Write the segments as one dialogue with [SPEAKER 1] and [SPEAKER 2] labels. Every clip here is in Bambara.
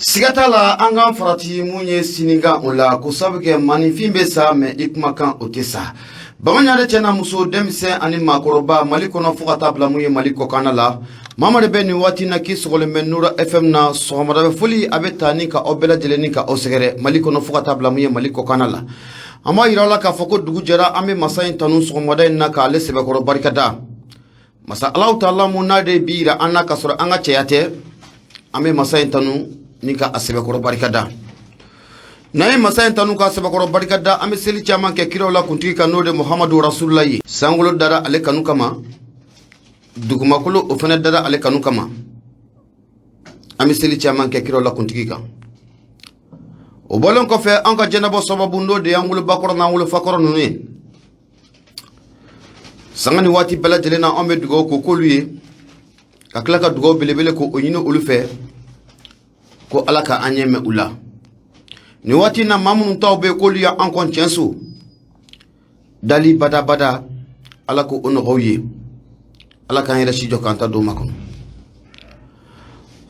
[SPEAKER 1] Siga t'a la, an k'an farati mun ye sinikan o la, ko sabu kɛ maaninfin bɛ sa, mɛ i kumakan o tɛ sa. Bamaɲare, cɛ n'a muso, denmisɛn ani maakɔrɔba, Mali kɔnɔ fo ka taa bila mun ye Mali kɔkanna la, mamadu bɛ nin waati na k'i sɔgɔlen bɛ Nura FM na. Sɔgɔmada bɛ foli a bɛ taa ni ka aw bɛɛ lajɛlen ni ka aw sɛgɛrɛ Mali kɔnɔ fo ka taa bila mun ye Mali kɔkanna la. An b'a yira aw la k'a fɔ ko dugu jɛra. An bɛ masa in tanu sɔgɔmada in na k'ale sɛbɛkɔrɔ barikada. Masa Alahu Taala mun n'a de bi yira an na ka sɔrɔ an ka cɛya tɛ, an bɛ masa in tanu ni ka a sɛbɛkɔrɔ barikada. N'an ye masa in tanu k'a sɛbɛkɔrɔ barikada, an bɛ seli caman kɛ kiraw la kuntigi kan, n'o de Muhamadu Rasulula ye. Sankolo dara ale kanu kama, dugumakolo o fana dara ale kanu kama. An bɛ seli caman kɛ kiraw la kuntigi kan. O bɔlen kɔfɛ, an ka jɛnɛbɔ sababu, n'o de y'an wolobakɔrɔ n'an wolofakɔrɔ ninnu ye, sanga ni waati bɛɛ lajɛlen na an bɛ dugawu ko k'olu ye, ka tila ka dugawu belebele ko o ɲini olu fɛ ko Ala ka an ɲɛ mɛn u la. Nin waati na, maa minnu taw bɛ yen k'olu y'an kɔn tiɲɛso dali badabada, Ala ko o nɔgɔw ye. Ala k'an yɛrɛ si jɔ k'an ta don ma kɔnɔ.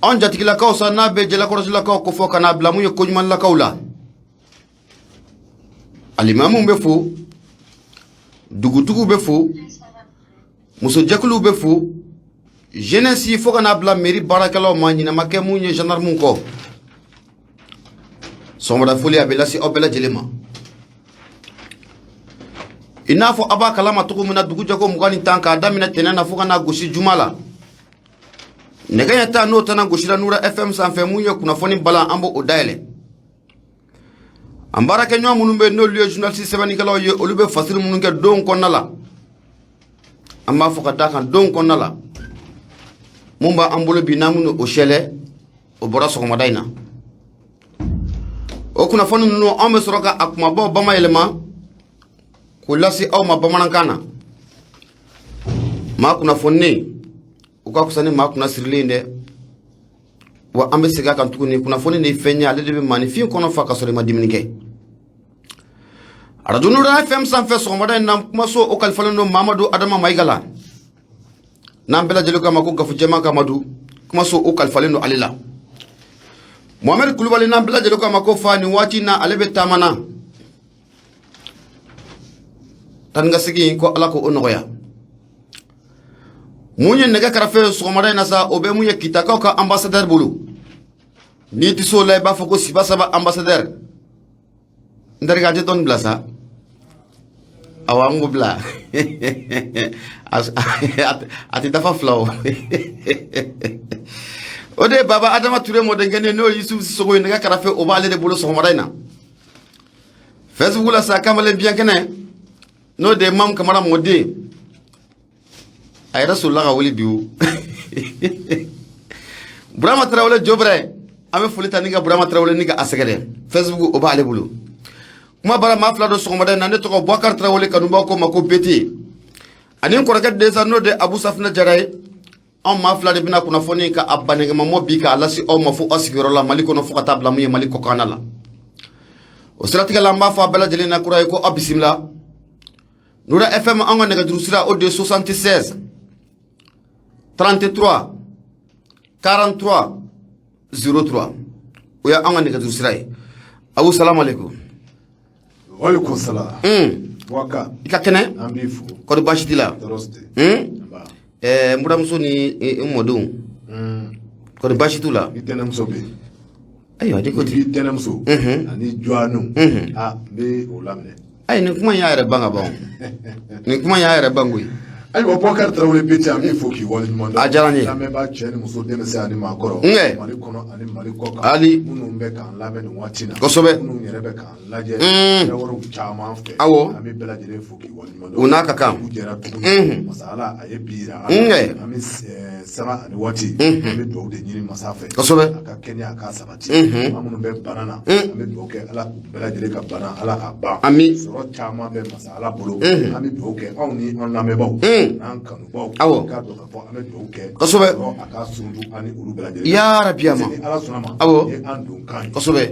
[SPEAKER 1] Anw jatigilakaw sa, n'a bɛ jalakɔrɔsilakaw ko fɔ ka n'a bila mun ye koɲumanlakaw la, alimamuw bɛ fo, dugutigiw bɛ fo, musojɛkuluw bɛ fo, jeunesse fo ka n'a bila mairie baarakɛlaw ma, ɲinɛ ma kɛ mun ye gendarmew kɔ. Sɔgɔmada foli a bɛ lase aw bɛɛ lajɛlen ma. I n'a fɔ a b'a kalama cogo min na, dugu jɛko 20 ni 10, k'a daminɛ tɛnɛn na fo ka n'a gosi juma la, nɛgɛ ɲɛ 10 n'o tɛna gosira Nura FM sanfɛ, mun ye kunnafoni balan, an b'o dayɛlɛ. An baarakɛɲɔgɔn minnu bɛ, n'olu ye journaliste sɛbɛnnikɛlaw ye, olu bɛ fasiri minnu kɛ don kɔnɔna la, an b'a fɔ ka d'a kan don kɔnɔna la, mun b'an bolo bi n'an minnu o sɛlɛ, o bɔra sɔgɔmada in na. O kunnafoni ninnu, an bɛ sɔrɔ ka a kumabaw bamayɛlɛma k'o lase aw ma bamanankan na. Maa kunnafoninen o ka fisa ni maa kunna sirilen dɛ. Wa an bɛ segin a kan tuguni, kunnafoni ni fɛn ye, ale de bɛ maaninfin kɔnɔ fa ka sɔrɔ i ma dumuni kɛ. Arajo Nura FM sanfɛ, sɔgɔmada in na, kumaso o kalifalen don Mamadu Adama Mayiga la, n'an bɛɛ lajɛlen k'a ma ko Gafu Jɛman Kamadu. Kumaso o kalifalen don ale la. Mohamɛd Kulubali, n'an bɛɛ lajɛlen k'a ma ko fa, nin waati in na ale bɛ taama na. Taa ni ka segin ko Ala ko o nɔgɔya. Mun ye nɛgɛ karafe sɔgɔmada in na sa, o bɛ mun ye Kitakaw ka ambassadeur bolo. N'i tɛ s'o la, i b'a fɔ ko siba saba ambassadeur. N terikɛ, an tɛ dɔɔni bila sa. Awɔ, an k'o bila, a tɛ dafa fila o. O de ye Baba Adama Ture mɔdenkɛnin, n'o ye Yusufu Sisogo ye. Nɛgɛ karafe o b'ale de bolo sɔgɔmada in na. Facebook la sa, kamalen biɲɛ kɛnɛ, n'o de ye Mamu Kamara mɔden, a yɛrɛ solila ka wuli bi o. Burama Tarawele Jobɛrɛ, an bɛ foli ta ni ka Burama Tarawele ni ka a sɛgɛrɛ, Facebook o b'ale bolo. Kuma bara maa fila don sɔgɔmada in na. Ne tɔgɔ Bubakari Tarawele, kanubaw ko ma ko Bete, ani n kɔrɔkɛ densa, n'o de Abu Safinɛ Jara ye. Anw maa fila de bɛna kunnafoni ka a banɛgɛmamɔ bi k'a lase aw ma fo aw sigiyɔrɔ la Mali kɔnɔ fo ka taa bila mun ye Mali kɔkanna la. O siratigɛ la, an b'a fɔ a bɛɛ lajɛlen na kura ye ko aw bisimila Nura FM. An ka nɛgɛjuru sira o de ye 76 33 43 03, o ye an ka nɛgɛjuru sira ye. Abu, salamu aleykum.
[SPEAKER 2] Walekum salam. Waka.
[SPEAKER 1] I ka kɛnɛ?
[SPEAKER 2] An b'i fo.
[SPEAKER 1] Kɔri baasi t'i la?
[SPEAKER 2] Tɔɔrɔ si tɛ.
[SPEAKER 1] N buramuso ni n mɔdenw, kɔri baasi t'u la?
[SPEAKER 2] I tɛnɛmuso bɛ yen.
[SPEAKER 1] Ayiwa, de ko ten.
[SPEAKER 2] I tɛnɛmuso. Ani jɔnniw. A n bɛ o laminɛ.
[SPEAKER 1] Ayi, nin kuma in y'a yɛrɛ ban ka ban o. Nin kuma in y'a yɛrɛ ban koyi.
[SPEAKER 2] Ayiwa, Bubakari Tarawele Bete, an b'i fo k'i waleɲuman dɔn.
[SPEAKER 1] A diyara n ye.
[SPEAKER 2] Lamɛnbaa cɛ ni muso, denmisɛn ani maakɔrɔ.
[SPEAKER 1] Nkɛ.
[SPEAKER 2] Mali kɔnɔ ani Mali kɔ kan.
[SPEAKER 1] Ali.
[SPEAKER 2] Minnu bɛ k'an lamɛn nin waati in na.
[SPEAKER 1] Kosɛbɛ.
[SPEAKER 2] Minnu yɛrɛ bɛ k'an lajɛ. Sira wɛrɛw caman fɛ.
[SPEAKER 1] Awɔ.
[SPEAKER 2] An bɛ bɛɛ lajɛlen fo k'i waleɲuman dɔn.
[SPEAKER 1] U n'a ka kan.
[SPEAKER 2] Dugu jɛra tuguni. Masa Ala a ye bi yira an na.
[SPEAKER 1] Nkɛ.
[SPEAKER 2] An bɛ sanga ani waati. An bɛ dugawu de ɲini masa fɛ.
[SPEAKER 1] Kosɛbɛ.
[SPEAKER 2] A ka kɛnɛya, a k'a sabati. Maa minnu bɛ bana na. An bɛ dugawu kɛ Ala k'u bɛɛ lajɛlen ka bana, Ala k'a ban.
[SPEAKER 1] Ami.
[SPEAKER 2] Sɔrɔ caman bɛ masa Ala bolo. An bɛ dugawu kɛ anw ni an lamɛnbaaw. N'an kanubaw. K'a dɔn k'a fɔ an bɛ dugawu kɛ. A ka sunju ani olu bɛɛ lajɛlen.
[SPEAKER 1] Ya rabi ma.
[SPEAKER 2] Ni Ala sɔnna ma. Ni an don kan ye.
[SPEAKER 1] Kosɛbɛ.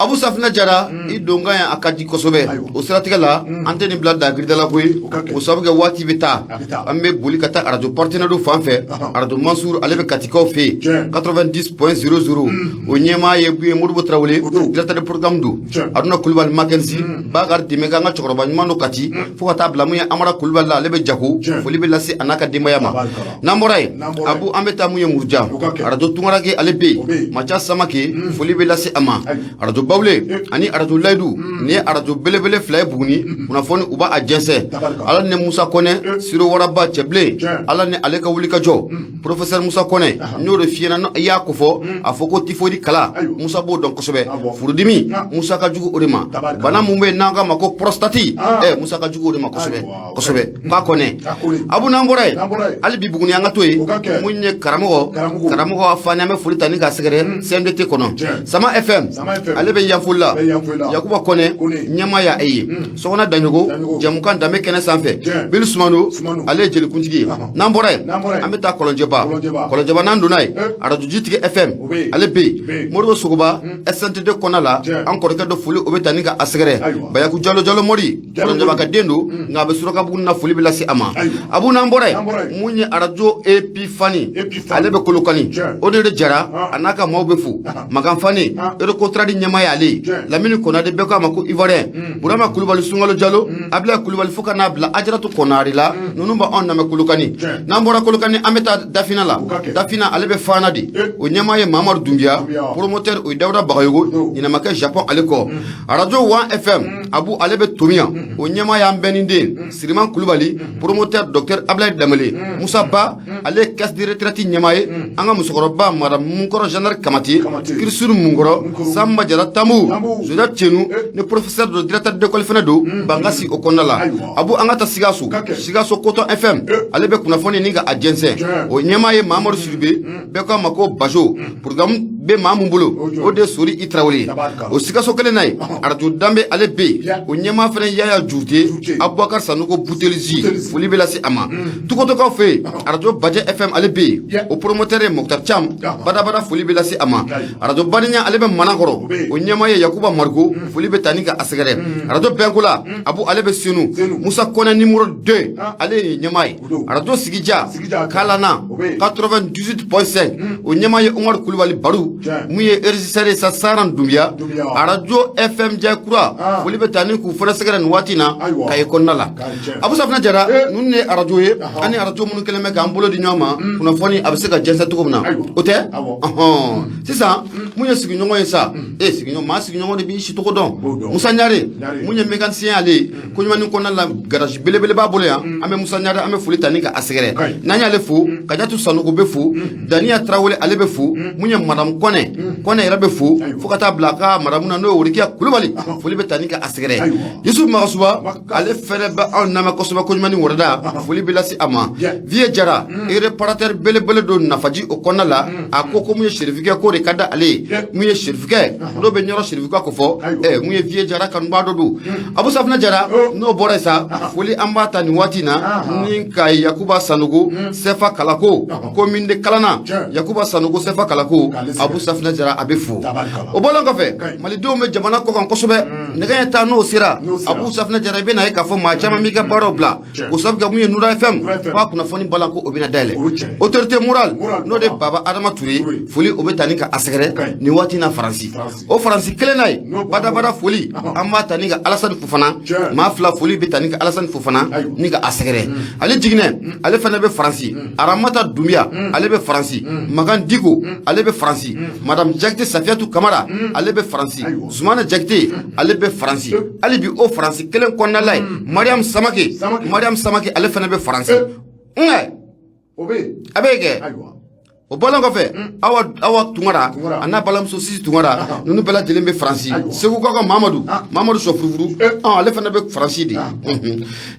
[SPEAKER 1] Abu Safinɛ Jara, i donkan ye a ka di kosɛbɛ. O siratigɛ la, an tɛ nin bila dagiridala koyi. O sababu kɛ waati bɛ taa, an bɛ boli ka taa arajo partenaire fan fɛ. Arajo Mansur, ale bɛ Katikaw fɛ yen, 90.00, o ɲɛmaa ye Modibo Tarawele, directeur de programme don. Aruna Kulubali Makenzi, Bakari Dɛmɛ, an ka cɛkɔrɔba ɲuman don Kati, fo ka taa bila mun ye Amara Kulubali la, ale bɛ Jago. Foli bɛ lase a n'a ka denbaya ma. N'an bɔra yen, Abu, an bɛ taa mun ye Muruja, arajo Tunkarake, ale bɛ yen, Maca Samake, foli bɛ lase a ma. Arajo Bawule ani arajo Layidu, nin ye arajo belebele fila ye Buguni, kunnafoni u b'a jɛnsɛn. Ala ni Musa Kɔnɛ, Siro Waraba cɛbilen, Ala ni ale ka wuli ka jɔ. Professeur Musa Kɔnɛ, n y'o de f'i ɲɛna, i y'a ko fɔ, a fɔ ko typhoïde kala, Musa b'o dɔn kosɛbɛ. Furudimi, Musa ka jugu o de ma. Bana mun bɛ yen n'an k'a ma ko prostate, Musa ka jugu o de ma kosɛbɛ kosɛbɛ, k'a Kɔnɛ. Abu, n'an bɔra yen, hali bi Buguni an ka to yen, mun ye karamɔgɔ Fani, an bɛ foli ta ni k'a sɛgɛrɛ CMDT kɔnɔ. Sama FM, ale bɛ Yanfolila, Yakuba Kɔnɛ ɲɛmaa y'a ye. Sɔgɔna Daɲogo, jɛmukan danbe kɛnɛ sanfɛ, Bili Sumano, ale ye jelikuntigi ye. N'an bɔra yen, an bɛ taa Kɔlɔnjɛba. Kɔlɔnjɛba, n'an donna yen, arajo Jitigi FM, ale bɛ yen, Moribo Sogoba, SNTD kɔnɔna la, an kɔrɔkɛ dɔ, foli o bɛ ta ni ka a sɛgɛrɛ. Bayaku Jalo, Jalo Mori, Kɔlɔnjɛba ka den don, nka a bɛ Surakabugu na, foli bɛ lase a ma. Abu, n'an bɔra yen, mun ye arajo Epifani, ale bɛ Kolokani, o de Jara a n'a ka maaw bɛ fo. Makan Fani, Erekotradi ɲɛmaa y'ale ye. Lamini Konade, bɛɛ ko a ma ko Ivoirien. Burama Kulubali, Sunkalo Jalo, Abila Kulubali, fo ka n'a bila Ajaratu Konare la, ninnu b'anw lamɛn Kolokani. N'an bɔra Kolokani, an bɛ taa Dafina la. Dafina, ale bɛ Fana de, o ɲɛmaa ye Mamadu Dunbiya, promoteur o ye Dawuda Bagayogo, ɲinɛmakɛ Japon ale kɔ. Arajo Wan FM, Abu, ale bɛ Tomiya, o ɲɛmaa y'an bɛɛ ni den Siriman Kulubali, promoteur docteur Ablaye Damele. Musa Ba, ale ye caisse de retraite ɲɛmaa ye. An ka musokɔrɔba madame Munkɔrɔ Jeanne Kamate, Kirisuru Munkɔrɔ, Samba Jara Tambu, Zoja Cenu ni professeur don, directeur d'école fana don Bankasi o kɔnɔna la. Abu, an ka taa Sikaso. Sikaso, Coton FM, ale bɛ kunnafoni ni ka a jɛnsɛn, o ɲɛmaa ye Mamadu Sidibe, bɛɛ ko a ma ko Bajo. Programme bɛ maa mun bolo, o de ye Sori I Tarawele ye. O Sikaso kelen na yen, arajo Danbe, ale bɛ yen, o ɲɛmaa fana Yaya Jute, Abubakar Sanogo Butelisi, foli bɛ lase a ma. Tukotokaw fɛ yen, arajo Bajɛ FM, ale bɛ yen, o promoteur ye Mokhtar Cham, badabada foli bɛ lase a ma. Arajo Badenya, ale bɛ Manakɔrɔ, o ɲɛmaa ye Yakuba Mariko, foli bɛ ta ni ka a sɛgɛrɛ. Arajo Bɛnkola, Abu, ale bɛ Senu, Musa Kɔnɛ numéro 2, ale ye ɲɛmaa ye. Arajo Sigija Kalana, 98.5, o ɲɛmaa ye Umaru Kulubali Baru, mun ye régisseur ye sa Saran Dunbiya. Arajo FM Jɛkura, foli bɛ taa ni k'u fana sɛgɛrɛ nin waati na Kayi kɔnɔna la. Abu Safinɛ Jara, ninnu ye arajo ye ani arajo minnu kɛlen bɛ k'an bolo di ɲɔgɔn ma, kunnafoni a bɛ se ka jɛnsɛn cogo min na, o tɛ. Sisan mun ye sigiɲɔgɔn ye sa, e sigiɲɔgɔn, maa sigiɲɔgɔn de b'i si tɔgɔ dɔn. Musa Ɲare, mun ye mécanicien, ale ye koɲumanni kɔnɔna la, garage belebele b'a bolo yan. An bɛ Musa Ɲare, an bɛ foli ta ni ka a sɛgɛrɛ. N'an y'ale fo, Kajatu Sanogo bɛ fo, Daniya Tarawele, ale bɛ fo, mun ye madame Kɔnɛ, Kɔnɛ yɛrɛ bɛ fo, fo ka taa bila a ka madame na, n'o ye Worikiya Kulubali, foli bɛ ta ni ka a sɛgɛrɛ. Yusuf Magasuba, ale fɛnɛ bɛ anw lamɛn kosɛbɛ koɲumanni wɛrɛda, foli bɛ lase a ma. Vieux Jara, réparateur belebele don Nafaji o kɔnɔna la. A ko ko mun ye Serifikɛ ko de ka di ale ye, mun ye Serifikɛ n'o bɛ Ɲɔrɔ Serifikɛ ko fɔ, mun ye Vieux Jara kanubaa dɔ don. Abu Safinɛ Jara, n'o bɔra yen sa, foli an b'a ta nin waati na ni ka Yakuba Sanogo Sɛfa Kalako, commune de Kalana, Yakuba Sanogo Sɛfa Kalako, Abu Safinɛ Jara, a bɛ fo. O bɔlen kɔfɛ, malidenw bɛ jamana kɔ kan kosɛbɛ. Nɛgɛ ɲɛ tan n'o sera, Abu Safinɛ Jara, i bɛna ye k'a fɔ maa caman b'i ka baaraw bila, o sabu kɛ mun ye Nura FM k'a kunnafoni balan ko o bɛna dayɛlɛ. Autorité morale, n'o de Baba Adama Ture, foli o bɛ ta ni ka a sɛgɛrɛ nin waati na Faransi. O Faransi kelen na ye, badabada foli an b'a ta ni ka Alasani Fofana, maa fila, foli bɛ ta ni ka Alasani Fofana ni ka a sɛgɛrɛ. Ale Jiginɛ, ale fana bɛ Faransi. Aramata Dunbiya, ale bɛ Faransi. Magan Diko, ale bɛ Faransi. Madame Jakite Safiyatu Kamara, ale bɛ Faransi. Zumana Jakite, ale bɛ Faransi. Hali bi o Faransi kelen kɔnɔna la ye, Mariam Samake, Mariam Samake, ale fana bɛ Faransi. A bɛ kɛ. O bɔlen kɔfɛ, Awa Tunkara a n'a balimamuso Sisi Tunkara, ninnu bɛɛ lajɛlen bɛ Faransi. Segukaw ka Mamadu, Mamadu Sɔfurufuru, ale fana bɛ Faransi de.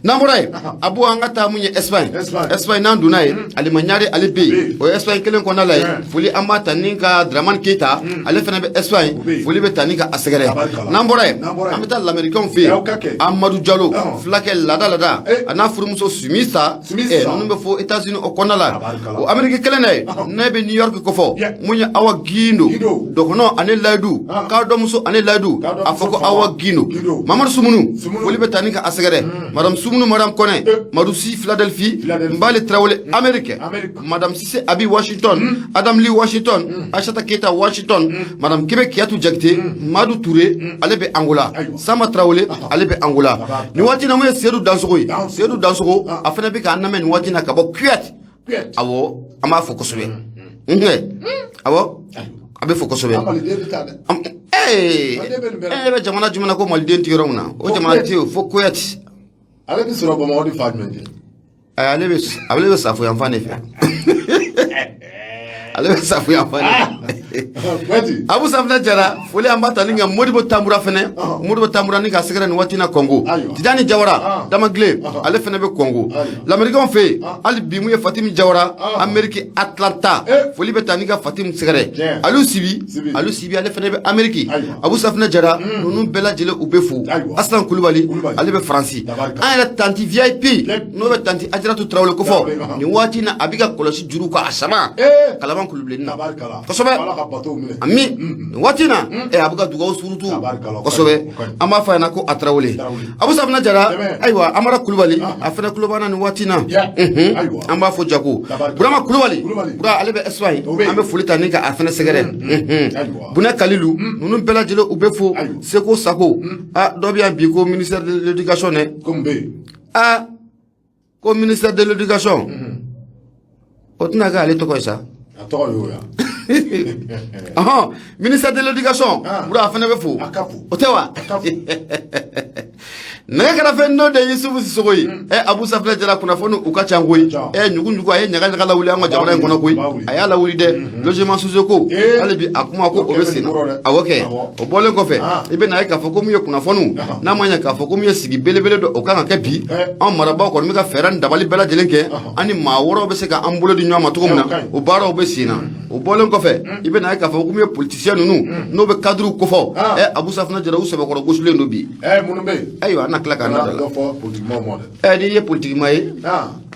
[SPEAKER 1] N'an bɔra yen, Abu, an ka taa mun ye Espagne. Espagne, n'an donna yen, Alima Ɲare, ale bɛ yen, o ye Espagne kelen kɔnɔna la yen. Foli an b'a ta ni ka Dramane Keyita, ale fana bɛ Espagne, foli bɛ ta ni ka a sɛgɛrɛ. N'an bɔra yen, an bɛ taa lamɛrikɛnw fɛ yen, Amadu Jalo, fulakɛ laada laada, a n'a furumuso Sumisa, ninnu bɛ fo États-Unis o kɔnɔna la. O Amérique kelen na yen, ne bɛ New York kofɔ, mun ye Awa Gindo, dɔgɔnɔ ani Layidu, kadɔmuso ani Layidu, a fɔ ko Awa Gindo. Mamadu Sumunu, foli bɛ taa ni ka a sɛgɛrɛ, Madame Sumunu, Madame Kɔnɛ, Madusi Philadelphie, Nbali Tarawele Amérique, Madame Sise Abi Washington, Adam Lee Washington, Aïssata Keita Washington, Madame Kebe Kiyatu Jakite, Madu Touré, ale bɛ Angola, Sama Tarawele, ale bɛ Angola. Nin waati na, mun ye Seydou Dansogo ye? Seydou Dansogo, a fana bɛ k'an lamɛn nin waati na ka bɔ Kuwait. Awɔ, an b'a fɔ kosɛbɛ. Awɔ, a bɛ fɔ kosɛbɛ. E bɛ jamana jumɛn na ko maliden tɛ yɔrɔ min na? O jamana tɛ yen fo Kuwait.
[SPEAKER 2] Ale bɛ sɔrɔ Bamakɔ ni fan jumɛn cɛ?
[SPEAKER 1] Ale bɛ Safo yanfan de fɛ. Ale bɛ Safo yanfan de fɛ. Abu Safinɛ Jara, foli an b'a ta ni ka Modibo Tambura fɛnɛ, Modibo Tambura ni ka sɛgɛrɛ nin waati na Kɔngo. Tijani Jawara Damagile, ale fɛnɛ bɛ Kɔngo. Lamɛrikɛnw fɛ yen hali bi, mun ye Fatimi Jawara, Amérique Atlanta, foli bɛ ta ni ka Fatimi sɛgɛrɛ. Aliou Sibi, Aliou Sibi, ale fɛnɛ bɛ Amérique. Abu Safinɛ Jara, ninnu bɛɛ lajɛlen u bɛ fo. Aslan Kulubali, ale bɛ Faransi. An yɛrɛ tantie VIP, n'o bɛ tantie Ajaratu Tarawele kofɔ nin waati na, a bɛ ka kɔlɔsi juru ka a sama Kalaban Kulubilenni na kosɛbɛ. Ami nin waati na, a bɛ ka dugawu surutu kosɛbɛ. An b'a fɔ a ɲɛna ko a Tarawele. Abu Safinɛ Jara, ayiwa, Amara Kulubali, a fana kulo b'an na nin waati na, an b'a fɔ Jago. Burama Kulubali, Bura, ale bɛ Espagne, an bɛ foli ta ni ka a fana sɛgɛrɛ. Bunɛ Kalilu, ninnu bɛɛ lajɛlen u bɛ fo. Seko Sako, a dɔ bɛ yan bi ko ministère de l'éducation dɛ. A ko ministère de l'éducation, o tɛna kɛ ale tɔgɔ ye sa.
[SPEAKER 2] A tɔgɔ y'o ya.
[SPEAKER 1] Ɔhɔn, ministère de l'éducation, Bura, a fana bɛ fo. O tɛ wa? Nɛgɛ kɛrɛfɛ, n'o de ye Yusufu Sisogo ye. Abu Safinɛ Jara, kunnafoni u ka ca koyi. Ɲugu ɲugu, a ye ɲaga ɲaga lawuli an ka jamana in kɔnɔ koyi. A y'a lawuli dɛ. Logement sociaux ko, hali bi a kuma ko o bɛ sen na. Awɔ kɛ. O bɔlen kɔfɛ, i bɛ na ye k'a fɔ ko mun ye kunnafoniw n'a ma ɲɛ k'a fɔ ko mun ye sigi belebele dɔ, o kan ka kɛ bi. Anw marabaaw kɔni bɛ ka fɛɛrɛ ni dabali bɛɛ lajɛlen kɛ, an ni maa wɛrɛw bɛ se ka an bolo di ɲɔgɔn ma cogo min na, o baaraw bɛ sen na. O bɔlen kɔfɛ, i bɛ na ye k'a fɔ ko mun ye politicien ninnu, n'o bɛ cadre kofɔ. Abu Safinɛ Jara, u sɛbɛkɔrɔ gosilen don bi.
[SPEAKER 2] Minnu bɛ yen.
[SPEAKER 1] Ayiwa, an na tila k'an da la.
[SPEAKER 2] Dɔ fɔ politikimaaw ma dɛ.
[SPEAKER 1] N'i ye politikima ye,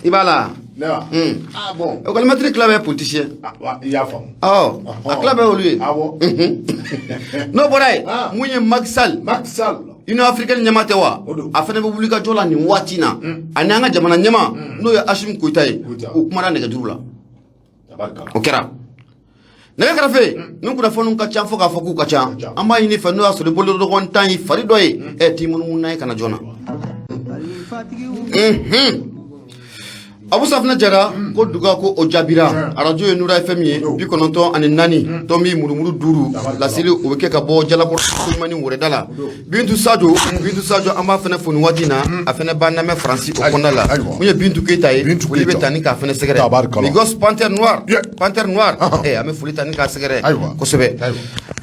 [SPEAKER 1] i b'a la.
[SPEAKER 2] Ne wa? Ah bon.
[SPEAKER 1] École maître tila bɛɛ politicien.
[SPEAKER 2] I y'a faamu.
[SPEAKER 1] Ɔ, a tila bɛɛ olu ye.
[SPEAKER 2] Awɔ.
[SPEAKER 1] N'o bɔra yen, mun ye Macky Sall?
[SPEAKER 2] Macky Sall.
[SPEAKER 1] Union africaine ɲɛmaa tɛ wa? A fana bɛ wuli ka jɔ la nin waati na. Ani an ka jamana ɲɛmaa, n'o ye Assimi Goïta ye, u kumana nɛgɛjuru la. O kɛra nɛgɛ kɛrɛfɛ. Ni kunnafoniw ka ca, fo k'a fɔ k'u ka ca, an b'a ɲini fɛ, n'o y'a sɔrɔ i bolodɔgɔn tan ye fari dɔ ye, t'i munumunu n'a ye ka na joona. Abu Safinɛ Jara ko duga ko o jaabira. Arajo ye Nura FM ye, 94.5, laseli o bɛ kɛ ka bɔ Jalakɔrɔ Koɲumani wɛrɛda la. Bintu Sajo, Bintu Sajo, an b'a fana fo nin waati na. A fana b'an lamɛn Faransi o kɔnɔna la. Mun ye Bintu Keyita ye, foli bɛ ta ni k'a fana sɛgɛrɛ. Migos Panthère Noire, Panthère Noire, an bɛ foli ta ni k'a sɛgɛrɛ kosɛbɛ.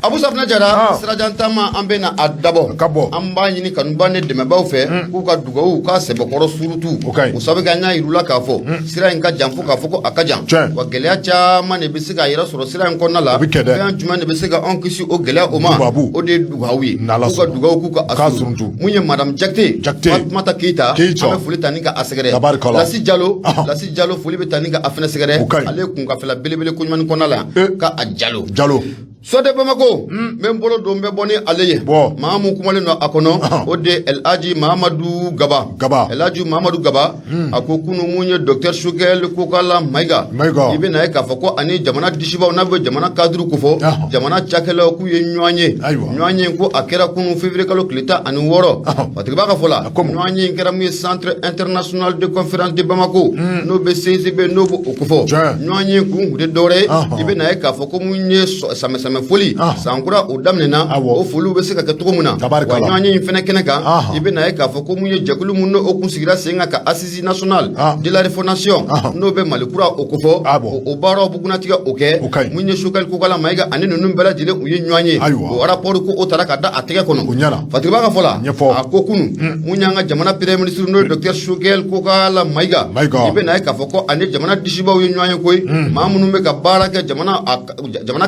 [SPEAKER 1] Abu Safinɛ Jara, sirajan taama, an bɛ na a dabɔ. An b'a ɲini kanuba ni dɛmɛbaaw fɛ k'u ka dugawu k'a sɛbɛkɔrɔ surutu. O sabu kɛ, an y'a yir'u la k'a fɔ sira in ka jan, fo k'a fɔ ko a ka jan wa, gɛlɛya caman de bɛ se k'a yɛrɛ sɔrɔ sira in kɔnɔna la. Fɛn jumɛn de bɛ se ka anw kisi o gɛlɛya o ma? O de ye dugawu ye, k'u ka dugawu k'u ka a suruntu. Mun ye Madame Jakite, Fatumata Keyita, an bɛ foli ta ni ka a sɛgɛrɛ. Lasi Jalo, Lasi Jalo, foli bɛ ta ni ka a fɛnɛ sɛgɛrɛ. Ale ye kunkafɛla belebele koɲuman kɔnɔna la ka a Jalo.
[SPEAKER 2] Jalo.
[SPEAKER 1] Sɔde Bamako, n bɛ n bolo don, n bɛ bɔ ni ale ye. Maa mun kumalen don a kɔnɔ, o de El Hadji Mahamadu Gaba.
[SPEAKER 2] Gaba.
[SPEAKER 1] El Hadji Mahamadu Gaba, a ko kunun, mun ye docteur Choguel Kokalla Maïga?
[SPEAKER 2] Maïga.
[SPEAKER 1] I bɛ na ye k'a fɔ ko ani jamana disibaw, n'a bɛ jamana cadre kofɔ, jamana cakɛlaw, k'u ye ɲɔgɔn ye. Ɲɔgɔn ye ko a kɛra kunun février kalo tile 16. Fatigiba ka fɔ la, ɲɔgɔn ye kɛra mun ye Centre international de conférence de Bamako, n'o bɛ CICB, n'o b'o kofɔ. Ɲɔgɔn ye kun tun tɛ dɔwɛrɛ ye, i bɛ na ye k'a fɔ ko mun ye samɛ silamɛ foli sankura o daminɛna, o foliw bɛ se ka kɛ cogo min na. Wa ɲɔgɔnye in fɛnɛ kɛnɛ kan, i bɛna ye k'a fɔ ko mun ye jɛkulu mun n'o kun sigira sen kan ka assise nationale de la refondation, n'o bɛ Mali kura o kofɔ, o baaraw bugunnatigɛ o kɛ. Mun ye Choguel Kokalla Maïga ani ninnu bɛɛ lajɛlen, u ye ɲɔgɔn ye, o rapport ko o taara ka da a tɛgɛ kɔnɔ. Fatigiba ka fɔ la, a ko kunun, mun y'an ka jamana premier ministre, n'o ye docteur Choguel Kokalla Maïga, i bɛna ye k'a fɔ ko ani jamana disibaw ye ɲɔgɔn ye koyi. Maa minnu bɛ ka baara kɛ jamana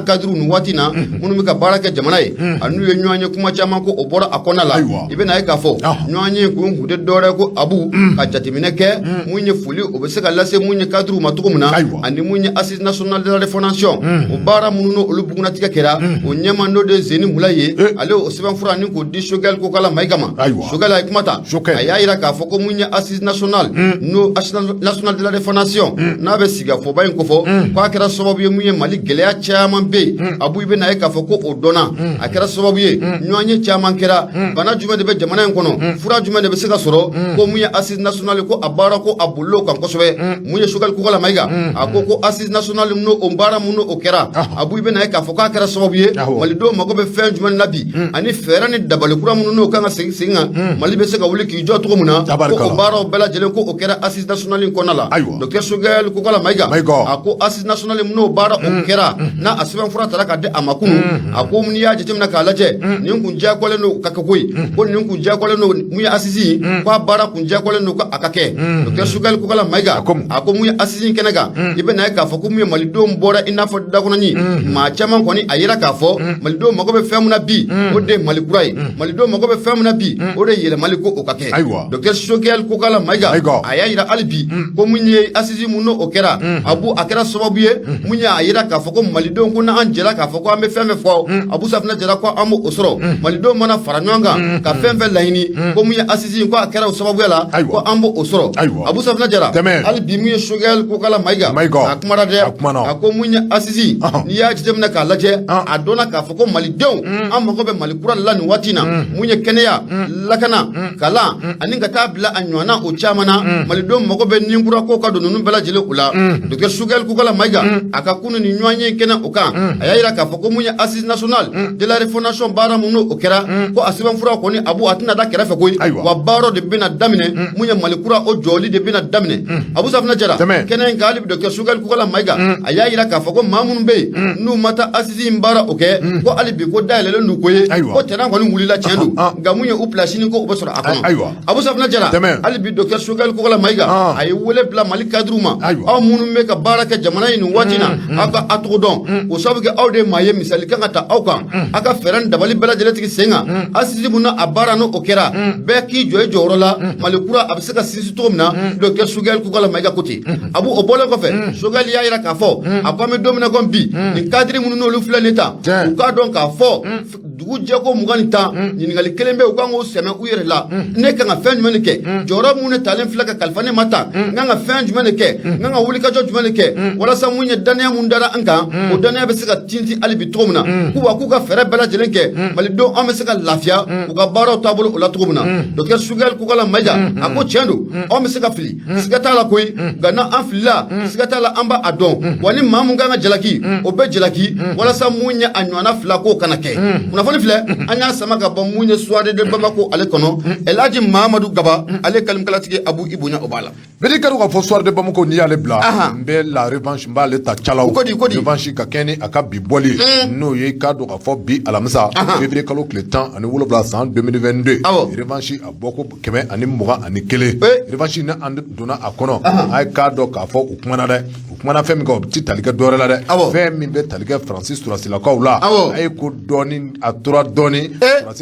[SPEAKER 1] cadre nin waati na, minnu bɛ ka baara kɛ jamana ye, a n'u ye ɲɔgɔn ye, kuma caman ko o bɔra a kɔnɔna la. I bɛna ye k'a fɔ ɲɔgɔn ye kun tɛ dɔwɛrɛ ko abu ka jateminɛ kɛ mun ye foli o bɛ se ka lase mun ye cadre ma cogo min na, ani mun ye assise nationale de la refondation, o baara minnu n'olu bugunnatigɛ kɛra, o ɲɛma n'o de Zeni Mulayi ye, ale o sɛbɛnfura ni k'o di Choguel Kokalla Maïga ma. Choguel a ye kuma ta, a y'a jira k'a fɔ ko mun ye assise nationale, n'o assise nationale de la refondation, n'a bɛ sigikafɔba in kofɔ, k'a kɛra sababu ye mun ye Mali gɛlɛya caman bɛ yen, abu, i bɛna ye k'a fɔ ko o dɔnna. A kɛra sababu ye ɲɔgɔn ye caman kɛra, bana jumɛn de bɛ jamana in kɔnɔ, fura jumɛn de bɛ se ka sɔrɔ, ko mun ye assise nationale, ko a baara ko a bolila kan kosɛbɛ. Mun ye Choguel Kokalla Maïga, a ko assise nationale n'o o baara mun o kɛra, abu, i bɛna ye k'a fɔ k'a kɛra sababu ye malidenw mago bɛ fɛn jumɛn na bi, ani fɛɛrɛ ni dabali kura minnu n'o kan ka segin sen kan, Mali bɛ se ka wuli k'i jɔ cogo min na, ko o baaraw bɛɛ lajɛlen ko o kɛra assise nationale in kɔnɔna la. Docteur Choguel Kokalla Maïga a ko assise nationale n'o baara o kɛra, n'a a sɛbɛnfura taara ka di a ma kunun, a ko n'i y'a jateminɛ k'a lajɛ, nin kun diyagoyalen don ka kɛ koyi, ko nin kun diyagoyalen don. Mun ye assise, ko a baara kun diyagoyalen don ko a ka kɛ. Docteur Choguel Kokalla Maïga a ko mun ye assise in kɛnɛ kan, i bɛna ye k'a fɔ ko mun ye malidenw bɔra i n'a fɔ dakɔnɔni maa caman kɔni, a yira k'a fɔ malidenw mago bɛ fɛn min na bi, o de ye Mali kura ye. Malidenw mago bɛ fɛn min na bi, o de ye yɛlɛmali ko o ka kɛ. Docteur Choguel Kokalla Maïga a y'a yira hali bi ko mun ye assise mun n'o kɛra, abu, a kɛra sababu ye mun ye a yira k'a fɔ ko malidenw ko n'an jɛra k'a fɔ ko an bɛ fɛn fɛn fɔ, Abu Safinɛ Jara, ko an b'o sɔrɔ. Malidenw mana fara ɲɔgɔn kan ka fɛn fɛn laɲini, ko mun ye assise, ko a kɛra o sababuya la ko an b'o sɔrɔ. Abu Safinɛ Jara, hali bi mun ye Choguel Kokalla Maïga, a kumara dɛ. A ko mun ye assise, n'i y'a jateminɛ k'a lajɛ, a dɔnna k'a fɔ ko malidenw an mago bɛ Mali kura la nin waati na. Mun ye kɛnɛya, lakana, kalan ani ka taa bila a ɲɔgɔnna o caman na, malidenw mago bɛ nin kura ko ka don ninnu bɛɛ lajɛlen o la. Docteur Choguel Kokalla Maïga a ka kunun ni ɲɔgɔn ye kɛnɛ o kan, a y'a yira k'a fɔ ko mun ye assise nationale de la refondation baara mun o kɛra, ko a sɛbɛnfura kɔni, abu, a tɛna da kɛrɛfɛ koyi, wa baara de bɛna daminɛ. Mun ye Mali kura o jɔli de bɛna daminɛ. Abu Safinɛ Jara, kɛnɛ in kan hali bi, docteur Choguel Kokalla Maïga a y'a yira k'a fɔ ko maa minnu bɛ yen n'u ma taa assise in baara o kɛ, ko hali bi ko dayɛlɛlen don ko ye, ko terrain kɔni wulila, tiɲɛ don, nka mun ye u place ni ko o bɛ sɔrɔ a kɔnɔ. Abu Safinɛ Jara, hali bi docteur Choguel Kokalla Maïga a ye wele bila Mali cadre ma: aw minnu bɛ ka baara kɛ jamana in nin waati na, aw ka a tɔgɔ dɔn, o sababu kɛ aw de ye maa ye misali kan ka ta aw kan, aw ka fɛɛrɛ ni dabali bɛɛ lajɛlen tigɛ sen kan. Assise mun na a baara n'o kɛra, bɛɛ k'i jɔ i jɔyɔrɔ la, Mali kura a bɛ se ka sinsin cogo min na. Docteur Choguel Kokalla Maïga ko ten. Abu, o bɔlen kɔfɛ, Choguel y'a yira k'a fɔ a ko an bɛ don min na komi bi, nin cadre minnu n'olu filɛ nin ta, u k'a dɔn k'a fɔ dugu jɛko 21, ɲininkali kelen bɛ, u kan k'o sɛmɛ u yɛrɛ la: ne kan ka fɛn jumɛn de kɛ? Jɔyɔrɔ mun de talen filɛ ka kalifa ne ma tan, n kan ka fɛn jumɛn de kɛ? N kan ka wulikajɔ jumɛn de kɛ walasa mun ye danaya mun dara an kan, o danaya bɛ se ka tintin hali bi cogo min na, k'u wa k'u ka fɛɛrɛ bɛɛ lajɛlen kɛ, malidenw an bɛ se ka lafiya u ka baaraw taabolo o la cogo min na. Docteur Choguel Kokalla Maïga a ko tiɲɛ don, anw bɛ se ka fili, siga t'a la koyi, nka n'an filila, siga t'a la, an b'a dɔn wa ni maa mun kan ka jalaki, o bɛ jalaki, walasa mun ye a ɲɔgɔnna fila k'o kana kɛ. Kunnafoni filɛ, an y'a sama ka bɔ mun ye Soir de Bamako ale kɔnɔ. Elhaji Mahamadu Gaba, ale kalimkalatigi, Abu, i bonya o b'a la.
[SPEAKER 2] Bɛɛ ka dɔn k'a fɔ Soir de Bamako, n'i y'ale bila, n bɛ la revanche, n b'ale ta calaw.
[SPEAKER 1] Ko di, ko di?
[SPEAKER 2] Revanche ka kɛ ni a ka bi bɔli ye, n'o ye k'a dɔn k'a fɔ bi alamisa, février kalo tile 17 san 2022, revanche a bɔ ko 121. Revanche ni an donna a kɔnɔ, a ye k'a dɔn k'a fɔ u kumana dɛ. U kumana fɛn min kan, o ti tali kɛ dɔwɛrɛ la dɛ, fɛn min bɛ tali kɛ Faransi sɔrɔsilakaw la. A ye ko dɔɔni, a tora dɔɔni,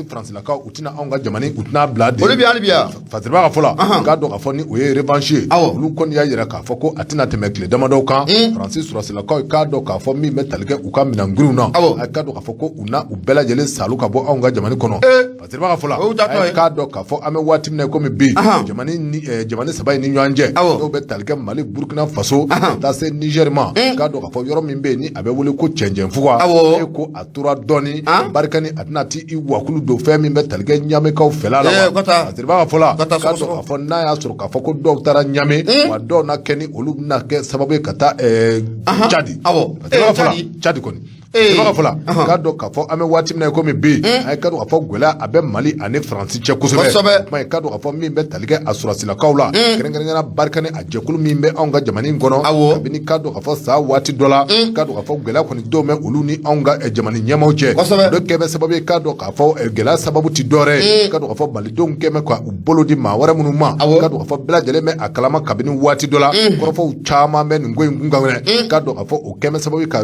[SPEAKER 2] Faransilakaw u tɛna anw ka jamana, u tɛna bila
[SPEAKER 1] de. Olu bi hali bi yan.
[SPEAKER 2] Fasiriba ka fɔ la, k'a dɔn k'a fɔ ni o ye revanche ye, olu kɔni y'a yira k'a fɔ ko a tɛna tɛmɛ tile damadɔw kan, Faransi sɔrɔsilakaw k'a dɔn k'a fɔ min bɛ tali kɛ u ka minɛn na, a k'a dɔn k'a fɔ ko u na u bɛɛ lajɛlen salu ka bɔ anw ka jamana kɔnɔ. Fasiriba ka fɔ la, a k'a dɔn k'a fɔ an bɛ waati min na komi bi, jamana saba in ni ɲɔgɔn cɛ, n'o bɛ tali kɛ Mali, Burukina Faso, ka taa se Niger ma, k'a dɔn k'a fɔ yɔrɔ min bɛ yen ni a bɛ wele ko cɛncɛnfuga, e ko a tora dɔɔni, Barkhane a tɛna ti i wakulu don fɛn min bɛ tali kɛ Ɲamekaw fɛla la wa. Fasiriba ka fɔ la, k'a dɔn k'a fɔ n'a y'a sɔrɔ k'a fɔ ko dɔw taara Ɲame wa, dɔw na kɛ ni olu bɛna kɛ sababu ye ka taa Tchad. Fasiriba ka fɔ la, Tchad kɔni. Ka fɔ la k'a dɔn k'a fɔ an bɛ waati min na komi bi, a ye k'a dɔn k'a fɔ gɛlɛya a bɛ Mali ani Faransi cɛ kosɛbɛ. O kuma k'a dɔn k'a fɔ min bɛ tali kɛ a sɔrɔdasilakaw la, kɛrɛnkɛrɛnnenya Barkhane a jɛkulu min bɛ anw ka jamana in kɔnɔ, kabini k'a dɔn k'a fɔ san waati dɔ la, k'a dɔn k'a fɔ gɛlɛya kɔni dɔw bɛ olu ni anw ka jamana ɲɛmaaw cɛ. O de kɛ bɛ sababu ye k'a dɔn k'a fɔ gɛlɛya sababu tɛ dɔwɛrɛ ye, k'a dɔn k'a fɔ malidenw kɛ bɛ ka u bolo di maa wɛrɛ minnu ma, k'a dɔn k'a fɔ bɛɛ lajɛlen bɛ a kalama kabini waati dɔ la, kɔrɔfɔw caman bɛ nin ko in kun kan wɛrɛ, k'a dɔn k'a fɔ o kɛ bɛ sababu ye ka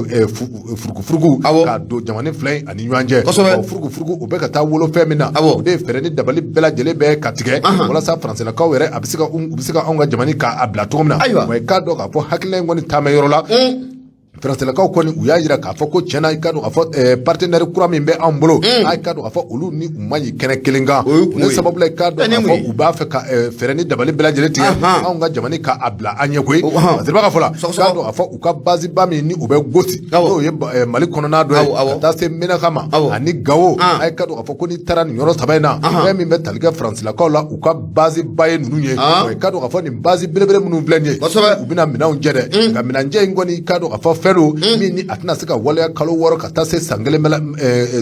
[SPEAKER 2] furukufuruku k'a don jamana fila in ani ɲɔgɔn cɛ. Furukufuruku o bɛ ka taa wolo fɛn min na, o de ye fɛɛrɛ ni dabali bɛɛ lajɛlen bɛ ka tigɛ walasa faransilakaw yɛrɛ a bɛ se ka u bɛ se ka anw ka jamana k'a bila cogo min na. Wa i k'a dɔn k'a fɔ hakilina in kɔni taama yɔrɔ la, faransilakaw kɔni u y'a jira k'a fɔ ko tiɲɛna, i k'a dɔn k'a fɔ partenaire kura min bɛ anw bolo, a k'a dɔn k'a fɔ olu ni u man ɲi kɛnɛ kelen kan. O ye sababu la i k'a dɔn k'a fɔ u b'a fɛ ka fɛɛrɛ ni dabali bɛɛ lajɛlen tigɛ anw ka jamana k'a bila an ɲɛ koyi. Masiriba ka fɔ la, k'a dɔn k'a fɔ u ka base ba min ni u bɛ Gosi, n'o ye Mali kɔnɔna dɔ ye, ka taa se Menaka ma ani Gawo, a ye k'a dɔn k'a fɔ ko n'i taara nin yɔrɔ saba in na, fɛn min bɛ tali kɛ faransilakaw la, u ka base ba ye ninnu ye. I k'a dɔn k'a fɔ nin base belebele minnu filɛ nin ye, u bɛna minɛnw jɛ dɛ. Nka minɛnjɛ in kɔni, i k'a dɔn k'a fɔ fɛn don min ni a tɛna se ka waleya kalo 6 ka taa se san kelen bɛɛ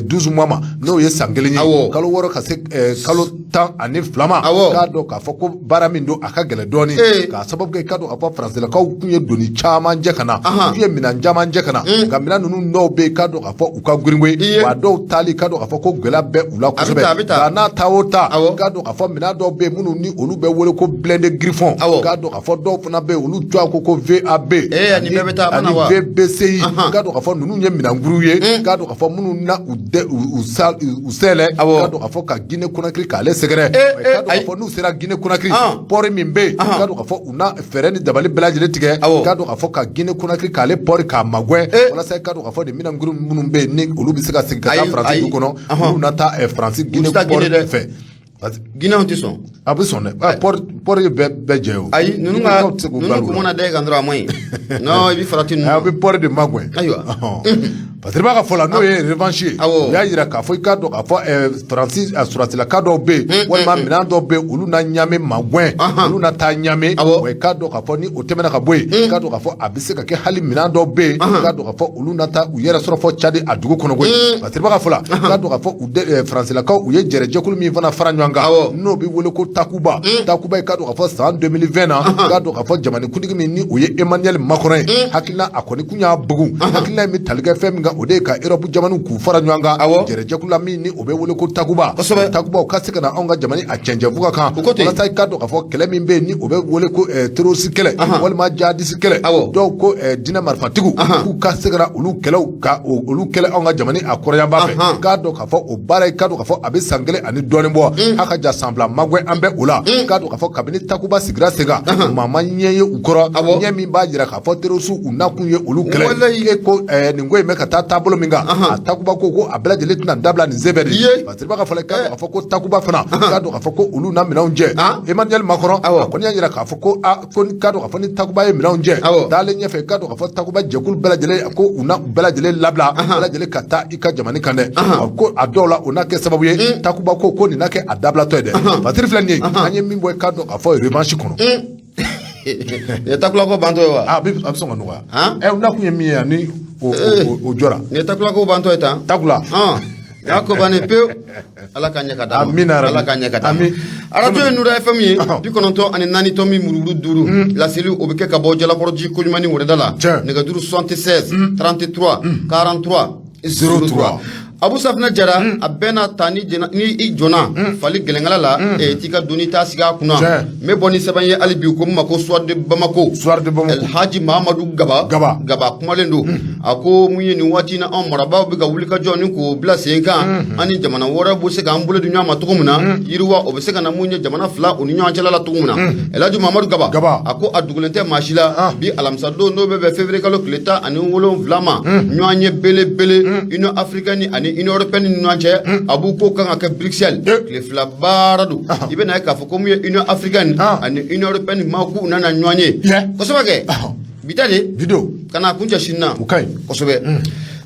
[SPEAKER 2] 12 mois ma, n'o ye san kelen ye, kalo 6 ka se kalo 12 ma. K'a dɔn k'a fɔ ko baara min don, a ka gɛlɛn dɔɔnin, k'a sababu kɛ i k'a dɔn k'a fɔ faransilakaw tun ye doni caman jɛ ka na, u tun ye minɛn caman jɛ ka na. Nka minɛn ninnu dɔw bɛ yen, k'a dɔn k'a fɔ u ka girin koyi, wa dɔw taali, k'a dɔn k'a fɔ ko gɛlɛya bɛ u la kosɛbɛ. Nka n'a ta o ta, k'a dɔn k'a fɔ minɛn dɔw bɛ yen minnu ni olu bɛ wele ko blindé Griffon, k'a dɔn k'a fɔ dɔw fana bɛ yen, olu tɔgɔ ko VAB ani VBCI, k'a dɔn k'a fɔ ninnu ye minɛn girinw ye, k'a dɔn k'a fɔ minnu na u u sɛlɛ, k'a dɔn k'a fɔ ka Guinée Conakry k'ale sɛgɛrɛ, k'a dɔn k'a fɔ n'u sera Guinée Conakry, port min bɛ yen, k'a dɔn k'a fɔ u na fɛɛrɛ ni dabali bɛɛ lajɛlen tigɛ, k'a dɔn k'a fɔ ka Guinée Conakry k'ale port k'a magɛn, walasa k'a dɔn k'a fɔ nin minɛn girin minnu bɛ yen ni olu bɛ se ka segin ka taa Faransi dugu kɔnɔ, olu na taa Faransi Guinée port fɛ.
[SPEAKER 1] Guinéenw tɛ sɔn.
[SPEAKER 2] A bɛ sɔn dɛ, port ye bɛɛ jɛ o.
[SPEAKER 1] Ayi, ninnu ka ninnu kun mana da e kan dɔrɔn, a man ɲi. Non, i bɛ farati ninnu.
[SPEAKER 2] A bɛ port de magɛn.
[SPEAKER 1] Ayiwa.
[SPEAKER 2] Fasiriba ka fɔ la, n'o ye revanche ye, u y'a jira k'a fɔ i k'a dɔn k'a fɔ Faransi sɔrɔdasilaka dɔw bɛ yen, walima minɛn dɔw bɛ yen, olu na Niamey magɛn, olu na taa Niamey. Wa i k'a dɔn k'a fɔ ni o tɛmɛna ka bɔ yen, i k'a dɔn k'a fɔ a bɛ se ka kɛ hali minɛn dɔw bɛ yen, i k'a dɔn k'a fɔ olu na taa u yɛrɛ sɔrɔ fɔ Tchad a dugu kɔnɔ koyi. Fasiriba ka fɔ la, k'a dɔn k'a fɔ u Faransilakaw u ye jɛrɛjɛkulu min fana fara ɲɔgɔn kan, n'o bɛ wele ko Takuba. Takuba, i k'a dɔn k'a fɔ san 2020 na, k'a dɔn k'a fɔ jamanakuntigi min ni o ye Emmanuel Macron ye, hakilina a kɔni kun y'a bugun. Hakilina in bɛ tali kɛ fɛn min kan, o de ye ka Europe jamanaw k'u fara ɲɔgɔn kan jɛrɛjɛkulu la min ni o bɛ wele ko Takuba. Takuba u ka se ka na anw ka jamana a cɛncɛnfuga kan, walasa i k'a dɔn k'a fɔ kɛlɛ min bɛ yen ni o bɛ wele ko terroriste kɛlɛ walima jihadiste kɛlɛ, dɔw ko diinɛ marifatigiw, k'u ka se ka na olu kɛlɛw ka olu kɛlɛ anw ka jamana a kɔrɔyanfan fɛ. K'a dɔn k'a fɔ o baara, i k'a dɔn k'a fɔ a bɛ san kelen ani dɔɔnin bɔ, a ka ja san 2 magɛn an bɛ o la. K'a dɔn k'a fɔ kabini Takuba sigira sen kan, maa ma ɲɛ ye u kɔrɔ, ɲɛ min b'a jira k'a fɔ terroriste u nakun ye olu kɛlɛ. E ko nin ko in bɛ ka taa taabolo min kan, a Takuba ko a bɛɛ lajɛlen tɛna dabila nin sen fɛ de. Fasiriba ka fɔ la, k'a dɔn k'a fɔ ko Takuba fana, k'a dɔn k'a fɔ ko olu na minɛnw jɛ, Emmanuel Macron a kɔni y'a jira k'a fɔ ko a ko k'a dɔn k'a fɔ ni Takuba ye minɛnw jɛ taalen ɲɛfɛ, k'a dɔn k'a fɔ Takuba jɛkulu bɛɛ lajɛlen ko u na u bɛɛ lajɛlen labila bɛɛ lajɛlen ka taa i ka jamana kan dɛ. Ko a dɔw la o n'a kɛ sababu ye, Takuba ko nin n'a kɛ a dabilatɔ ye dɛ. Fasiri filɛ nin ye, an ye min bɔ, i k'a dɔn k'a fɔ revanche kɔnɔ.
[SPEAKER 1] Nin ye Takulako bantɔ ye wa?
[SPEAKER 2] A bɛ sɔn ka nɔgɔya. Ɛ, n'a kun ye min ye ani o jɔra.
[SPEAKER 1] Nin ye Takulako bantɔ ye tan.
[SPEAKER 2] Takula.
[SPEAKER 1] Y'a ko bannen pewu. Ala ka ɲɛ ka d'a ma.
[SPEAKER 2] Amina.
[SPEAKER 1] Ala ka ɲɛ ka d'a ma. Arajo ye Nura FM ye, 94.5. Laseli o bɛ kɛ ka bɔ Jalakɔrɔji koɲuman wɛrɛda la. Nɛgɛjuru 76 33 43 03. Abu Safinɛ Jara, a bɛɛ n'a ta, ni i jɔnna fali gɛlɛnkala la, t'i ka doni t'a sigi a kunna. N bɛ bɔ ni sɛbɛn ye hali bi, ko min ma ko Soir de Bamako.
[SPEAKER 2] Soir de Bamako.
[SPEAKER 1] El Hadji Mahamadu Gaba.
[SPEAKER 2] Gaba.
[SPEAKER 1] Gaba kumalen don. A ko mun ye nin waati in na, anw marabaaw bɛ ka wuli ka jɔ ni k'o bila sen kan, an ni jamana wɛrɛ bɛ se k'an bolo di ɲɔgɔn ma cogo min na, yiriwa o bɛ se ka na mun ye jamana fila u ni ɲɔgɔn cɛla la cogo min na. El Hadji Mahamadu Gaba.
[SPEAKER 2] Gaba.
[SPEAKER 1] A ko a dogolen tɛ maa si la, bi alamisadon n'o bɛ bɛn février kalo tile 17 ma, ɲɔgɔn ye belebele Union africaine ani Union européenne ni ɲɔgɔn cɛ, a b'u ko kan ka kɛ Bruxelles, tile 2 baara don. I bɛna ye k'a fɔ ko mun ye Union africaine ani Union européenne maa k'u nana ɲɔgɔn ye kosɛbɛ kɛ bi ta de
[SPEAKER 2] Video.
[SPEAKER 1] ka na kuncɛ sini na.
[SPEAKER 2] O ka ɲi.
[SPEAKER 1] Kosɛbɛ.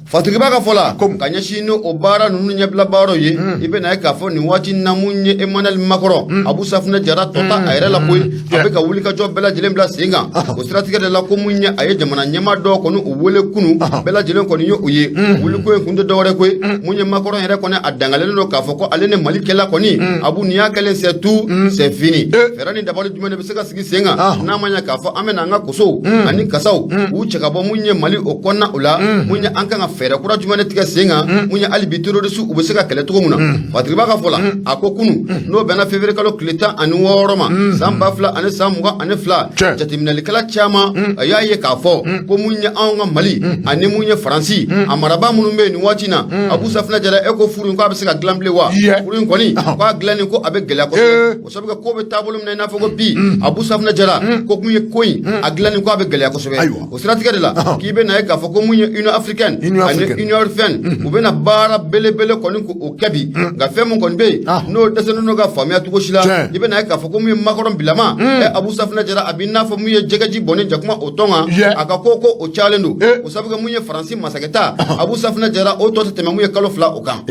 [SPEAKER 1] Fatigiba ka fɔ la ka ɲɛsin ni o baara ninnu ɲɛbila baaraw ye, i bɛna ye k'a fɔ nin waati na mun ye Emmanuel Macron, Abu Safunɛ Jara tɔ t'a a yɛrɛ la koyi, a bɛ ka wulikajɔ bɛɛ lajɛlen bila sen kan. O siratigɛ de la ko mun ye a ye jamana ɲɛmaa dɔw kɔni u wele kunun, bɛɛ lajɛlen kɔni ye u ye. Wuliko in kun tɛ dɔwɛrɛ koyi, mun ye Macron yɛrɛ kɔni a dangalen don k'a fɔ ko ale ni Mali kɛla kɔni, Abu, nin y'a kɛlen c'est tout, c'est fini. Fɛɛrɛ ni dabali jumɛn de bɛ se ka sigi sen kan n'a ma ɲɛ k'a fɔ an bɛna an ka kosow ani kasaw u cɛ ka bɔ mun ye Mali o kɔnɔna o la? Mun ye an kan ka fɛɛrɛ kura jumɛn de tigɛ sen kan mun ye hali bi terroriste u bɛ se ka kɛlɛ cogo min na? Fatigiba ka fɔ la, a ko kunun, n'o bɛnna février kalo tile 16 ma, san 2022, jateminɛlikɛla caman a y'a ye k'a fɔ ko mun ye anw ka Mali ani mun ye Faransi a marabaa minnu bɛ yen nin waati na, Abu Safunɛ Jara, e ko furu in ko a bɛ se ka dilan bilen wa? Furu in kɔni k'a dilanni ko a bɛ gɛlɛya kosɛbɛ. O sabu kɛ ko bɛ taabolo min na, i n'a fɔ ko bi, Abu Safunɛ Jara, ko mun ye ko in a dilanni ko a bɛ gɛlɛya kosɛbɛ. O siratigɛ de la k'i bɛ na ye k'a fɔ ko mun ye Union africaine ani Union européenne, u bɛna baara belebele kɔni k'o kɛ bi. Nka fɛn mun kɔni bɛ yen, n'o dɛsɛlen don ka faamuya cogo si la, i bɛ na ye k'a fɔ ko mun ye Macron bilama, ɛ Abu Safunɛ Jara, a b'i n'a fɔ mun ye jɛgɛji bɔnni jakuma o tɔn kan, a ka ko o cayalen don. O sabu kɛ mun ye Faransi masakɛ ta, Abu Safunɛ Jara, o tɔ tɛ tɛmɛ mun ye kalo 2 o kan.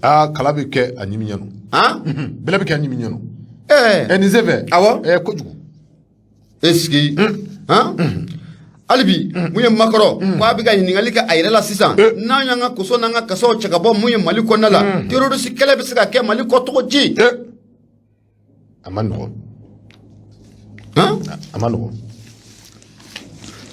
[SPEAKER 2] Aa, kala bɛ kɛ a ɲimi ɲɛna. Bɛlɛ bɛ kɛ a ɲimi ɲɛna. Ɛ nin sen fɛ.
[SPEAKER 1] Awɔ.
[SPEAKER 2] Ɛ kojugu.
[SPEAKER 1] E sigi han, hali bi mun ye Macron ko a bɛ ka ɲininkali kɛ a yɛrɛ la sisan, n'an y'an ka koso n'an ka kasaw cɛ ka bɔ mun ye Mali kɔnɔna la, terroriste kɛlɛ bɛ se ka kɛ Mali kɔ cogo di?
[SPEAKER 2] A ma nɔgɔn. A ma nɔgɔn.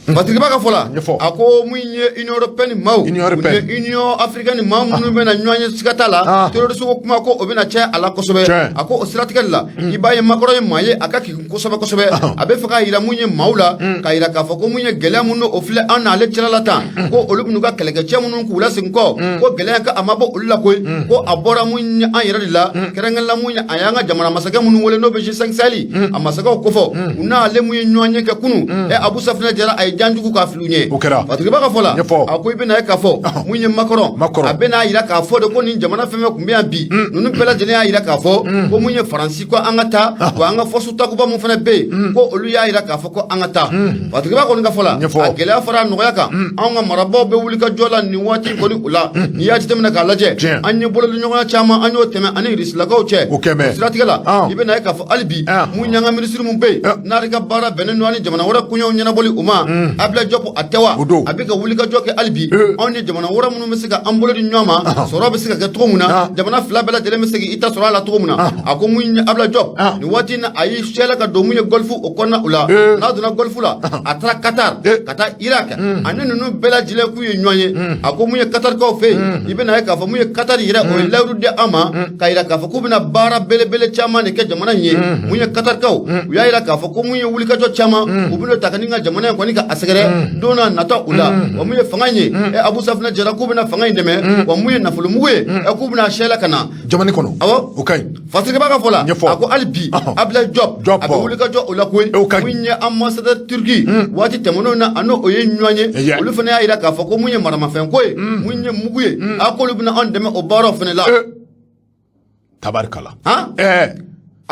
[SPEAKER 1] Fatigiba ka fɔ la, a ko mun ye Union européenne maaw, Union africaine maa minnu bɛna ɲɔgɔn ye, siga t'a la terroriste ko kuma ko o bɛna caya a la kosɛbɛ. A ko o siratigɛ de la, i b'a ye Macron ye maa ye a ka kegun kosɛbɛ kosɛbɛ. A bɛ fɛ k'a yira mun ye maaw la, k'a yira k'a fɔ ko mun ye gɛlɛya minnu o filɛ an n'ale cɛla la tan, ko olu bɛn'u ka kɛlɛkɛcɛ minnu k'u lasegin kɔ, ko gɛlɛya ka a ma bɔ olu la koyi, ko a bɔra mun ye an yɛrɛ de la, kɛrɛnkɛrɛnla mun ye a y'an ka jamana masakɛ minnu wele, n'o bɛ G5 Sahel a masakɛw kofɔ, u n'ale mun ye ɲɔgɔn ye kɛ kunun. Ɛ Abu Safunɛ Jara, a ye janjugu k'a fili u ɲɛ.
[SPEAKER 2] O kɛra.
[SPEAKER 1] Fatigiba ka fɔ la, a ko i bɛna ye k'a fɔ mun ye Macron, a bɛna yira k'a fɔ de ko nin jamana fɛn fɛn tun bɛ yan bi, ninnu bɛɛ lajɛlen y'a yira k'a fɔ ko mun ye Faransi ko an ka taa, wa an ka force Takuba mun fana bɛ yen, ko olu y'a yira k'a fɔ ko an ka taa. Fatigiba kɔni ka fɔ la, a gɛlɛya fara nɔgɔya kan, anw ka marabaaw bɛ wuli ka jɔ la nin waati kɔni u la. N'i y'a jateminɛ k'a lajɛ, an ye bolodiɲɔgɔnya caman an y'o tɛmɛ ani Irisilakaw cɛ.
[SPEAKER 2] O
[SPEAKER 1] siratigɛ la, i bɛna ye k'a fɔ hali bi mun y'an ka minisiri mun bɛ yen, n'ale ka baara bɛnnen don ani jamana wɛrɛ koɲɛw ɲɛnabɔli o ma, Abdoulaye Diop, a tɛ wa, a bɛ ka wuli ka jɔ kɛ hali bi anw ni jamana wɛrɛ minnu bɛ se ka an bolo di ɲɔgɔn ma, sɔrɔ bɛ se ka kɛ cogo min na, jamana fila bɛɛ lajɛlen bɛ se k'i ta sɔrɔ a la cogo min na. A ko mun ye Abdoulaye Diop, nin waati in na a y'i sɛlɛ ka don mun ye Golfe o kɔnɔna o la. N'a donna Golfe la, a taara Qatar, ka taa Irak, ani ninnu bɛɛ lajɛlen k'u ye ɲɔgɔn ye. A ko mun ye Qatarkaw fɛ yen, i bɛna ye k'a fɔ mun ye Qatar yɛrɛ, o ye layidu di an ma k'a yira k'a fɔ k'u bɛna baara belebele caman de kɛ jamana in ye. Mun ye Qatarkaw, u y'a yira k'a fɔ ko mun ye wulikajɔ caman u bɛna ta ka ni ka jamana in kɔni ka a sɛgɛrɛ don n'a nata u la. Wa mun ye fanga in ye, ɛ Abu Safunɛ Jara, k'u bɛna fanga in dɛmɛ, wa mun ye nafolomugu ye, ɛ k'u bɛna sɛlɛ ka na
[SPEAKER 2] jamana kɔnɔ.
[SPEAKER 1] Awɔ.
[SPEAKER 2] O ka ɲi.
[SPEAKER 1] Fatigiba ka fɔ la, a ko hali bi Abdoulaye Diop a bɛ wulikajɔ o la koyi. Mun ye ambassadeur Turquie, waati tɛmɛnenw na a n'o ye ɲɔgɔn ye, olu fana y'a yira k'a fɔ ko mun ye maramafɛn ko ye, mun ye mugu ye, a k'olu bɛna anw dɛmɛ o baaraw fana la.
[SPEAKER 2] Tabarikala.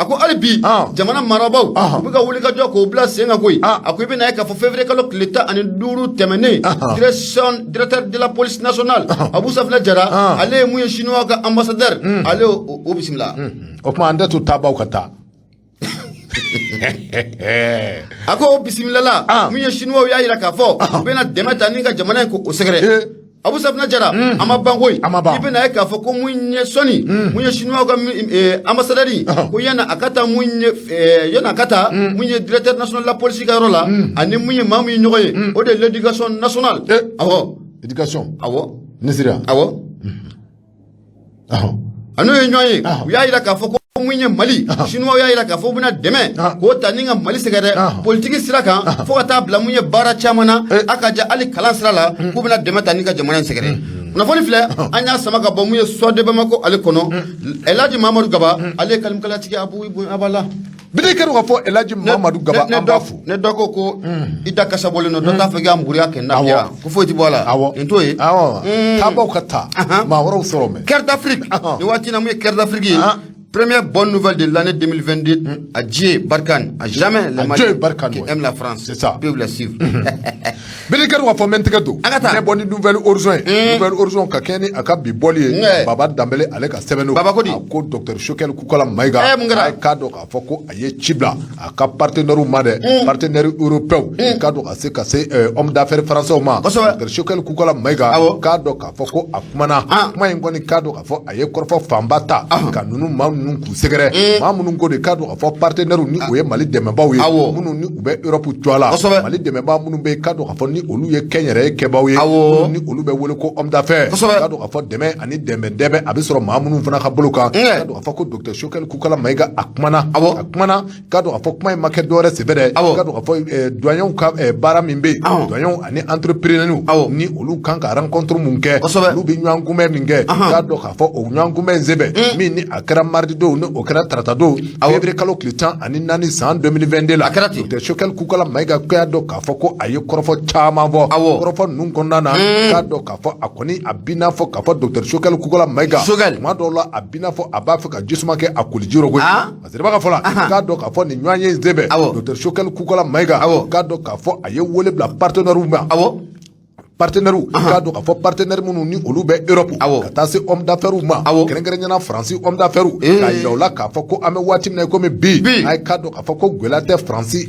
[SPEAKER 1] A ko hali bi jamana marabaaw u bɛ ka wuli ka jɔ k'o bila sen kan koyi. A ko i bɛna ye k'a fɔ février kalo tile 15 tɛmɛnen, direction directeur de la police nationale Abu Safunɛ Jara, ale ye mun ye chinois ka ambassadeur, ale o bisimila.
[SPEAKER 2] O tuma an tɛ to taabaw ka taa.
[SPEAKER 1] A ko bisimilala mun ye chinois y'a jira k'a fɔ u bɛna dɛmɛ ta ni ka jamana in k'o sɛgɛrɛ. Abu Safunɛ Jara, a ma ban koyi.
[SPEAKER 2] A ma ban.
[SPEAKER 1] I bɛna ye k'a fɔ ko mun ye sɔnni mun ye chinois ka ambassadeur, ko yanni a ka taa mun ye yanni a ka taa mun ye directeur national de la police ka yɔrɔ la, ani mun ye maa mun ye ɲɔgɔn ye, o de ye l'éducation nationale. Awɔ.
[SPEAKER 2] Éducation.
[SPEAKER 1] Awɔ.
[SPEAKER 2] Nisiriya.
[SPEAKER 1] Awɔ. A n'o ye ɲɔgɔn ye, u y'a jira k'a fɔ ko mun ye Mali, chinois y'a jira k'a fɔ u bɛna dɛmɛ k'o ta ni ka Mali sɛgɛrɛ politiki sira kan, fo ka taa bila mun ye baara caman na, a ka ja hali kalan sira la, k'u bɛna dɛmɛ ta ni ka jamana in sɛgɛrɛ. Kunnafoni filɛ, an y'a sama ka bɔ mun ye Soir de Bamako ale kɔnɔ. Elhaji Mamadu Gaba, ale ye kalimkalatigi Abu Abala.
[SPEAKER 2] Bi kɛra k'a fɔ Elhaji Mamadu Gaba, an b'a fo.
[SPEAKER 1] Ne dɔ ko ko i da kasa bɔlen don, dɔ t'a fɛ k'i ka muguriya kɛ na, ko foyi tɛ bɔ a la. Nin t'o ye.
[SPEAKER 2] Awɔ, taabaw ka taa maa wɛrɛw sɔrɔ mɛ.
[SPEAKER 1] Cœur d'Afrique, nin waati na mun ye Cœur d'Afrique ye. Première bonne nouvelle de l'année 2022, adieu Barkhane, à jamais les
[SPEAKER 2] Adieu
[SPEAKER 1] Maliens
[SPEAKER 2] Barkhane,
[SPEAKER 1] qui
[SPEAKER 2] ouais.
[SPEAKER 1] aiment la France
[SPEAKER 2] C'est ça.
[SPEAKER 1] peuvent la suivre.
[SPEAKER 2] Bɛɛ kɛra k'a fɔ n bɛ n tɛgɛ don
[SPEAKER 1] An ka taa.
[SPEAKER 2] Ne bɔ ni Nouvel Horizon ye. Nouvel Horizon ka kɛɲɛ ni a ka bi bɔli ye, Baba Danbele ale ka sɛbɛn don.
[SPEAKER 1] Baba ko di?
[SPEAKER 2] A ko docteur Choguel Kokalla Maïga,
[SPEAKER 1] Eh, mun kɛra?
[SPEAKER 2] a ye k'a dɔn k'a fɔ ko a ye ci bila a ka partenaires ma dɛ, partenaires européens, i k'a dɔn ka se homme d'affaires français ma. Docteur Choguel Kokalla Maïga, k'a dɔn k'a fɔ ko a kumana. Kuma in kɔni, k'a dɔn k'a fɔ a ye kɔrɔfɔ fanba ta ka ninnu maa ninnu k'u sɛgɛrɛ, maa minnu ko de k'a dɔn k'a fɔ partenaires ni o ye Mali dɛmɛbaaw ye, minnu ni u bɛ Europe cogoya la, Mali dɛmɛbaa minnu bɛ yen, k'a dɔn k'a fɔ ni olu ye kɛnyɛrɛye kɛbaaw ye, minnu ni olu bɛ wele ko homme d'affaires, k'a dɔn k'a fɔ dɛmɛ ani dɛmɛ dɛmɛ a bɛ sɔrɔ maa minnu fana ka bolo kan. K'a dɔn k'a fɔ ko docteur Choguel Kokalla Maïga a kumana. A kumana, k'a dɔn k'a fɔ kuma in ma kɛ dɔwɛrɛ senfɛ dɛ, k'a dɔn k'a fɔ douaniers ka baara min bɛ yen, douaniers ani entrepreneurs ni olu kan ka rencontre mun kɛ, olu bɛ ɲɔgɔn kunbɛn min kɛ, k'a dɔn k'a fɔ o ɲɔgɔn kunbɛn in senfɛ min ni a kɛra mardi don, ni o kɛra tarata don, février kalo tile 14 san 2022 la.
[SPEAKER 1] A kɛra ten.
[SPEAKER 2] Docteur Choguel Kokalla Maïga y'a dɔn k'a fɔ ko a ye kɔrɔfɔ caman fɔ. Kɔrɔfɔ ninnu kɔnɔna na, k'a dɔn k'a fɔ a kɔni a b'i n'a fɔ k'a fɔ docteur Choguel Kokalla Maïga,
[SPEAKER 1] Choguel.
[SPEAKER 2] tuma dɔw la a b'i n'a fɔ a b'a fɛ ka jisuma kɛ a koliji rɔ koyi. Parce que b'a fɔ la, k'a dɔn k'a fɔ nin ɲɔgɔn ye in senfɛ, docteur Choguel Kokalla Maïga, k'a dɔn k'a fɔ a ye wele bila partenaires ma, partenaires, k'a dɔn k'a fɔ partenaire minnu ni olu bɛ Europe, ka taa se homme d'affaires ma, kɛrɛnkɛrɛnnenya Faransi homme d'affaires, k'a yira u la k'a fɔ ko an bɛ waati min na i komi bi, a ye k'a dɔn k'a fɔ ko gɛlɛya tɛ Faransi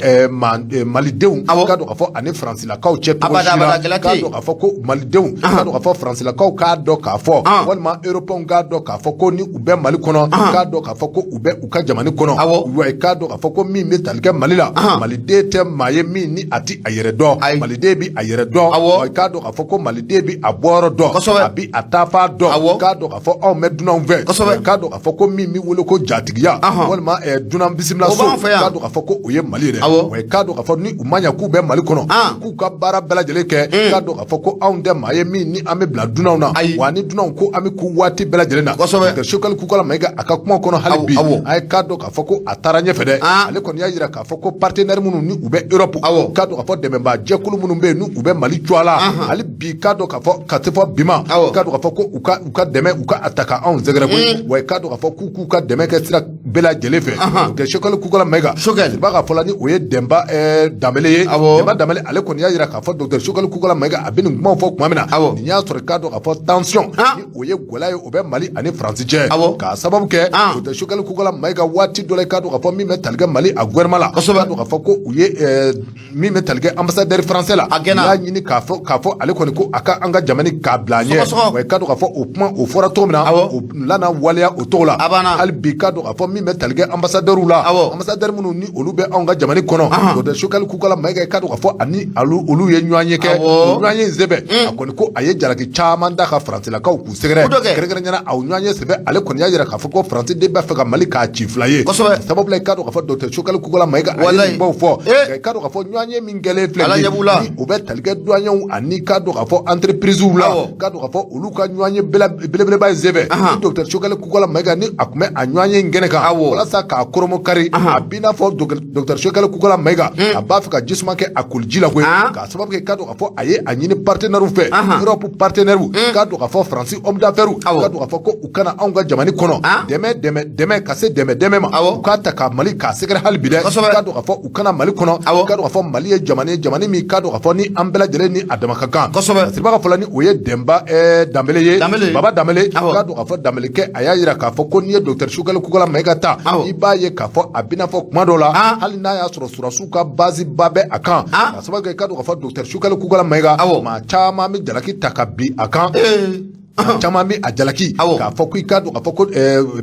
[SPEAKER 2] Malidenw, k'a dɔn k'a fɔ ani Faransilakaw cɛ cogo
[SPEAKER 1] Abada,
[SPEAKER 2] si la.
[SPEAKER 1] abada, gɛlɛya tɛ
[SPEAKER 2] K'a
[SPEAKER 1] yen.
[SPEAKER 2] dɔn k'a fɔ ko Malidenw, k'a dɔn k'a fɔ Faransilakaw k'a dɔn k'a fɔ, walima Européens k'a dɔn k'a fɔ ko ni u bɛ Mali kɔnɔ, k'a dɔn k'a fɔ ko u bɛ u ka jamana kɔnɔ. Wa k'a dɔn k'a fɔ ko min bɛ tali kɛ Mali la, Maliden tɛ maa ye min ni a ti a yɛrɛ dɔn. Maliden bi a yɛrɛ dɔn. Wa k'a dɔn k'a fɔ ko Maliden bi a bɔyɔrɔ dɔn, a bi a taafan dɔn. K'a dɔn k'a fɔ anw bɛ dunanw fɛ. K'a dɔn k'a fɔ ko min bɛ wele ko jatigiya, walima dunan bisimila
[SPEAKER 1] O
[SPEAKER 2] so,
[SPEAKER 1] b'anw fɛ yan.
[SPEAKER 2] k'a dɔn k'a fɔ ko o ye Mali ye dɛ. Wa k'a dɔn k'a fɔ ni u ma ɲɛ k'u bɛ Mali kɔnɔ, k'u ka baara bɛɛ lajɛlen kɛ, k'a dɔn k'a fɔ ko anw tɛ maa ye min ni an bɛ bila dunanw na. Wa ni dunanw ko an bɛ k'u waati bɛɛ lajɛlen na. Docteur Choguel Kokalla Maïga a ka kuma kɔnɔ hali bi, a ye k'a dɔn k'a fɔ ko a taara ɲɛfɛ dɛ. Ale kɔni y'a jira k'a fɔ ko partenaire minnu ni u bɛ Europe, k'a dɔn k'a fɔ dɛmɛbaa jɛkulu minnu bɛ yen ni u bɛ Mali cogoya la hali bi, k'a dɔn k'a fɔ ka se fɔ bi ma, k'a dɔn k'a fɔ ko u ka dɛmɛ, u ka a ta ka anw sɛgɛrɛ koyi. Wa k'a dɔn k'a fɔ k'u ka dɛmɛ kɛ sira bɛɛ lajɛlen fɛ. Docteur Choguel Kokalla Maïga,
[SPEAKER 1] Choguel.
[SPEAKER 2] b'a ka fɔ la ni o ye Denba Danbele ye. Denba Danbele ale kɔni y'a jira k'a fɔ docteur Choguel Kokalla Maïga a bɛ nin kumaw fɔ tuma min na, nin y'a sɔrɔ k'a dɔn k'a fɔ tension ni o ye gɛlɛya ye, o bɛ Mali ani Faransi cɛ, k'a sababu kɛ docteur Choguel Kokalla Maïga waati dɔ la, k'a dɔn k'a fɔ min bɛ tali kɛ Mali a gouvernement la, k'a dɔn k'a fɔ ko u ye min bɛ tali kɛ ambassadeur français la,
[SPEAKER 1] A gɛnna.
[SPEAKER 2] u y'a ɲini k'a fɔ ale kɔni ko a ka an ka jamana k'a bila ɲɛ.
[SPEAKER 1] Sɔgɔ-sɔgɔ.
[SPEAKER 2] Wa k'a dɔn k'a fɔ o kuma o fɔra cogo min na, o lana waleya o cogo la.
[SPEAKER 1] A banna.
[SPEAKER 2] Hali bi, k'a dɔn k'a fɔ min bɛ tali kɛ ambassadeur la, ambassadeur minnu ni olu bɛ anw ka jamana kɔnɔ, docteur Choguel Kokalla Maïga, k'a dɔn k'a fɔ ani olu ye ɲɔgɔn ye kɛ. O ɲɔgɔn ye in senfɛ, a kɔni ko a ye jalaki caman da ka Faransilakaw k'u sɛgɛrɛ.
[SPEAKER 1] Ko dɔ kɛ.
[SPEAKER 2] Kɛrɛnkɛrɛnnenya la, o ɲɔgɔn ye senfɛ, ale kɔni y'a jira k'a fɔ ko Faransi de b'a fɛ ka Mali k'a ci fila ye. Sababu la, i k'a dɔn k'a fɔ docteur Choguel Kokalla Maïga a ye nin kumaw fɔ. Nka i k'a dɔn k'a fɔ ɲɔgɔn ye min kɛlen filɛ
[SPEAKER 1] Ala
[SPEAKER 2] nin ye,
[SPEAKER 1] ɲɛ b'u la.
[SPEAKER 2] ni o bɛ tali kɛ douaniers ani k'a dɔn k'a fɔ entreprises la, k'a dɔn k'a fɔ olu ka ɲɔgɔn ye belebeleba in senfɛ, ni docteur Choguel Kokalla Maïga ni a tun bɛ a ɲɔgɔn ye in kɛnɛ kan, walasa k'a koromo kari, a b'i n'a fɔ docteur Choguel Kokalla Maïga a b'a fɛ ka jisuma kɛ a koliji la koyi, k'a sababu kɛ k'a dɔn k'a fɔ a ye a ɲini partenaires fɛ, Europe partenaires, k'a dɔn k'a fɔ Faransi homme d'affaires, k'a dɔn k'a fɔ ko u kana anw ka jamana kɔnɔ dɛmɛ dɛmɛ dɛmɛ ka se dɛmɛ dɛmɛ ma, u k'a ta ka Mali k'a sɛgɛrɛ hali bi dɛ, k'a dɔn k'a fɔ u kana Mali kɔnɔ, k'a dɔn k'a fɔ Mali ye jamana ye, jamana min k'a dɔn k'a fɔ ni an bɛɛ lajɛlen ni a dama ka kan. Siriba ka fɔ la ni o ye Denba Danbele ye.
[SPEAKER 1] Danbele.
[SPEAKER 2] Baba Danbele, k'a dɔn k'a fɔ Danbele kɛ a y'a jira k'a fɔ ko n'i ye docteur Choguel Kokalla Maïga ta, i b'a ye k'a fɔ a bɛna fɔ kuma dɔw la, hali n'a y'a sɔrɔ surasiw ka base ba bɛ a kan, k'a sababu kɛ k'a dɔn k'a fɔ docteur Choguel Kokalla Maïga, maa caman bɛ jalaki ta ka bin a kan, maa caman bɛ a jalaki k'a fɔ ko i k'a dɔn k'a fɔ ko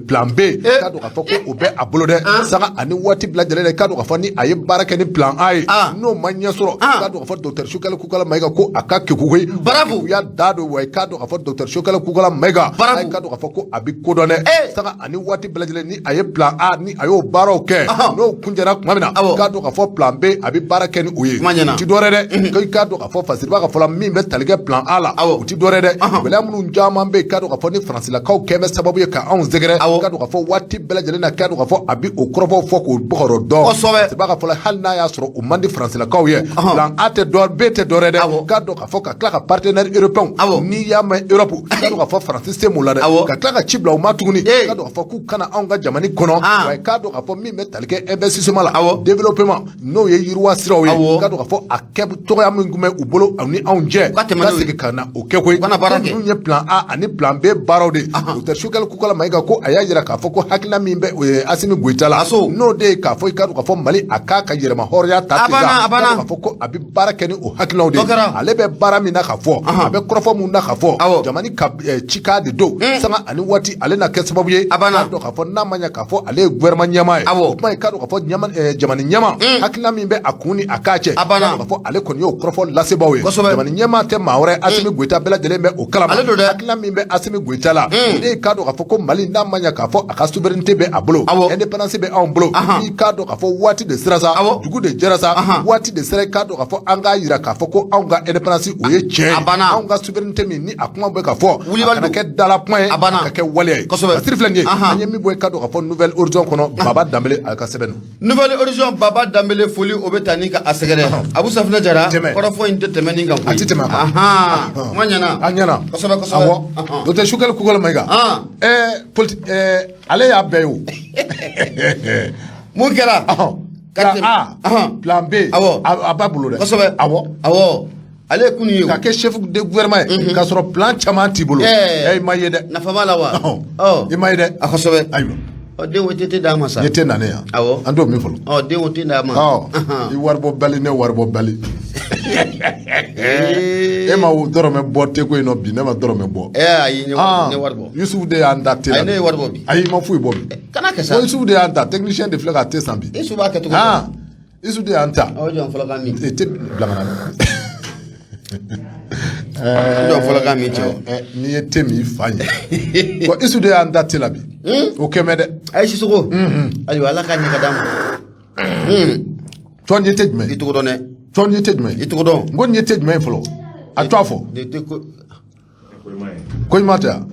[SPEAKER 2] plan B, k'a dɔn k'a fɔ ko o bɛ a bolo dɛ, sanga ani waati bila lajɛlen dɛ, k'a dɔn k'a fɔ ni a ye baara kɛ ni plan A ye, n'o ma ɲɛ sɔrɔ, k'a dɔn k'a fɔ docteur Choguel Kokalla Maïga ko a ka keku koyi.
[SPEAKER 1] Bravo.
[SPEAKER 2] U y'a da don wa, k'a dɔn k'a fɔ docteur Choguel Kokalla Maïga,
[SPEAKER 1] Bravo.
[SPEAKER 2] a ye k'a dɔn k'a fɔ ko a bɛ ko dɔn dɛ, sanga ani waati bɛɛ lajɛlen ni a ye plan A ni a y'o baaraw kɛ, n'o kuncɛra tuma min na, k'a dɔn k'a fɔ plan B a bɛ baara kɛ ni o ye.
[SPEAKER 1] Kuma ɲɛna.
[SPEAKER 2] O ti dɔwɛrɛ dɛ, ko i k'a dɔn k'a fɔ Fasiriba ka fɔ la min bɛ tali kɛ plan A la, o ti dɔwɛrɛ dɛ, gɛlɛya minnu caman caman bɛ yen, k'a dɔn k'a fɔ ni Faransilakaw kɛn bɛ sababu ye ka anw sɛgɛrɛ, k'a dɔn k'a fɔ waati bɛɛ lajɛlen na, k'a dɔn k'a fɔ a bɛ o kɔrɔfɔw fɔ k'o bɔgɔrɔ dɔn. B'a ka fɔ la, hali n'a y'a sɔrɔ o man di Faransilakaw ye, plan A tɛ dɔ, B tɛ dɔ wɛrɛ dɛ, k'a dɔn k'a fɔ ka tila ka partenaire européen, n'i y'a mɛn Europe, k'a dɔn k'a fɔ Faransi se m'o la dɛ, ka tila ka ci bila u ma tuguni, k'a dɔn k'a fɔ k'u kana anw ka jamana kɔnɔ, wa k'a dɔn k'a fɔ min bɛ tali kɛ investissement la, développement, n'o ye yiriwa siraw ye, k'a dɔn k'a fɔ a kɛ cogoya min tun bɛ u bolo ni anw cɛ, ka segin ka na o kɛ koyi. Ninnu ye plan A ani plan B baaraw de ye. Docteur Choguel Kokalla Maïga ko a y'a jira k'a fɔ ko hakilina min bɛ Assimi Goïta la, n'o de ye k'a fɔ i k'a dɔn k'a fɔ Mali a k'a ka yɛrɛma hɔrɔnya ta ten, k'a dɔn k'a fɔ ko a bɛ baara kɛ ni o hakilinaw de ye. Ale bɛ baara min na ka fɔ, a bɛ kɔrɔfɔ mun na ka fɔ, jamana ka cikan de don, sanga ani waati ale na kɛ sababu ye, k'a dɔn k'a fɔ n'a ma ɲɛ k'a fɔ ale ye gouvernement ɲɛmaa ye, o kuma i k'a dɔn k'a fɔ jamana ɲɛmaa hakilina min bɛ a kun ni a k'a cɛ, k'a dɔn k'a fɔ ale kɔni y'o kɔrɔfɔ lasebaaw ye. Jamana ɲɛmaa tɛ maa wɛrɛ, Assimi Goïta, bɛɛ lajɛlen bɛ o kalama. Hakilina min bɛ Assimi Goïta la, o de ye k'a dɔn k'a fɔ ko Mali, n'a ma ɲɛ k'a fɔ a ka souveraineté bɛ a bolo, indépendance bɛ anw bolo, i k'a dɔn k'a fɔ waati de sera sa, dugu de jɛra sa, waati de sera i k'a dɔn k'a fɔ an k'a jira k'a fɔ ko anw ka indépendance o ye tiɲɛ ye, anw ka souveraineté min ni a kuma bɛ ka fɔ, a kana kɛ dala kuma ye, a ka kɛ waleya ye. Basiri filɛ nin ye, an ye min bɔ i k'a dɔn k'a fɔ Nouvel Horizon kɔnɔ, Baba Danbele a ka sɛbɛn don.
[SPEAKER 1] Nouvel Horizon, Baba Danbele, foli o bɛ taa ni ka a sɛgɛrɛ. Abu Safinɛ Jara, kɔrɔfɔ in tɛ tɛmɛ nin kan koyi.
[SPEAKER 2] A tɛ tɛmɛ a kan.
[SPEAKER 1] Kuma ɲɛna.
[SPEAKER 2] A ɲɛna.
[SPEAKER 1] Kosɛbɛ kosɛbɛ.
[SPEAKER 2] Awɔ. Docteur Choguel Kokalla Maïga. Ɛɛ ale y'a bɛɛ ye o.
[SPEAKER 1] Mun kɛra?
[SPEAKER 2] Plan A, plan B.
[SPEAKER 1] Awɔ.
[SPEAKER 2] A b'a bolo dɛ.
[SPEAKER 1] Kosɛbɛ.
[SPEAKER 2] Awɔ.
[SPEAKER 1] Awɔ. Ale ye kunun ye o.
[SPEAKER 2] Ka kɛ chef de gouvernement ye, k'a sɔrɔ plan caman t'i bolo. I ma ye dɛ.
[SPEAKER 1] Nafa b'a la wa?
[SPEAKER 2] I ma ye dɛ.
[SPEAKER 1] A kosɛbɛ.
[SPEAKER 2] Ayiwa.
[SPEAKER 1] Ɔ, den o tɛ d'a ma sa.
[SPEAKER 2] Ne tɛ na ne yan.
[SPEAKER 1] Awɔ.
[SPEAKER 2] An t'o min fɔlɔ.
[SPEAKER 1] Ɔ, den o tɛ d'a ma.
[SPEAKER 2] Ɔ, i wari bɔ bali, ne wari bɔ bali. E ma dɔrɔmɛ bɔ te ko in nɔ bi, ne ma dɔrɔmɛ bɔ.
[SPEAKER 1] Ayi, ne wari bɔ.
[SPEAKER 2] Yusufu de y'an ta te la.
[SPEAKER 1] Ayi, ne ye wari bɔ bi.
[SPEAKER 2] Ayi, i ma foyi bɔ bi.
[SPEAKER 1] Kana kɛ sa.
[SPEAKER 2] Ko Yusufu de y'an ta, technicien de filɛ ka te san bi.
[SPEAKER 1] Yusufu b'a kɛ cogo di?
[SPEAKER 2] Yusufu de y'an ta.
[SPEAKER 1] Aw jɔn fɔlɔ ka min.
[SPEAKER 2] E te bila ka na.
[SPEAKER 1] Jɔn fɔlɔ ka min cɛ.
[SPEAKER 2] N'i ye te min i fa ɲɛ. Ko Isu de y'an da te la bi. O kɛmɛ dɛ.
[SPEAKER 1] Ayi, Sisoko. Ayiwa, Ala k'a ɲɛ ka d'a ma.
[SPEAKER 2] Cɔn ye te jumɛn?
[SPEAKER 1] I tɔgɔ dɔn dɛ.
[SPEAKER 2] Cɔn ye te jumɛn?
[SPEAKER 1] I tɔgɔ dɔn.
[SPEAKER 2] N ko nin ye te jumɛn ye fɔlɔ? A tɔgɔ fɔ.
[SPEAKER 1] Nin te ko.
[SPEAKER 2] Ko ɲuman tɛ yan.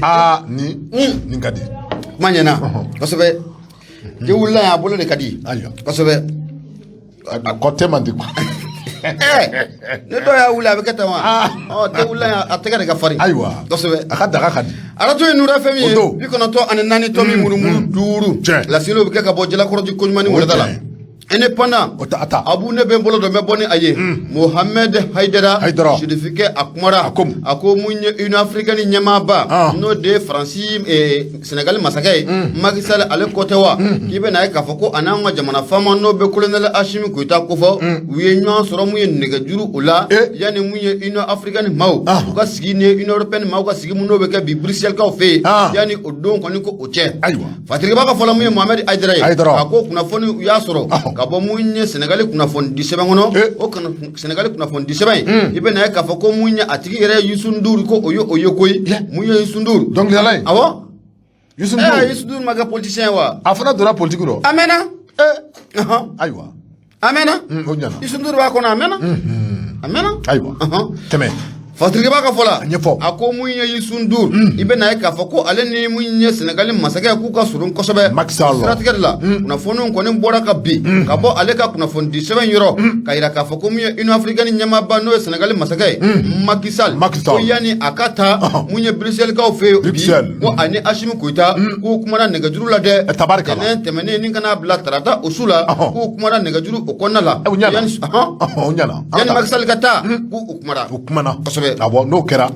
[SPEAKER 2] Aa, nin ka di.
[SPEAKER 1] Kuma ɲɛna kosɛbɛ. Te wulila yan, a bolo de ka di.
[SPEAKER 2] Ayiwa.
[SPEAKER 1] Kosɛbɛ.
[SPEAKER 2] Kɔ te man di quoi.
[SPEAKER 1] Ne dɔw y'a wuli, a bɛ kɛ tan wa? Ɔ, te wulila yan, a tɛgɛ de ka farin.
[SPEAKER 2] Ayiwa.
[SPEAKER 1] Kosɛbɛ.
[SPEAKER 2] A ka daga ka di.
[SPEAKER 1] Arajo ye Nuru FM ye, 94.5. Laseliw bɛ kɛ ka bɔ Jalakɔrɔji koɲuman ni wɛrɛda la. Indépendant.
[SPEAKER 2] O ta, a ta.
[SPEAKER 1] Abu, ne bɛ n bolo dɔ, n bɛ bɔ ni a ye. Mohamed Haidara.
[SPEAKER 2] Haidara.
[SPEAKER 1] Sirifikɛ, a kumara.
[SPEAKER 2] A ko.
[SPEAKER 1] A ko mun ye Union africaine ɲɛmaaba, n'o de ye Faransi, Sénégal masakɛ ye, Macky Sall, ale ko tɛ wa? K'i bɛ n'a ye k'a fɔ ko a n'an ka jamana faama, n'o bɛ colonel Assimi Goïta kofɔ, u ye ɲɔgɔn sɔrɔ mun ye nɛgɛjuru o la, yanni mun ye Union africaine maaw u ka sigi ni Union européenne maaw ka sigi mun n'o bɛ kɛ bi Bruxelles kaw fɛ yen, yanni o don kɔni ko o cɛ.
[SPEAKER 2] Ayiwa.
[SPEAKER 1] Fatiriba ka fɔlɔ mun ye Mohamed Haidara ye. A ko kunnafoni u y'a sɔrɔ ka bɔ mun ye Sénégal kunnafoni di sɛbɛn kɔnɔ. O Sénégal kunnafoni di sɛbɛn in, i bɛ na ye k'a fɔ ko mun ye a tigi yɛrɛ Youssou Ndour, ko o ye o ye koyi. Mun ye Youssou Ndour?
[SPEAKER 2] Dɔnkilidala ye.
[SPEAKER 1] Awɔ.
[SPEAKER 2] Youssou Ndour.
[SPEAKER 1] Youssou Ndour ma kɛ politicien ye wa?
[SPEAKER 2] A fana donna politique rɔ.
[SPEAKER 1] A mɛnna.
[SPEAKER 2] Ayiwa.
[SPEAKER 1] A mɛnna.
[SPEAKER 2] O ɲɛna.
[SPEAKER 1] Youssou Ndour b'a kɔnɔ, a mɛnna. A mɛnna.
[SPEAKER 2] Ayiwa. Tɛmɛ.
[SPEAKER 1] Fatiriba ka fɔ la.
[SPEAKER 2] A ɲɛfɔ.
[SPEAKER 1] A ko mun ye Youssou Ndour, i bɛ na ye k'a fɔ ko ale ni mun ye Sénégal masakɛ k'u ka surun kosɛbɛ.
[SPEAKER 2] Macky Sall.
[SPEAKER 1] Siratigɛ de la, kunnafoniw kɔni bɔra ka bin ka bɔ ale ka kunnafoni di sɛbɛn yɔrɔ, ka yira k'a fɔ ko mun ye Union africaine ɲɛmaaba, n'o ye Sénégal masakɛ ye, Macky Sall,
[SPEAKER 2] Macky Sall,
[SPEAKER 1] ko yanni a ka taa mun ye Bruxelles kaw fɛ yen bi, ko ani Assimi Goïta k'u kumana nɛgɛjuru la dɛ.
[SPEAKER 2] Tabarikala.
[SPEAKER 1] Tɛnɛn tɛmɛnen ni kana bila tarata o su la, k'u kumana nɛgɛjuru o kɔnɔna la.
[SPEAKER 2] O ɲɛna. O ɲɛna.
[SPEAKER 1] Yanni Macky Sall ka taa, k'u kumana.
[SPEAKER 2] U kumana.
[SPEAKER 1] Kosɛbɛ.
[SPEAKER 2] Awɔ, n'o kɛra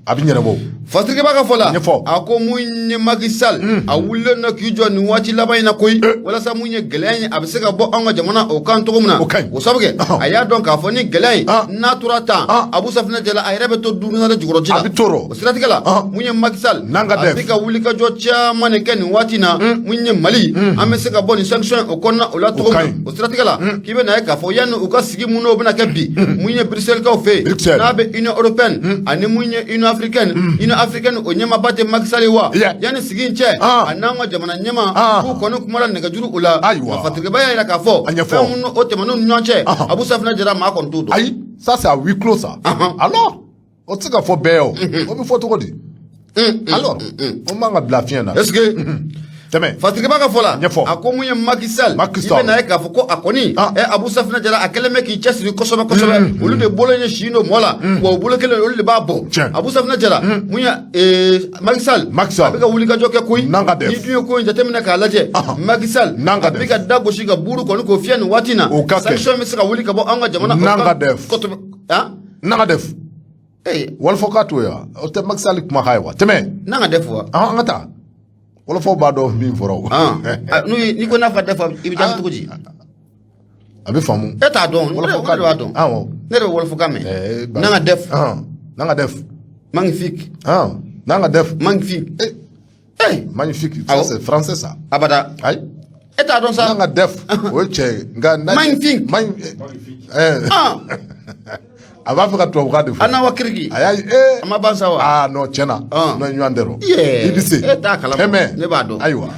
[SPEAKER 2] a bɛ ɲɛnabɔ.
[SPEAKER 1] Fasiriba ka fɔ la.
[SPEAKER 2] Ɲɛfɔ.
[SPEAKER 1] A ko mun ye Macky Sall, a wulilen don k'i jɔ nin waati laban in na koyi, walasa mun ye gɛlɛya in a bɛ se ka bɔ anw ka jamana o kan cogo min na.
[SPEAKER 2] O ka ɲi.
[SPEAKER 1] O sabu kɛ, a y'a dɔn k'a fɔ ni gɛlɛya in n'a tora tan, Abu Safinɛ Jala, a yɛrɛ bɛ to duurunan de jukɔrɔ ji la.
[SPEAKER 2] A bɛ to rɔ.
[SPEAKER 1] O siratigɛ la, mun ye Macky Sall,
[SPEAKER 2] N'an ka
[SPEAKER 1] a bɛ ka wulikajɔ caman de kɛ nin waati in na, mun ye Mali an bɛ se ka bɔ nin sanction o kɔnɔna o la cogo min na. O siratigɛ la, k'i bɛ na ye k'a fɔ yanni u ka sigi mun n'o bɛna kɛ bi mun ye Bruxelles kaw fɛ yen, n'a bɛ Union européenne ani mun ye Union africaine, Union africaine o ɲɛmaaba tɛ Macky Sall ye wa? Yanni sigi in cɛ, a n'an ka jamana ɲɛmaa k'u kɔni kumana nɛgɛjuru o la.
[SPEAKER 2] Ayiwa.
[SPEAKER 1] Fatiriba y'a jira k'a fɔ fɛn minnu o tɛmɛn'u ni ɲɔgɔn cɛ, Abu Safinɛ Jara, maa kɔni t'o dɔn.
[SPEAKER 2] Ayi. Ça, c'est à huis clos, ça. Alors, o tɛ se ka fɔ bɛɛ ye o. O bɛ fɔ cogo di? Alors, o man ka bila fiɲɛ na.
[SPEAKER 1] Est ce que
[SPEAKER 2] Tɛmɛ.
[SPEAKER 1] Fatigiba ka fɔ la,
[SPEAKER 2] Ɲɛfɔ.
[SPEAKER 1] a ko mun ye Macky Sall,
[SPEAKER 2] Macky
[SPEAKER 1] i
[SPEAKER 2] Sall.
[SPEAKER 1] bɛna ye k'a fɔ ko a kɔni Abu Safinɛ Jara, a kɛlen bɛ k'i cɛsiri kosɛbɛ kosɛbɛ. Olu de bolo ye si don mɔ la, wa u bolo kelen, olu de b'a bɔ. Abu Safinɛ Jara, mun ye Macky Sall,
[SPEAKER 2] Macky Sall.
[SPEAKER 1] a bɛ ka wulikajɔ kɛ koyi.
[SPEAKER 2] N'an ka def.
[SPEAKER 1] Ni dun ye ko in jateminɛ k'a lajɛ, Macky Sall
[SPEAKER 2] N'an ka
[SPEAKER 1] a bɛ
[SPEAKER 2] def.
[SPEAKER 1] ka da gosi ka buru kɔni k'o fiyɛ nin waati in na.
[SPEAKER 2] O ka kɛ.
[SPEAKER 1] Sanction bɛ se ka wuli ka bɔ an ka jamana
[SPEAKER 2] N'an ka def.
[SPEAKER 1] Kosɛbɛ, han.
[SPEAKER 2] N'an ka def.
[SPEAKER 1] Ee.
[SPEAKER 2] Wɔlɔfɔ ka to yan, o tɛ Macky Sall kumakan ye wa? Tɛmɛ.
[SPEAKER 1] N'an ka def wa.
[SPEAKER 2] An ka taa. Wɔlɔfɔw b'a dɔn min fɔra o.
[SPEAKER 1] Ah, n'u ye, n'i ko n'a ka def, i bɛ jaabi cogo di?
[SPEAKER 2] A bɛ faamu.
[SPEAKER 1] E t'a dɔn, ne
[SPEAKER 2] Wɔlɔfɔ
[SPEAKER 1] de b'a dɔn.
[SPEAKER 2] Awɔ.
[SPEAKER 1] Ne de bɛ wɔlɔfɔkan mɛn. N'an ka def.
[SPEAKER 2] N'an ka def.
[SPEAKER 1] Magnifique.
[SPEAKER 2] N'an ka def.
[SPEAKER 1] Magnifique.
[SPEAKER 2] Eh,
[SPEAKER 1] eh.
[SPEAKER 2] Magnifique, ça
[SPEAKER 1] Awɔ.
[SPEAKER 2] c'est français, ça.
[SPEAKER 1] Abada.
[SPEAKER 2] Ayi.
[SPEAKER 1] E t'a dɔn sa.
[SPEAKER 2] N'an ka def, o ye cɛ ye. Nka
[SPEAKER 1] Magnifique.
[SPEAKER 2] Eh, a b'a fɛ ka tubabukan de fɔ.
[SPEAKER 1] An wa kiriki.
[SPEAKER 2] A y'a ye ee.
[SPEAKER 1] A ma ban sa wa?
[SPEAKER 2] Ah non, tiɲɛ na. Non, ɲɔgɔn tɛ rɔ.
[SPEAKER 1] Yeah.
[SPEAKER 2] I bɛ se.
[SPEAKER 1] E t'a kalama.
[SPEAKER 2] Tɛmɛ.
[SPEAKER 1] Ne b'a dɔn.
[SPEAKER 2] Ayiwa.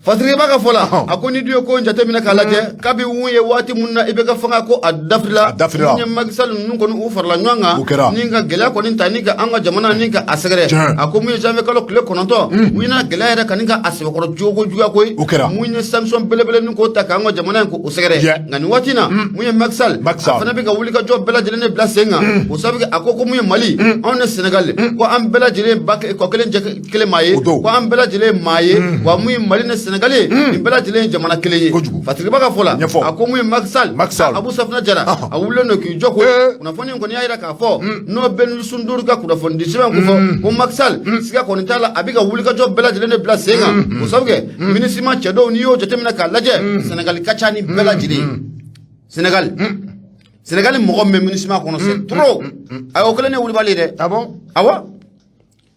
[SPEAKER 1] Fatigiba ka fɔ la, a ko ni dun ye ko in jateminɛ k'a lajɛ, kabi mun ye waati mun na i bɛ ka fanga ko a dafirila.
[SPEAKER 2] A dafirila.
[SPEAKER 1] Mun ye Macky Sall ninnu kɔni, u farala ɲɔgɔn kan.
[SPEAKER 2] O kɛra.
[SPEAKER 1] Ni ka gɛlɛya kɔni ta ni ka an ka jamana ni ka a sɛgɛrɛ. A ko mun ye janvier kalo tile 9, u ɲɛna gɛlɛya yɛrɛ ka ni ka a sɛbɛkɔrɔ jogo juguya koyi.
[SPEAKER 2] O kɛra.
[SPEAKER 1] Mun ye sanction belebele ni k'o ta k'an ka jamana in k'o sɛgɛrɛ. Nka nin waati in na, mun ye Macky Sall,
[SPEAKER 2] Macky Sall.
[SPEAKER 1] a fana bɛ ka wuli ka jɔ bɛɛ lajɛlen de bila sen kan. O sababu kɛ, a ko ko mun ye Mali, anw ni Sénégal, ko an bɛɛ lajɛlen ba kɔ kelen jɛ kelen maa ye.
[SPEAKER 2] O don.
[SPEAKER 1] Ko an bɛɛ lajɛlen ye maa ye, wa mun ye Mali ni Sénégal ye, nin bɛɛ lajɛlen ye jamana kelen ye.
[SPEAKER 2] Kojugu.
[SPEAKER 1] Fatigiba ka fɔ la,
[SPEAKER 2] Ɲɛfɔ.
[SPEAKER 1] a ko mun ye Macky Sall,
[SPEAKER 2] Macky Sall.
[SPEAKER 1] Abu Safinɛ Jara, a wulilen don k'i jɔ koyi. Kunnafoni in kɔni y'a jira k'a fɔ n'o bɛ Youssou Ndour ka kunnafoni di sɛbɛn ko fɔ ko Macky Sall, siga kɔni t'a la, a bɛ ka wulikajɔ bɛɛ lajɛlen de bila sen kan. O sababu kɛ, MINUSMA cɛ dɔw, n'i y'o jateminɛ k'a lajɛ, Sénégal ka ca ni bɛɛ lajɛlen ye. Sénégal mɔgɔ min bɛ MINUSMA kɔnɔ, c'est trop. Ayi, o kɛlen ne wulibali ye dɛ.
[SPEAKER 2] Ah bon?
[SPEAKER 1] Awɔ,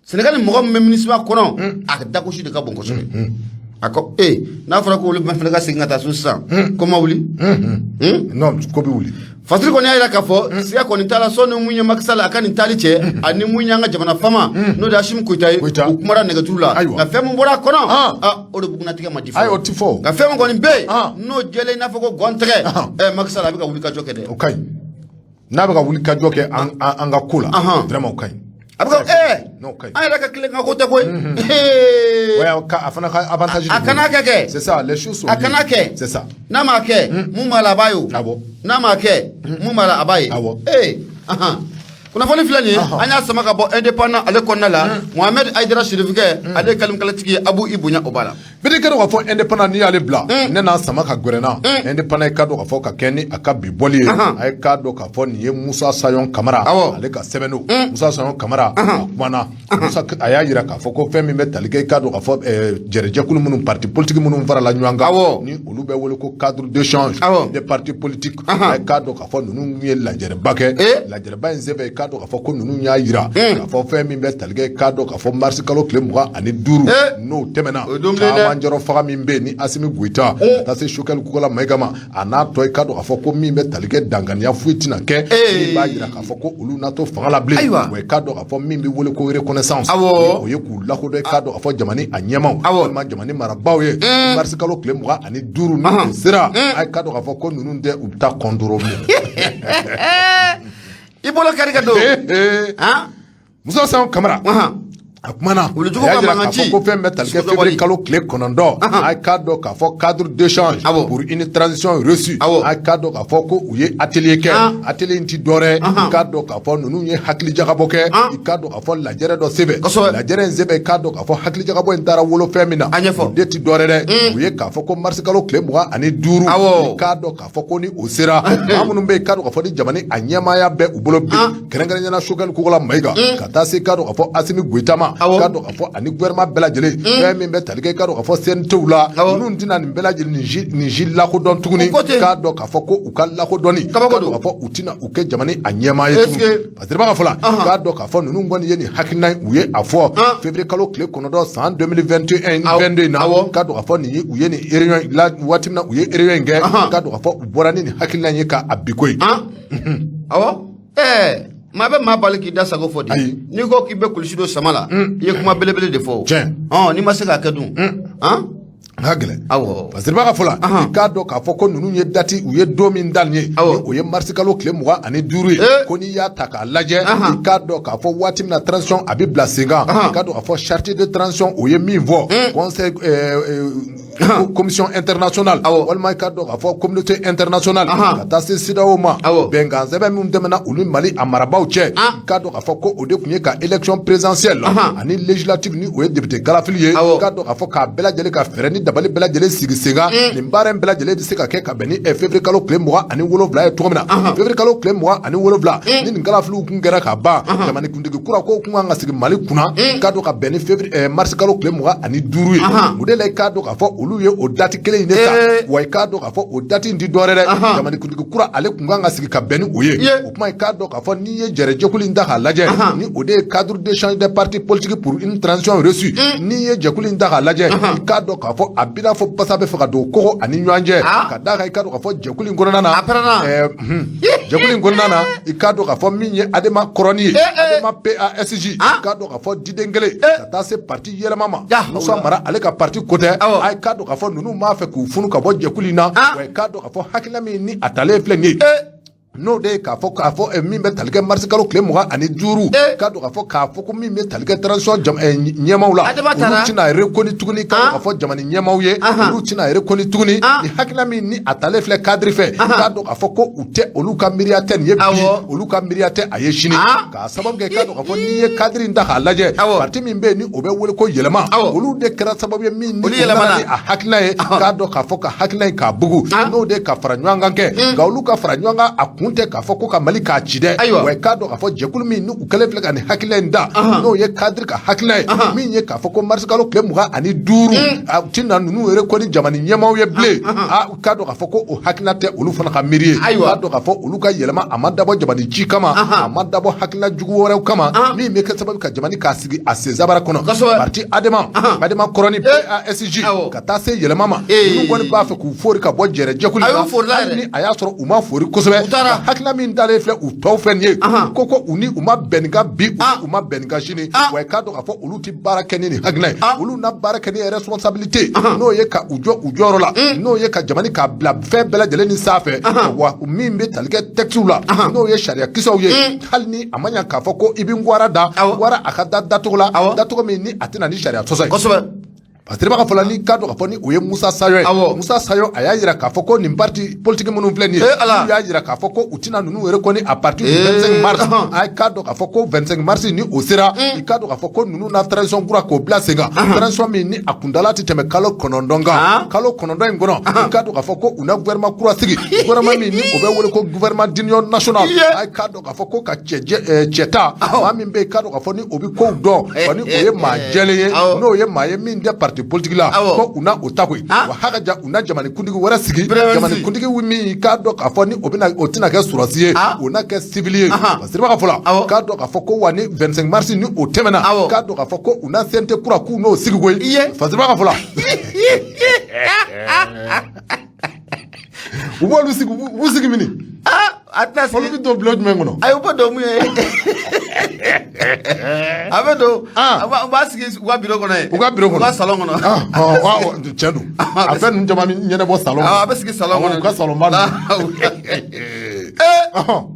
[SPEAKER 1] Sénégal mɔgɔ min bɛ MINUSMA kɔnɔ, a dagosi de ka bon kosɛbɛ. A ko ee, n'a fɔra ko olu bɛɛ fana ka segin ka taa so sisan, ko ma wuli.
[SPEAKER 2] Non, ko bɛ wuli.
[SPEAKER 1] Fasiri kɔni y'a jira k'a fɔ siga kɔni t'a la, sɔnni mun ye Macky Sall a ka nin taali cɛ, ani mun y'an ka jamana fama, n'o de ye Assimi Goïta ye,
[SPEAKER 2] Goïta.
[SPEAKER 1] u kumara nɛgɛjuru la.
[SPEAKER 2] Ayiwa.
[SPEAKER 1] Nka fɛn min bɔra a kɔnɔ, o de bugunnatigɛ ma di fɔlɔ.
[SPEAKER 2] Ayi, o ti fɔ.
[SPEAKER 1] Nka fɛn min kɔni bɛ yen, n'o jɛlen i n'a fɔ ko gɔn tɛgɛ, Macky Sall a bɛ ka wuli ka jɔ kɛ dɛ.
[SPEAKER 2] O ka ɲi. N'a bɛ ka wuli ka jɔ kɛ an ka ko la. Vraiment, o ka ɲi.
[SPEAKER 1] A bɛ ka
[SPEAKER 2] Non, o ka ɲi.
[SPEAKER 1] an yɛrɛ ka tilen ka ko tɛ koyi.
[SPEAKER 2] Ouais, a fana ka avantage
[SPEAKER 1] A
[SPEAKER 2] de
[SPEAKER 1] kana
[SPEAKER 2] b'o la.
[SPEAKER 1] kɛ kɛ.
[SPEAKER 2] C'est ça, les choses sont
[SPEAKER 1] A kana
[SPEAKER 2] liées.
[SPEAKER 1] kɛ.
[SPEAKER 2] C'est ça.
[SPEAKER 1] N'a ma kɛ, mun b'a la, a b'a ye o.
[SPEAKER 2] Awɔ.
[SPEAKER 1] N'a ma kɛ, mun b'a la, a b'a ye.
[SPEAKER 2] Awɔ.
[SPEAKER 1] Ee, ahan. Kunnafoni filɛ nin ye, an y'a sama ka bɔ Indépendant ale kɔnɔna la. Mohamed Aïdara Sirifukɛ, ale ye kalimkalatigi ye. Abu, i bonya o b'a la.
[SPEAKER 2] Bidi ka dɔn k'a fɔ Indépendant, n'i y'ale bila, ne n'a sama ka gɛrɛ n na. Indépendant, i ka dɔn k'a fɔ ka kɛ ni a ka bi bɔli ye, a ye k'a dɔn k'a fɔ nin ye Musa Sayon Kamara, ale ka sɛbɛn don. Musa Sayon Kamara, a kumana. Musa, a y'a jira k'a fɔ ko fɛn min bɛ tali kɛ, i k'a dɔn k'a fɔ jɛrɛjɛkulu minnu, parti politique minnu farala ɲɔgɔn kan, ni olu bɛ wele ko cadre d'échange des partis politiques, a ye k'a dɔn k'a fɔ ninnu ye lajɛrɛba kɛ. Lajɛrɛba in senfɛ, i k'a dɔn k'a fɔ ko ninnu y'a jira k'a fɔ fɛn min bɛ tali kɛ, i k'a dɔn k'a fɔ mars kalo tile 25, n'o tɛmɛna,
[SPEAKER 1] O ye don bilen dɛ.
[SPEAKER 2] caman jɔrɔ faga min bɛ yen ni Assimi Goïta ka taa se Choguel Kokalla Maïga ma, a n'a tɔ, i k'a dɔn k'a fɔ ko min bɛ tali kɛ, danganiya foyi tɛna kɛ min b'a jira k'a fɔ ko olu na to fanga la bilen. Wa i k'a dɔn k'a fɔ min bɛ wele ko reconnaissance, o ye k'u lakodɔn, i k'a dɔn k'a fɔ jamana a ɲɛmaw walima jamana marabaaw ye, mars kalo tile 25, n'o o sera, a ye k'a dɔn k'a fɔ ko ninnu tɛ, u bɛ taa kɔntoro bilen.
[SPEAKER 1] I bolo kari ka don. Han.
[SPEAKER 2] Musa Sayon Kamara, a kumana.
[SPEAKER 1] Wulujugu
[SPEAKER 2] a y'a
[SPEAKER 1] ka
[SPEAKER 2] jira
[SPEAKER 1] mankan
[SPEAKER 2] k'a fɔ
[SPEAKER 1] ci.
[SPEAKER 2] ko fɛn bɛ tali kɛ
[SPEAKER 1] Sojɔwali.
[SPEAKER 2] février kalo tile 9, a ye k'a dɔn k'a fɔ cadre d'échange pour une transition réussie, a ye k'a dɔn k'a fɔ ko u ye atelier kɛ. Atelier in ti dɔwɛrɛ ye, i k'a dɔn k'a fɔ ninnu ye hakilijakabɔ kɛ, i k'a dɔn k'a fɔ lajɛrɛ dɔ sɛbɛn. Lajɛrɛ in sɛbɛn, i k'a dɔn k'a fɔ hakilijagabɔ in taara wolo fɛn min na,
[SPEAKER 1] A ɲɛfɔ.
[SPEAKER 2] o de ti dɔwɛrɛ dɛ, u ye k'a fɔ ko mars kalo tile 25, i k'a dɔn k'a fɔ ko ni o sera, maa minnu bɛ yen, i k'a dɔn k'a fɔ ni jamana a ɲɛmaaya bɛ u bolo bi, kɛrɛnkɛrɛnnenya la Choguel Kokalla Maïga, ka taa se i k'a dɔn k'a fɔ Assimi Goïta ma, k'a dɔn k'a fɔ ani gouvernement bɛɛ lajɛlen, fɛn min bɛ tali kɛ, i k'a dɔn k'a fɔ CNT la, ninnu tɛna nin bɛɛ lajɛlen nin si lakodɔn tuguni,
[SPEAKER 1] O ko ten.
[SPEAKER 2] k'a dɔn k'a fɔ ko u ka lakodɔnni,
[SPEAKER 1] Kabako
[SPEAKER 2] k'a dɔn
[SPEAKER 1] don.
[SPEAKER 2] k'a fɔ u tɛna u kɛ jamana a ɲɛmaa ye
[SPEAKER 1] Est-ce
[SPEAKER 2] tuguni.
[SPEAKER 1] que
[SPEAKER 2] Parce que b'a fɔ la, k'a dɔn k'a fɔ ninnu kɔni ye nin hakilina in, u ye a fɔ février kalo tile 9 san 2021 22 in na, k'a dɔn k'a fɔ nin ye, u ye nin réunion in la, waati min na u ye réunion in kɛ, k'a dɔn k'a fɔ u bɔra ni nin hakilina in ye k'a bi ko ye.
[SPEAKER 1] Awɔ, maa bɛ maa bali k'i da sago fɔ de.
[SPEAKER 2] Ayi.
[SPEAKER 1] N'i ko k'i bɛ kulusi don sama la, i ye kuma belebele de fɔ o.
[SPEAKER 2] Tiɲɛ.
[SPEAKER 1] Ɔ, n'i ma se k'a kɛ dun, han.
[SPEAKER 2] A ka gɛlɛn.
[SPEAKER 1] Awɔ.
[SPEAKER 2] Fasiriba ka fɔ la, i k'a dɔn k'a fɔ ko ninnu ye date u ye don min da nin ye, ni o ye marisikalo tile 25 ye, ko n'i y'a ta k'a lajɛ, i k'a dɔn k'a fɔ waati min na transition a bɛ bila sen kan, i k'a dɔn k'a fɔ charte de transition o ye min fɔ, conseil commission internationale, walima i k'a dɔn k'a fɔ communauté internationale, ka taa se CEDEAO ma, bɛnkan sɛbɛn min tɛmɛna u ni Mali a marabaaw cɛ, i k'a dɔn k'a fɔ ko o de tun ye ka élection présidentielle ani législative, ni o ye député kalafili ye, i k'a dɔn k'a fɔ k'a bɛɛ lajɛlen ka fɛɛrɛ ni dabali bɛɛ lajɛlen sigi sen kan. Nin baara in bɛɛ lajɛlen bɛ se ka kɛ ka bɛn ni février kalo tile 27 ye cogo min na. Février kalo tile 27, ni nin kalafiliw kun kɛra ka ban, jamanakuntigi kura ko kun kan ka sigi Mali kunna, k'a dɔn ka bɛn ni février mars kalo tile 25 ye. O de la, i k'a dɔn k'a fɔ olu ye o date kelen in de ta. Wa i k'a dɔn k'a fɔ o date in ti dɔwɛrɛ dɛ, jamanakuntigi kura ale kun kan ka sigi ka bɛn ni o ye. O kuma, i k'a dɔn k'a fɔ n'i ye jɛrɛjɛkulu in ta k'a lajɛ, ni o de ye Cadre d'échange des partis politiques pour une transition réussie, n'i ye jɛkulu in ta k'a lajɛ, i k'a dɔn k'a fɔ a b'i n'a fɔ basa bɛ fɛ ka don kogo ani ɲɔgɔn cɛ. Ka d'a kan, i k'a dɔn k'a fɔ jɛkulu in kɔnɔna na,
[SPEAKER 1] A pɛrɛnna.
[SPEAKER 2] Jɛkulu in kɔnɔna na, i k'a dɔn k'a fɔ min ye Adema kɔrɔni ye, Adema PASJ, i k'a dɔn k'a fɔ diden kelen, ka taa se parti yɛlɛma ma, Musa Mara ale ka parti ko tɛ. A k'a dɔn k'a fɔ ninnu b'a fɛ k'u funu ka bɔ jɛkulu in na. Wa i k'a dɔn k'a fɔ hakilina min ni a talen filɛ nin ye, n'o de ye k'a fɔ min bɛ tali kɛ marisi kalo tile 25, k'a dɔn k'a fɔ ko min bɛ tali kɛ transition ɲɛmaaw la, olu tɛna reconnu tuguni, k'a dɔn k'a fɔ jamana ɲɛmaaw ye, olu tɛna reconnu tuguni. Ni hakilina min ni a talen filɛ cadre fɛ, k'a dɔn k'a fɔ ko u tɛ, olu ka miiriya tɛ nin ye bi, olu ka miiriya tɛ a ye sini. K'a sababu kɛ, k'a dɔn k'a fɔ n'i ye cadre in ta k'a lajɛ, parti min bɛ yen ni o bɛ wele ko Yɛlɛma, olu de kɛra sababu ye min ni u nana ni a hakilina ye, k'a dɔn k'a fɔ ka hakilina in k'a bugu, n'o de ka fara ɲɔgɔn kan kɛ. Nka olu ka fara ɲɔgɔn kan, a kun tɛ k'a fɔ ko ka Mali k'a ci dɛ. Wa i k'a dɔn k'a fɔ jɛkulu min ni u kɛlen filɛ ka nin hakilina in da, n'o ye cadre ka hakilina ye, min ye k'a fɔ ko marisikalo tile 25, a tɛna ninnu reconnu jamana ɲɛmaaw ye bilen, a k'a dɔn k'a fɔ ko o hakilina tɛ olu fana ka miiri ye. K'a dɔn k'a fɔ olu ka yɛlɛma, a ma dabɔ jamana ci kama, a ma dabɔ hakilina jugu wɛrɛw kama min bɛ kɛ sababu ka jamana k'a sigi a senzabara kɔnɔ. Parti Adema kɔrɔni PASJ, ka taa se yɛlɛma ma, ninnu kɔni b'a fɛ k'u fori ka bɔ jɛrɛ jɛkulu la, hali ni a y'a sɔrɔ u ma fori kosɛbɛ. Hakilina min dalen filɛ u tɔw fɛ nin ye, ko u ni u ma bɛn nin kan bi, u ma bɛn nin kan sini. Wa i k'a dɔn k'a fɔ olu ti baara kɛ ni nin hakilina ye, olu na baara kɛ ni responsabilité, n'o ye ka u jɔ u jɔyɔrɔ la, n'o ye ka jamana k'a bila fɛn bɛɛ lajɛlen ni sanfɛ. Wa min bɛ tali kɛ texte la, n'o ye sariya kisɛw ye, hali ni a ma ɲa k'a fɔ ko i bɛ n gwara da wara, a ka da dacogo la, dacogo min ni a tɛna ni sariya sɔsɔ ye. Parce que fɔlɔ, ni k'a dɔn k'a fɔ ni o ye Musa Sayo ye, Musa Sayo a y'a jira k'a fɔ ko nin parti politique minnu filɛ nin ye, olu y'a jira k'a fɔ ko u tɛna ninnu reconnu à partir du 25 mars. A k'a dɔn k'a fɔ ko 25 mars ni o sera, i k'a dɔn k'a fɔ ko ninnu na transition kura k'o bila sen kan, transition min ni a kuntala tɛ tɛmɛ kalo 9 kan. Kalo 9 in kɔnɔ, i k'a dɔn k'a fɔ ko u na gouvernement kura sigi, gouvernement min ni o bɛ wele ko gouvernement d'union nationale. A k'a dɔn k'a fɔ ko ka cɛ ta, maa min bɛ yen, k'a dɔn k'a fɔ ni o bɛ kow dɔn, wa ni o ye maa jɛlen ye, n'o ye maa ye min tɛ parti politique la, ko u na o ta koyi. Wa hakaja u na jamanakuntigi wɛrɛ sigi, jamanakuntigi min k'a dɔn k'a fɔ ni o bɛna, o tɛna kɛ sɔrɔdasi ye, o na kɛ civil ye. Fasiriba ka fɔ la, k'a dɔn k'a fɔ ko wa ni 25 mars ni o tɛmɛna, k'a dɔn k'a fɔ ko u na CNT kura k'u n'o sigi koyi. Fasiriba ka fɔ la, u b'olu sigi, u b'u sigi mini?
[SPEAKER 1] A tɛna sigi.
[SPEAKER 2] Olu bɛ don bulon jumɛn kɔnɔ?
[SPEAKER 1] Ayi, u bɛ don mun ye, a bɛ don, u b'a sigi u ka bureau kɔnɔ yen.
[SPEAKER 2] U ka bureau kɔnɔ.
[SPEAKER 1] U ka salon kɔnɔ.
[SPEAKER 2] Tiɲɛ don, a fɛn ninnu caman bɛ ɲɛnabɔ salon kɔnɔ.
[SPEAKER 1] A bɛ sigi salon kɔnɔ.
[SPEAKER 2] U ka salon ba ninnu.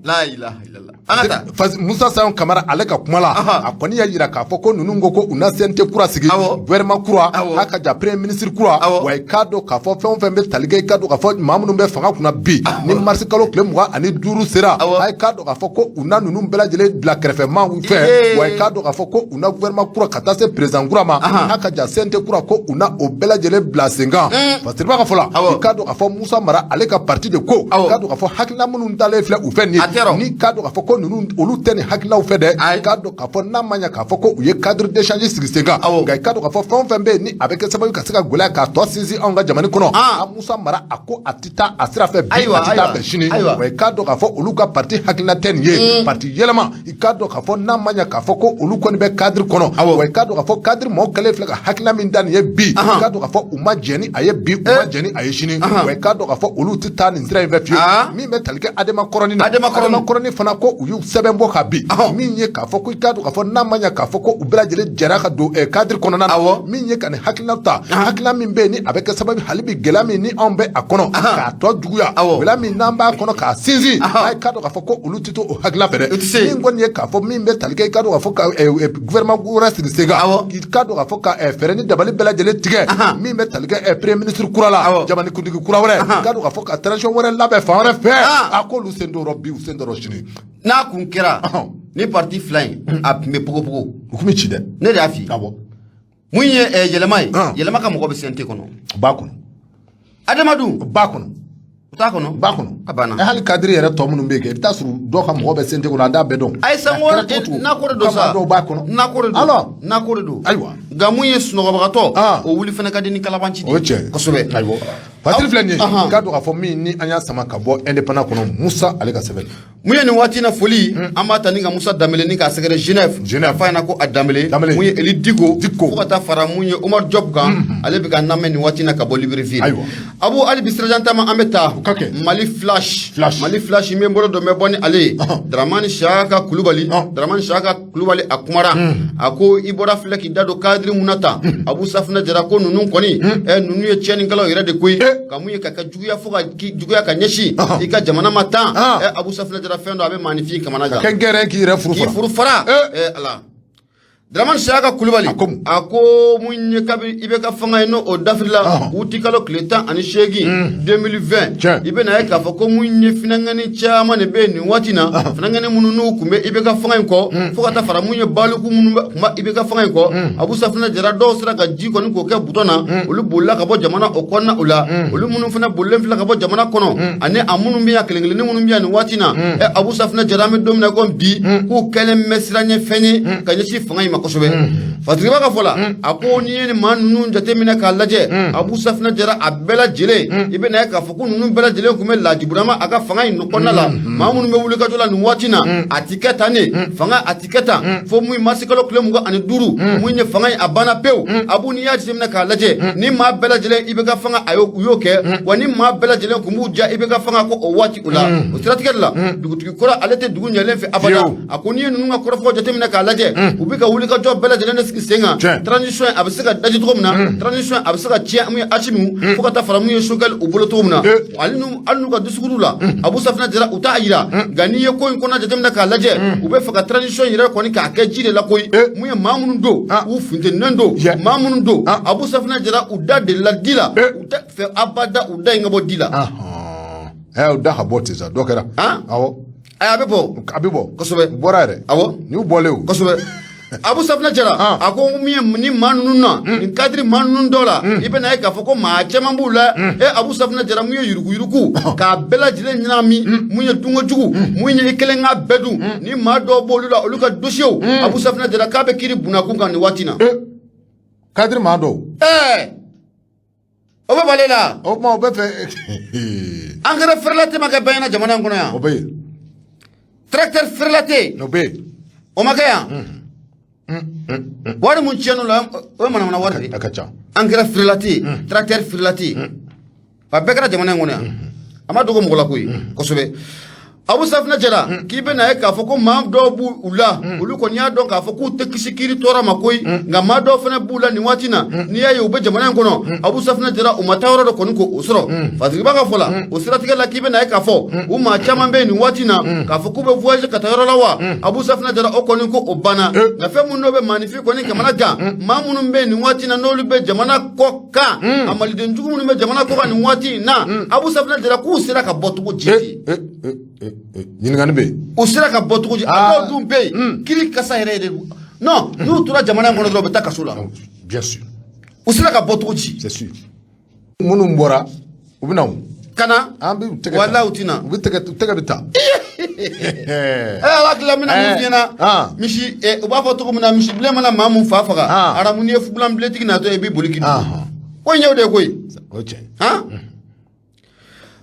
[SPEAKER 1] La ilaha illallah. An ka taa.
[SPEAKER 2] Musa Sayon Kamara ale ka kuma la, a kɔni y'a jira k'a fɔ ko ninnu ko u na CNT kura sigi, gouvernement kura, a ka ja premier ministre kura. Wa i k'a dɔn k'a fɔ fɛn o fɛn bɛ tali kɛ, i k'a dɔn k'a fɔ maa minnu bɛ fanga kunna bi, ni mars kalo tile 25 sera, a k'a dɔn k'a fɔ ko u na ninnu bɛɛ lajɛlen bila kɛrɛfɛmaw fɛ. Wa i k'a dɔn k'a fɔ ko u na gouvernement kura ka taa se président kura ma, a ka ja CNT kura, ko u na o bɛɛ lajɛlen bila sen kan. Fasiriba ka fɔ la, i k'a dɔn k'a fɔ Musa Mara ale ka parti de ko, k'a dɔn k'a fɔ hakilina minnu dalen filɛ u fɛ nin ye, ni k'a dɔn k'a fɔ ko ninnu olu tɛ nin hakilinaw fɛ dɛ. K'a dɔn k'a fɔ n'a ma ɲɛ k'a fɔ ko u ye cadre d'échange sigi sen kan, nka i k'a dɔn k'a fɔ fɛn o fɛn bɛ yen ni a bɛ kɛ sababu ka se ka gɛlɛya k'a tɔ sinsin anw ka jamana kɔnɔ, a Musa Mara a ko a tɛ taa a sira fɛ bi, a tɛ taa fɛ sini. Wa i k'a dɔn k'a fɔ olu ka parti hakilina tɛ nin ye. Parti yɛlɛma, i k'a dɔn k'a fɔ n'a ma ɲɛ k'a fɔ ko olu kɔni bɛ cadre kɔnɔ, wa i k'a dɔn k'a fɔ cadre maaw kɛlen filɛ ka hakilina min da nin ye bi, i k'a dɔn k'a fɔ u ma jɛn ni a ye bi, u ma jɛn ni a ye sini. Wa i k'a dɔn k'a fɔ olu tɛ taa nin sira in fɛ fiyewu. Min bɛ tali kɛ Adema kɔrɔni na, Adema kɔrɔni fana ko u y'u sɛbɛn bɔ ka bin min ye k'a fɔ ko i k'a dɔn k'a fɔ n'a ma ɲɛ k'a fɔ ko u bɛɛ lajɛlen jɛra ka don cadre kɔnɔna na min ye ka nin hakilina ta hakilina min bɛ yen ni a bɛ kɛ sababu hali bi gɛlɛya min ni anw bɛ a kɔnɔ k'a tɔ juguya gɛlɛya min n'an b'a kɔnɔ k'a sinsin a k'a dɔn k'a fɔ ko olu tɛ to o hakilina fɛ dɛ min kɔni ye k'a fɔ min bɛ tali kɛ i k'a dɔn k'a fɔ ka gouvernement wɛrɛ sigi sen kan i k'a dɔn k'a fɔ ka fɛɛrɛ ni dabali bɛɛ lajɛlen tigɛ min bɛ tali kɛ premier ministre kura la jamanakuntigi kura wɛrɛ i k'a dɔn k'a fɔ ka transition wɛrɛ labɛn fan wɛrɛ fɛ a k'olu sen t'o rɔ bi u sen t'o rɔ sini
[SPEAKER 1] n'a kun kɛra ni parti fila in a tun bɛ pogopogo
[SPEAKER 2] u tun bɛ ci dɛ
[SPEAKER 1] ne de y'a f'i ye mun ye yɛlɛma ye yɛlɛma ka mɔgɔ bɛ CNT kɔnɔ
[SPEAKER 2] u b'a kɔnɔ
[SPEAKER 1] Adama dun
[SPEAKER 2] u b'a kɔnɔ
[SPEAKER 1] u t'a kɔnɔ
[SPEAKER 2] u b'a kɔnɔ
[SPEAKER 1] a banna
[SPEAKER 2] hali cadre yɛrɛ tɔ minnu bɛ yen kɛ i bɛ taa sɔrɔ dɔw ka mɔgɔ bɛ CNT kɔnɔ an t'a bɛɛ dɔn
[SPEAKER 1] ayi sanko nako de don sa
[SPEAKER 2] dɔw b'a kɔnɔ
[SPEAKER 1] nako de don
[SPEAKER 2] alors
[SPEAKER 1] nako de don
[SPEAKER 2] ayiwa
[SPEAKER 1] nka mun ye sunɔgɔbagatɔ o wuli fana ka di ni kalabanci de
[SPEAKER 2] o ye tiɲɛ
[SPEAKER 1] kosɛbɛ
[SPEAKER 2] ayiwa Patiri filɛ nin ye k'a dɔn k'a fɔ min ni an y'a sama ka bɔ Indépendant kɔnɔ Musa ale ka sɛbɛn
[SPEAKER 1] mun ye nin waati in na foli an b'a ta ni ka Musa Danbele ni k'a sɛgɛrɛ Genève
[SPEAKER 2] Genève
[SPEAKER 1] k'a f'a ɲɛna ko a Danbele
[SPEAKER 2] Danbele
[SPEAKER 1] mun ye Eli Diko
[SPEAKER 2] Diko
[SPEAKER 1] fo ka taa fara mun ye Umar Diop kan ale bɛ ka lamɛn nin waati in na ka bɔ Libreville
[SPEAKER 2] ayiwa
[SPEAKER 1] Abu hali bi sirajan taama an bɛ taa
[SPEAKER 2] ka kɛ
[SPEAKER 1] Mali Flash
[SPEAKER 2] Flash
[SPEAKER 1] Mali Flash n bɛ n bolo don n bɛ bɔ ni ale ye Dramani Siyaka Kulubali Dramani Siyaka Kulubali a kumara a ko i bɔra filɛ k'i da don cadre mun na tan Abu Safunɛ Jara ko ninnu kɔni ninnu ye tiɲɛnikɛlaw yɛrɛ de koyi ka mun ye ka ka juguya fo ka juguya ka ɲɛsin i ka jamana ma tan Abu Safunɛ Jara fɛn dɔ a bɛ maaninfin kamana gan
[SPEAKER 2] ka kɛ gɛrɛ k'i yɛrɛ furu
[SPEAKER 1] k'i furu fara Ala Dramani Siyaka Kulubali a ko mun ye kabi IBK fanga ye n'o o dafirila uti kalo tile 18 2020 i bɛna ye k'a fɔ ko mun ye finankɛni caman de bɛ yen nin waati na finankɛni minnu n'u tun bɛ IBK fanga in kɔ fo ka taa fara mun ye baliku minnu tun bɛ IBK fanga in kɔ Abu Safunɛ Jara dɔw sera ka ji kɔni k'o kɛ butɔn na olu bolila ka bɔ jamana o kɔnɔna o la olu minnu fana bolilen filɛ ka bɔ jamana kɔnɔ ani a minnu bɛ yan kelen kelenni minnu bɛ yan nin waati na Abu Safunɛ Jara an bɛ don min na ko bi k'u kɛlen bɛ siranɲɛfɛn ye ka ɲɛsin fanga in ma kosɛbɛ Fatiriba ka fɔ la a ko n'i ye nin maa ninnu jateminɛ k'a lajɛ Abu Safunɛ Jara a bɛɛ lajɛlen i bɛna ye k'a fɔ ko ninnu bɛɛ lajɛlen tun bɛ Laji Burama a ka fanga in kɔnɔna la maa minnu bɛ wulikajɔ la nin waati na a ti kɛ tan de fanga a ti kɛ tan fo mun marisi kalo tile 25 mun ye fanga in a banna pewu Abu n'i y'a jateminɛ k'a lajɛ ni maa bɛɛ lajɛlen IBK fanga a y'o u y'o kɛ wa ni maa bɛɛ lajɛlen tun b'u ja IBK fanga ko o waati o la o siratigɛ de la dugutigi kɔrɔ ale tɛ dugu ɲɛlen fɛ abada a ko n'i ye ninnu ka kɔrɔfɔ jateminɛ k'a lajɛ u bɛ ka wulikajɔ bɛɛ lajɛlen de sigi sen kan transition a bɛ se ka daji cogo min na transition a bɛ se ka tiɲɛ mun ye Asimi fo ka taa fara mun ye Choguel u bolo cogo min na hali n'u ka discours la Abu Safunɛ Jara u t'a yira nka n'i ye ko in kɔnɔ jateminɛ k'a lajɛ u bɛ fɛ ka transition yɛrɛ kɔni k'a kɛ ji de la koyi mun ye maa minnu don u funtenilen don maa minnu don Abu Safunɛ Jara u da delila di la u tɛ fɛ abada u da in ka bɔ di la
[SPEAKER 2] u da ka bɔ ten sa dɔ kɛra awɔ
[SPEAKER 1] a bɛ bɔ
[SPEAKER 2] a bɛ bɔ
[SPEAKER 1] kosɛbɛ
[SPEAKER 2] u bɔra yɛrɛ
[SPEAKER 1] awɔ
[SPEAKER 2] n'u bɔlen o
[SPEAKER 1] kosɛbɛ Abu Safunɛ Jara a ko min ye ni maa ninnu na nin cadre maa ninnu dɔw la i bɛna ye k'a fɔ ko maa caman b'u la e Abu Safunɛ Jara mun ye yuruguyurugu k'a bɛɛ lajɛlen ɲagami mun ye dunko jugu mun ye i kelen k'a bɛɛ dun ni maa dɔw b'olu la olu ka dossier Abu Safunɛ Jara k'a bɛ kiiri bunakun kan nin waati na
[SPEAKER 2] cadre maa dɔw
[SPEAKER 1] ɛɛ o bɛ bali la
[SPEAKER 2] o tuma o bɛ fɛ
[SPEAKER 1] engrais frelaté ma kɛ bɛɛ ɲɛna jamana in kɔnɔ yan
[SPEAKER 2] o bɛ yen
[SPEAKER 1] tracteur frelaté
[SPEAKER 2] o bɛ yen
[SPEAKER 1] o ma kɛ yan wari mun tiɲɛn'o la o ye manamana wari de ye
[SPEAKER 2] a ka ca
[SPEAKER 1] engrais frelaté tracteur frelaté a bɛɛ kɛra jamana in kɔnɔ yan a ma dogo mɔgɔ la koyi kosɛbɛ Abu Safunɛ Jara k'i bɛna ye k'a fɔ ko maa dɔw b'u u la olu kɔni y'a dɔn k'a fɔ k'u tɛ kisi kiiri tɔɔrɔ ma koyi nka maa dɔw fana b'u la nin waati na n'i y'a ye u bɛ jamana in kɔnɔ Abu Safunɛ Jara u ma taa yɔrɔ dɔ kɔni k'o sɔrɔ Fatiriba ka fɔ la o siratigɛ la k'i bɛna ye k'a fɔ u maa caman bɛ yen nin waati na k'a fɔ k'u bɛ voyage ka taa yɔrɔ la wa Abu Safunɛ Jara o kɔni ko o banna nka fɛn minnu n'o bɛ maaninfin kɔni kamana gan maa minnu bɛ yen nin waati na n'olu bɛ jamana kɔ kan a maliden jugu minnu bɛ jamana kɔ kan nin waati in na Abu Safunɛ Jara k'u sera ka bɔ cogo di
[SPEAKER 2] ɲininkali bɛ yen
[SPEAKER 1] u sera ka bɔ cogo di a dɔw dun bɛ yen kiri kasa yɛrɛ de non n'u tora jamana in kɔnɔ dɔrɔn u bɛ taa kaso la
[SPEAKER 2] bien sûr
[SPEAKER 1] u sera ka bɔ cogo di
[SPEAKER 2] c'est sûr minnu bɔra u bɛ na o
[SPEAKER 1] ka na
[SPEAKER 2] an bɛ u tɛgɛ
[SPEAKER 1] walahi u tɛ na
[SPEAKER 2] u bɛ tɛgɛ u tɛgɛ bɛ ta
[SPEAKER 1] ala tila mina mun f'i ɲɛna misi u b'a fɔ cogo min na misi bilen mana maa mun fa faga aramu n'i ye fugulan bilentigi natɔ ye i b'i boli k'i dun ko in y'o de ye koyi
[SPEAKER 2] o ye tiɲɛ
[SPEAKER 1] han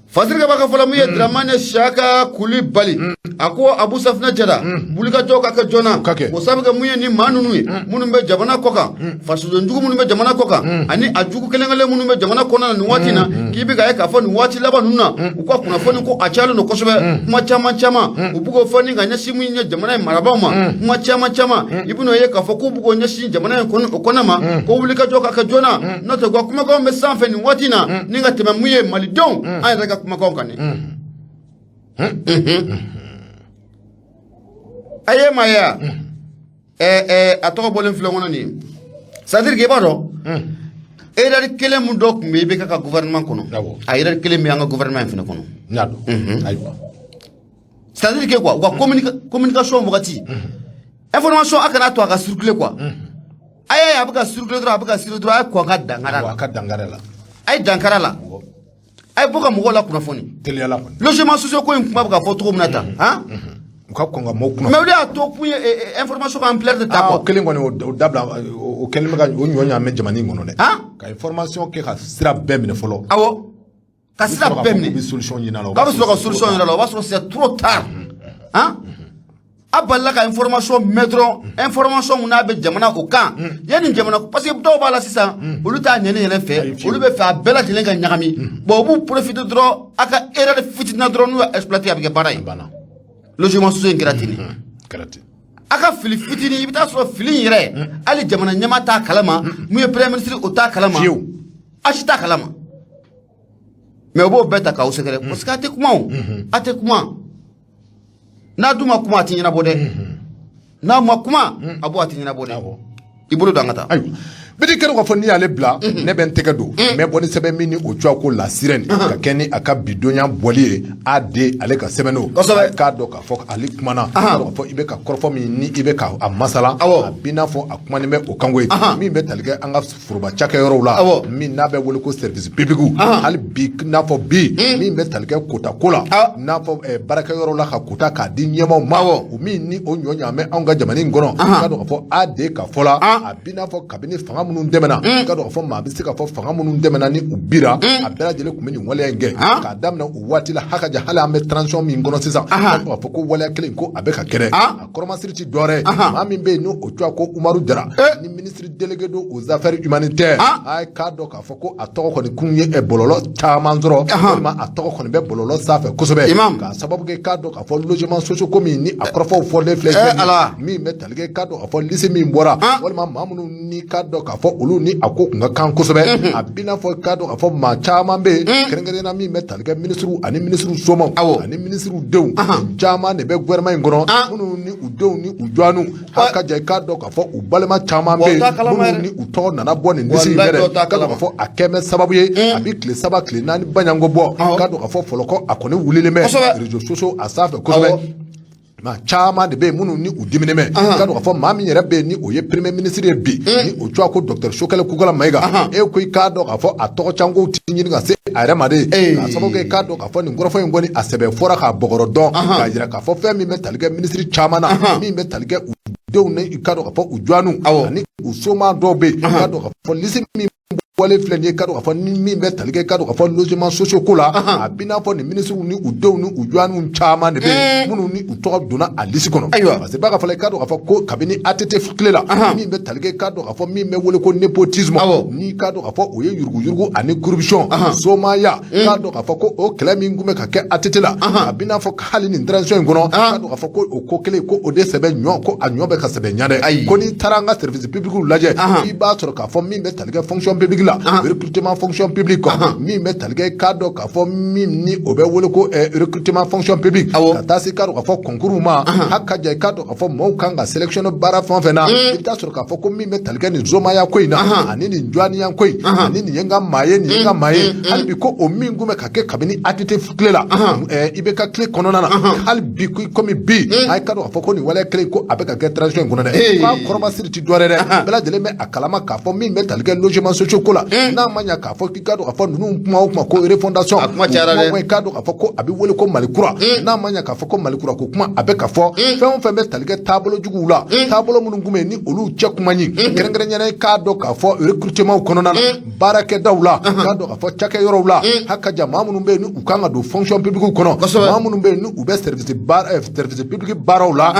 [SPEAKER 1] Fasirikaba ka fɔ la mun ye Dramane Siyaka Kulibali a ko Abu Safunɛ Jara wulikajɔ ka kɛ joona o sabu kɛ mun ye ni maa ninnu ye minnu bɛ jamana kɔ kan fasoden jugu minnu bɛ jamana kɔ kan ani a jugu kelen kelen minnu bɛ jamana kɔnɔna na nin waati in na k'i bɛ k'a ye k'a fɔ nin waati laban ninnu na, u ka kunnafoni ko a cayalen don kosɛbɛ. Kuma caman caman u bɛ k'o fɔ ni ka ɲɛsin min ye jamana in marabaaw ma. Kuma caman caman, i bɛn'o ye k'a fɔ k'u bɛ k'o ɲɛsin jamana in kɔni o kɔnɔ ma, ko wulikajɔ ka kɛ joona, n'o tɛ u ka kumakanw bɛ sanfɛ nin waati in na ni ka tɛmɛ mun ye malidenw an yɛrɛ ka kumakanw kan dɛ. A ye maa ye wa? A tɔgɔ bɔlen filɛ kɔnɔ nin ye, c'est à dire que i b'a dɔn, erreur kelen mun dɔ tun bɛ IBK ka gouvernement kɔnɔ, a erreur kelen bɛ an ka gouvernement in fana kɔnɔ.
[SPEAKER 2] N y'a dɔn, ayiwa.
[SPEAKER 1] C'est à dire que quoi, u ka communication wagati, information, a kana to a ka circuler quoi. A y'a ye a bɛ ka circuler dɔrɔn, a bɛ ka circuler dɔrɔn, a ye kɔn ka dankari a la.
[SPEAKER 2] A ka dankari la.
[SPEAKER 1] A ye dankari a la, a ye bɔ ka mɔgɔw la kunnafoni.
[SPEAKER 2] Teliyala kɔni.
[SPEAKER 1] Logement sociaux ko in kuma bɛ ka fɔ cogo min na tan, han.
[SPEAKER 2] U ka kɔn ka mɔgɔw kunnafoni.
[SPEAKER 1] Mais olu y'a to kun ye information ka ampleur de ta
[SPEAKER 2] o
[SPEAKER 1] quoi.
[SPEAKER 2] Kelen kɔni, o dabila, o kɛlen bɛ ka o ɲɔ ɲaamɛ jamana in kɔnɔ dɛ.
[SPEAKER 1] Han.
[SPEAKER 2] Ka information kɛ ka sira bɛɛ minɛ fɔlɔ.
[SPEAKER 1] Awɔ, ka sira bɛɛ minɛ.
[SPEAKER 2] U bɛ solution ɲini a la.
[SPEAKER 1] K'a bɛ sɔrɔ ka solution yɛrɛ la, o b'a sɔrɔ c'est trop tard, han. A balila ka information mɛn dɔrɔn, information mun n'a bɛ jamana o kan yanni jamana, parce que dɔw b'a la sisan, olu t'a ɲɛni yɛrɛ fɛ, olu bɛ fɛ a bɛɛ lajɛlen ka ɲagami. Bon, u b'u profiter dɔrɔn, a ka erreur fitinin na dɔrɔn, n'u y'a exploiter, a bɛ kɛ baara ye.
[SPEAKER 2] Banna.
[SPEAKER 1] Logement sociaux in kɛra ten de.
[SPEAKER 2] Kɛra ten.
[SPEAKER 1] A ka fili fitinin, i bɛ taa sɔrɔ fili in yɛrɛ, hali jamana ɲɛmaa t'a kalama, mun ye premier ministre o t'a kalama.
[SPEAKER 2] Fiyewu.
[SPEAKER 1] A si t'a kalama, mais u b'o bɛɛ ta k'aw sɛgɛrɛ, parce que a tɛ kuma, o a tɛ kuma. N'a dun ma kuma, a tɛ ɲɛnabɔ dɛ. N'a ma kuma, a b'o a tɛ ɲɛnabɔ dɛ. I bolo don, an ka taa.
[SPEAKER 2] Ayiwa, biti kɛra k'a fɔ n'i y'ale bila, ne bɛ n tɛgɛ don n bɛ bɔ ni sɛbɛn min ni o cogoya ko La Sirène, ka kɛ ni a ka bidonya bɔli ye AD ale ka sɛbɛn don. K'a dɔn k'a fɔ ale kumana, k'a dɔn k'a fɔ i bɛ ka kɔrɔfɔ min ni i bɛ ka a masala, a b'i n'a fɔ a kumanen bɛ o kanko ye min bɛ tali kɛ an ka foroba cakɛyɔrɔw la, min n'a bɛ wele ko service public. Hali bi n'a fɔ bi, min bɛ tali kɛ kota ko la, n'a fɔ baarakɛyɔrɔw la, ka kota k'a di ɲɛmaaw ma, o min ni o ɲɔ ɲaamɛ anw ka jamana in kɔnɔ, k'a dɔn k'a fɔ AD ka fɔ la, a b'i n'a fɔ kabini fanga minnu tɛmɛna, k'a dɔn k'a fɔ maa bɛ se k'a fɔ fanga minnu tɛmɛna ni u bira, a bɛɛ lajɛlen tun bɛ nin waleya in kɛ k'a daminɛ o waati la. Hakaja, hali an bɛ transition min kɔnɔ sisan, k'a dɔn k'a fɔ ko waleya kelen ko a bɛ ka kɛ dɛ. A kɔrɔmasiri ti dɔwɛrɛ ye, maa min bɛ yen n'o o tɔgɔ ko Umaru Jara, ni ministre délégué don aux affaires humanitaires, a k'a dɔn k'a fɔ ko a tɔgɔ kɔni kun ye bɔlɔlɔ caman sɔrɔ, walima a tɔgɔ kɔni bɛ bɔlɔlɔ sanfɛ kosɛbɛ, k'a sababu kɛ k'a dɔn k'a fɔ logement sociaux ko min ni a kɔrɔfɔw fɔlen filɛ, min bɛ tali kɛ k'a dɔn k'a fɔ liste min bɔra, walima maa minnu ni k'a dɔn k'a fɔ olu ni a ko kun ka kan kosɛbɛ. A b'i n'a fɔ k'a dɔn k'a fɔ maa caman bɛ yen, kɛrɛnkɛrɛnnenya min bɛ tali kɛ minisiriw ani minisiriw somaw ani minisiriw denw caman de bɛ gouvernement in kɔnɔ, minnu ni u denw ni u dɔgɔninw haka ja, k'a dɔn k'a fɔ u balima caman bɛ yen minnu ni u tɔgɔ nana bɔ nin liste in yɛrɛ, k'a dɔn k'a fɔ a kɛn bɛ sababu ye, a bɛ tile 3 tile 4 baɲanko bɔ, k'a dɔn k'a fɔ fɔlɔkɔ a kɔni wulilen bɛ réseaux sociaux a sanfɛ kosɛbɛ. Maa caman de bɛ yen minnu ni u diminen bɛ, k'a dɔn k'a fɔ maa min yɛrɛ bɛ yen ni o ye premier ministre ye bi, ni o tɔgɔ ko docteur Choguel Kokalla Maïga, e ko i k'a dɔn k'a fɔ a tɔgɔ cankow ti ɲini ka se a yɛrɛ ma de, k'a sababu kɛ k'a dɔn k'a fɔ nin kɔrɔfɔ in kɔni a sɛbɛn fɔra k'a bɔgɔrɔ dɔn, k'a jira k'a fɔ fɛn min bɛ tali kɛ ministre caman na, min bɛ tali kɛ u denw ni k'a dɔn k'a fɔ u dɔgɔninw ani u somaa dɔw bɛ yen, k'a dɔn k'a fɔ liste min bɔlen filɛ nin ye, k'a dɔn k'a fɔ ni min bɛ tali kɛ k'a dɔn k'a fɔ logement sociaux ko la, a b'i n'a fɔ nin minisiriw ni u denw ni u dɔgɔninw caman de bɛ yen minnu ni u tɔgɔ donna a liste kɔnɔ. Parce que b'a ka fɔ la, k'a dɔn k'a fɔ ko kabini ATT tile la, min bɛ tali kɛ k'a dɔn k'a fɔ min bɛ wele ko népotisme, ni k'a dɔn k'a fɔ o ye yuruguyurugu ani corruption, somaya, k'a dɔn k'a fɔ ko o kɛlɛ min tun bɛ ka kɛ ATT la, a b'i n'a fɔ hali nin transition in kɔnɔ, k'a dɔn k'a fɔ ko o ko kelen ko o de sɛbɛn ɲɔ ko a ɲɔ bɛ ka sɛbɛn ɲa dɛ. Ko n'i taara an ka service public lajɛ, i b'a sɔrɔ k'a fɔ min bɛ tali kɛ fonction publique la, recrutement fonction publique, min bɛ tali kɛ k'a dɔn k'a fɔ min ni o bɛ wele ko recrutement fonction publique, ka taa se k'a dɔn k'a fɔ concours ma, haka ja, k'a dɔn k'a fɔ mɔgɔw kan ka sélectionner baara fɛn o fɛn na, i bɛ taa sɔrɔ k'a fɔ ko min bɛ tali kɛ nin somaya ko in na ani nin dɔgɔninya ko in ani nin ye n ka maa ye, nin ye n ka maa ye, hali bi ko o min tun bɛ ka kɛ kabini ATT tile la, IBK tile kɔnɔna na, hali bi komi bi, a ye k'a dɔn k'a fɔ ko nin waleya kelen ko a bɛ ka kɛ transition in kɔnɔ dɛ. K'a kɔrɔmasiri ti dɔwɛrɛ dɛ, bɛɛ lajɛlen bɛ a kalama k'a fɔ min bɛ tali kɛ logement sociaux ko la, n'a ma ɲa k'a fɔ k'i k'a dɔn k'a fɔ ninnu kuma o kuma ko refondation,
[SPEAKER 1] a kuma cayara dɛ,
[SPEAKER 2] k'a dɔn k'a fɔ ko a bɛ wele ko Mali kura, n'a ma ɲa k'a fɔ ko Mali kura ko kuma a bɛ ka fɔ, fɛn o fɛn bɛ tali kɛ taabolo juguw la, taabolo minnu tun bɛ yen ni olu cɛ kuma ɲi, kɛrɛnkɛrɛnnenya k'a dɔn k'a fɔ recrutement kɔnɔna na, baarakɛdaw la, k'a dɔn k'a fɔ cakɛyɔrɔw la, haka ja, maa minnu bɛ yen ni u kan ka don fonction publique kɔnɔ, maa minnu bɛ yen ni u bɛ service baara service public baaraw la,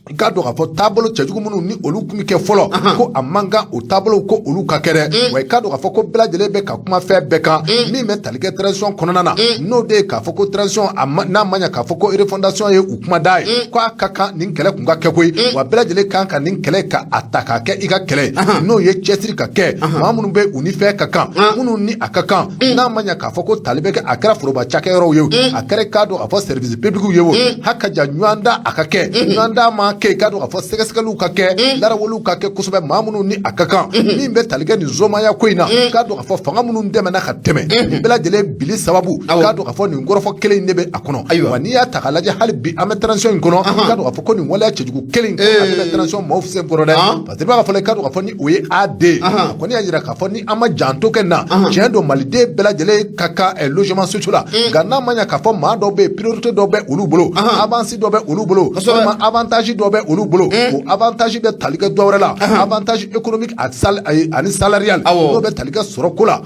[SPEAKER 2] i I k'a dɔn k'a fɔ taabolo cɛjugu minnu ni olu tun bɛ kɛ fɔlɔ, ko a man kan o taabolo ko olu ka kɛ dɛ. Wa i k'a dɔn k'a fɔ ko bɛɛ lajɛlen bɛ ka kuma fɛn bɛɛ kan min bɛ tali kɛ transition kɔnɔna na, n'o de ye k'a fɔ ko transition n'a ma ɲɛ k'a fɔ ko refondation ye u kuma da ye, ko a ka kan nin kɛlɛ kun ka kɛ koyi. Wa bɛɛ lajɛlen kan ka nin kɛlɛ ka a ta k'a kɛ i ka kɛlɛ ye, n'o ye cɛsiri ka kɛ maa minnu bɛ u ni fɛn ka kan, minnu ni a ka kan, n'a ma ɲɛ k'a fɔ ko tali bɛ kɛ, a kɛra foroba cakɛyɔrɔw ye o, a kɛra k'a dɔn k'a fɔ service public ye o, haka ja ɲɔgɔndan a ka kɛ, ɲɔgɔndan ma kɛ, i k'a dɔn k'a fɔ sɛgɛsɛgɛliw ka kɛ, laraweliw ka kɛ kosɛbɛ, maa minnu ni a ka kan min bɛ tali kɛ nin zomaya ko in na. K'a dɔn k'a fɔ fanga minnu tɛmɛna ka tɛmɛ nin bɛɛ lajɛlen bili sababu, k'a dɔn k'a fɔ nin kɔrɔfɔ kelen in de bɛ a kɔnɔ. Wa n'i y'a ta k'a lajɛ, hali bi an bɛ transition in kɔnɔ, k'a dɔn k'a fɔ ko nin waleya cɛjugu kelen in ale bɛ transition maaw sen kɔrɔ dɛ. Parce que i b'a fɔ i k'a dɔn k'a fɔ ni o ye AD, a kɔni y'a jira k'a fɔ ni an ma janto kɛ na, tiɲɛ don, maliden bɛɛ lajɛlen ka kan logement sociaux la, nka n'a ma ɲɛ k'a fɔ maa dɔw bɛ yen, priorité dɔw bɛ olu bolo, avance dɔ bɛ olu bolo, walima avantage dɔ bɛ olu bolo, o avantage bɛ tali kɛ dɔ wɛrɛ la, avantage économique ani salarial, n'o bɛ tali kɛ sɔrɔ ko la,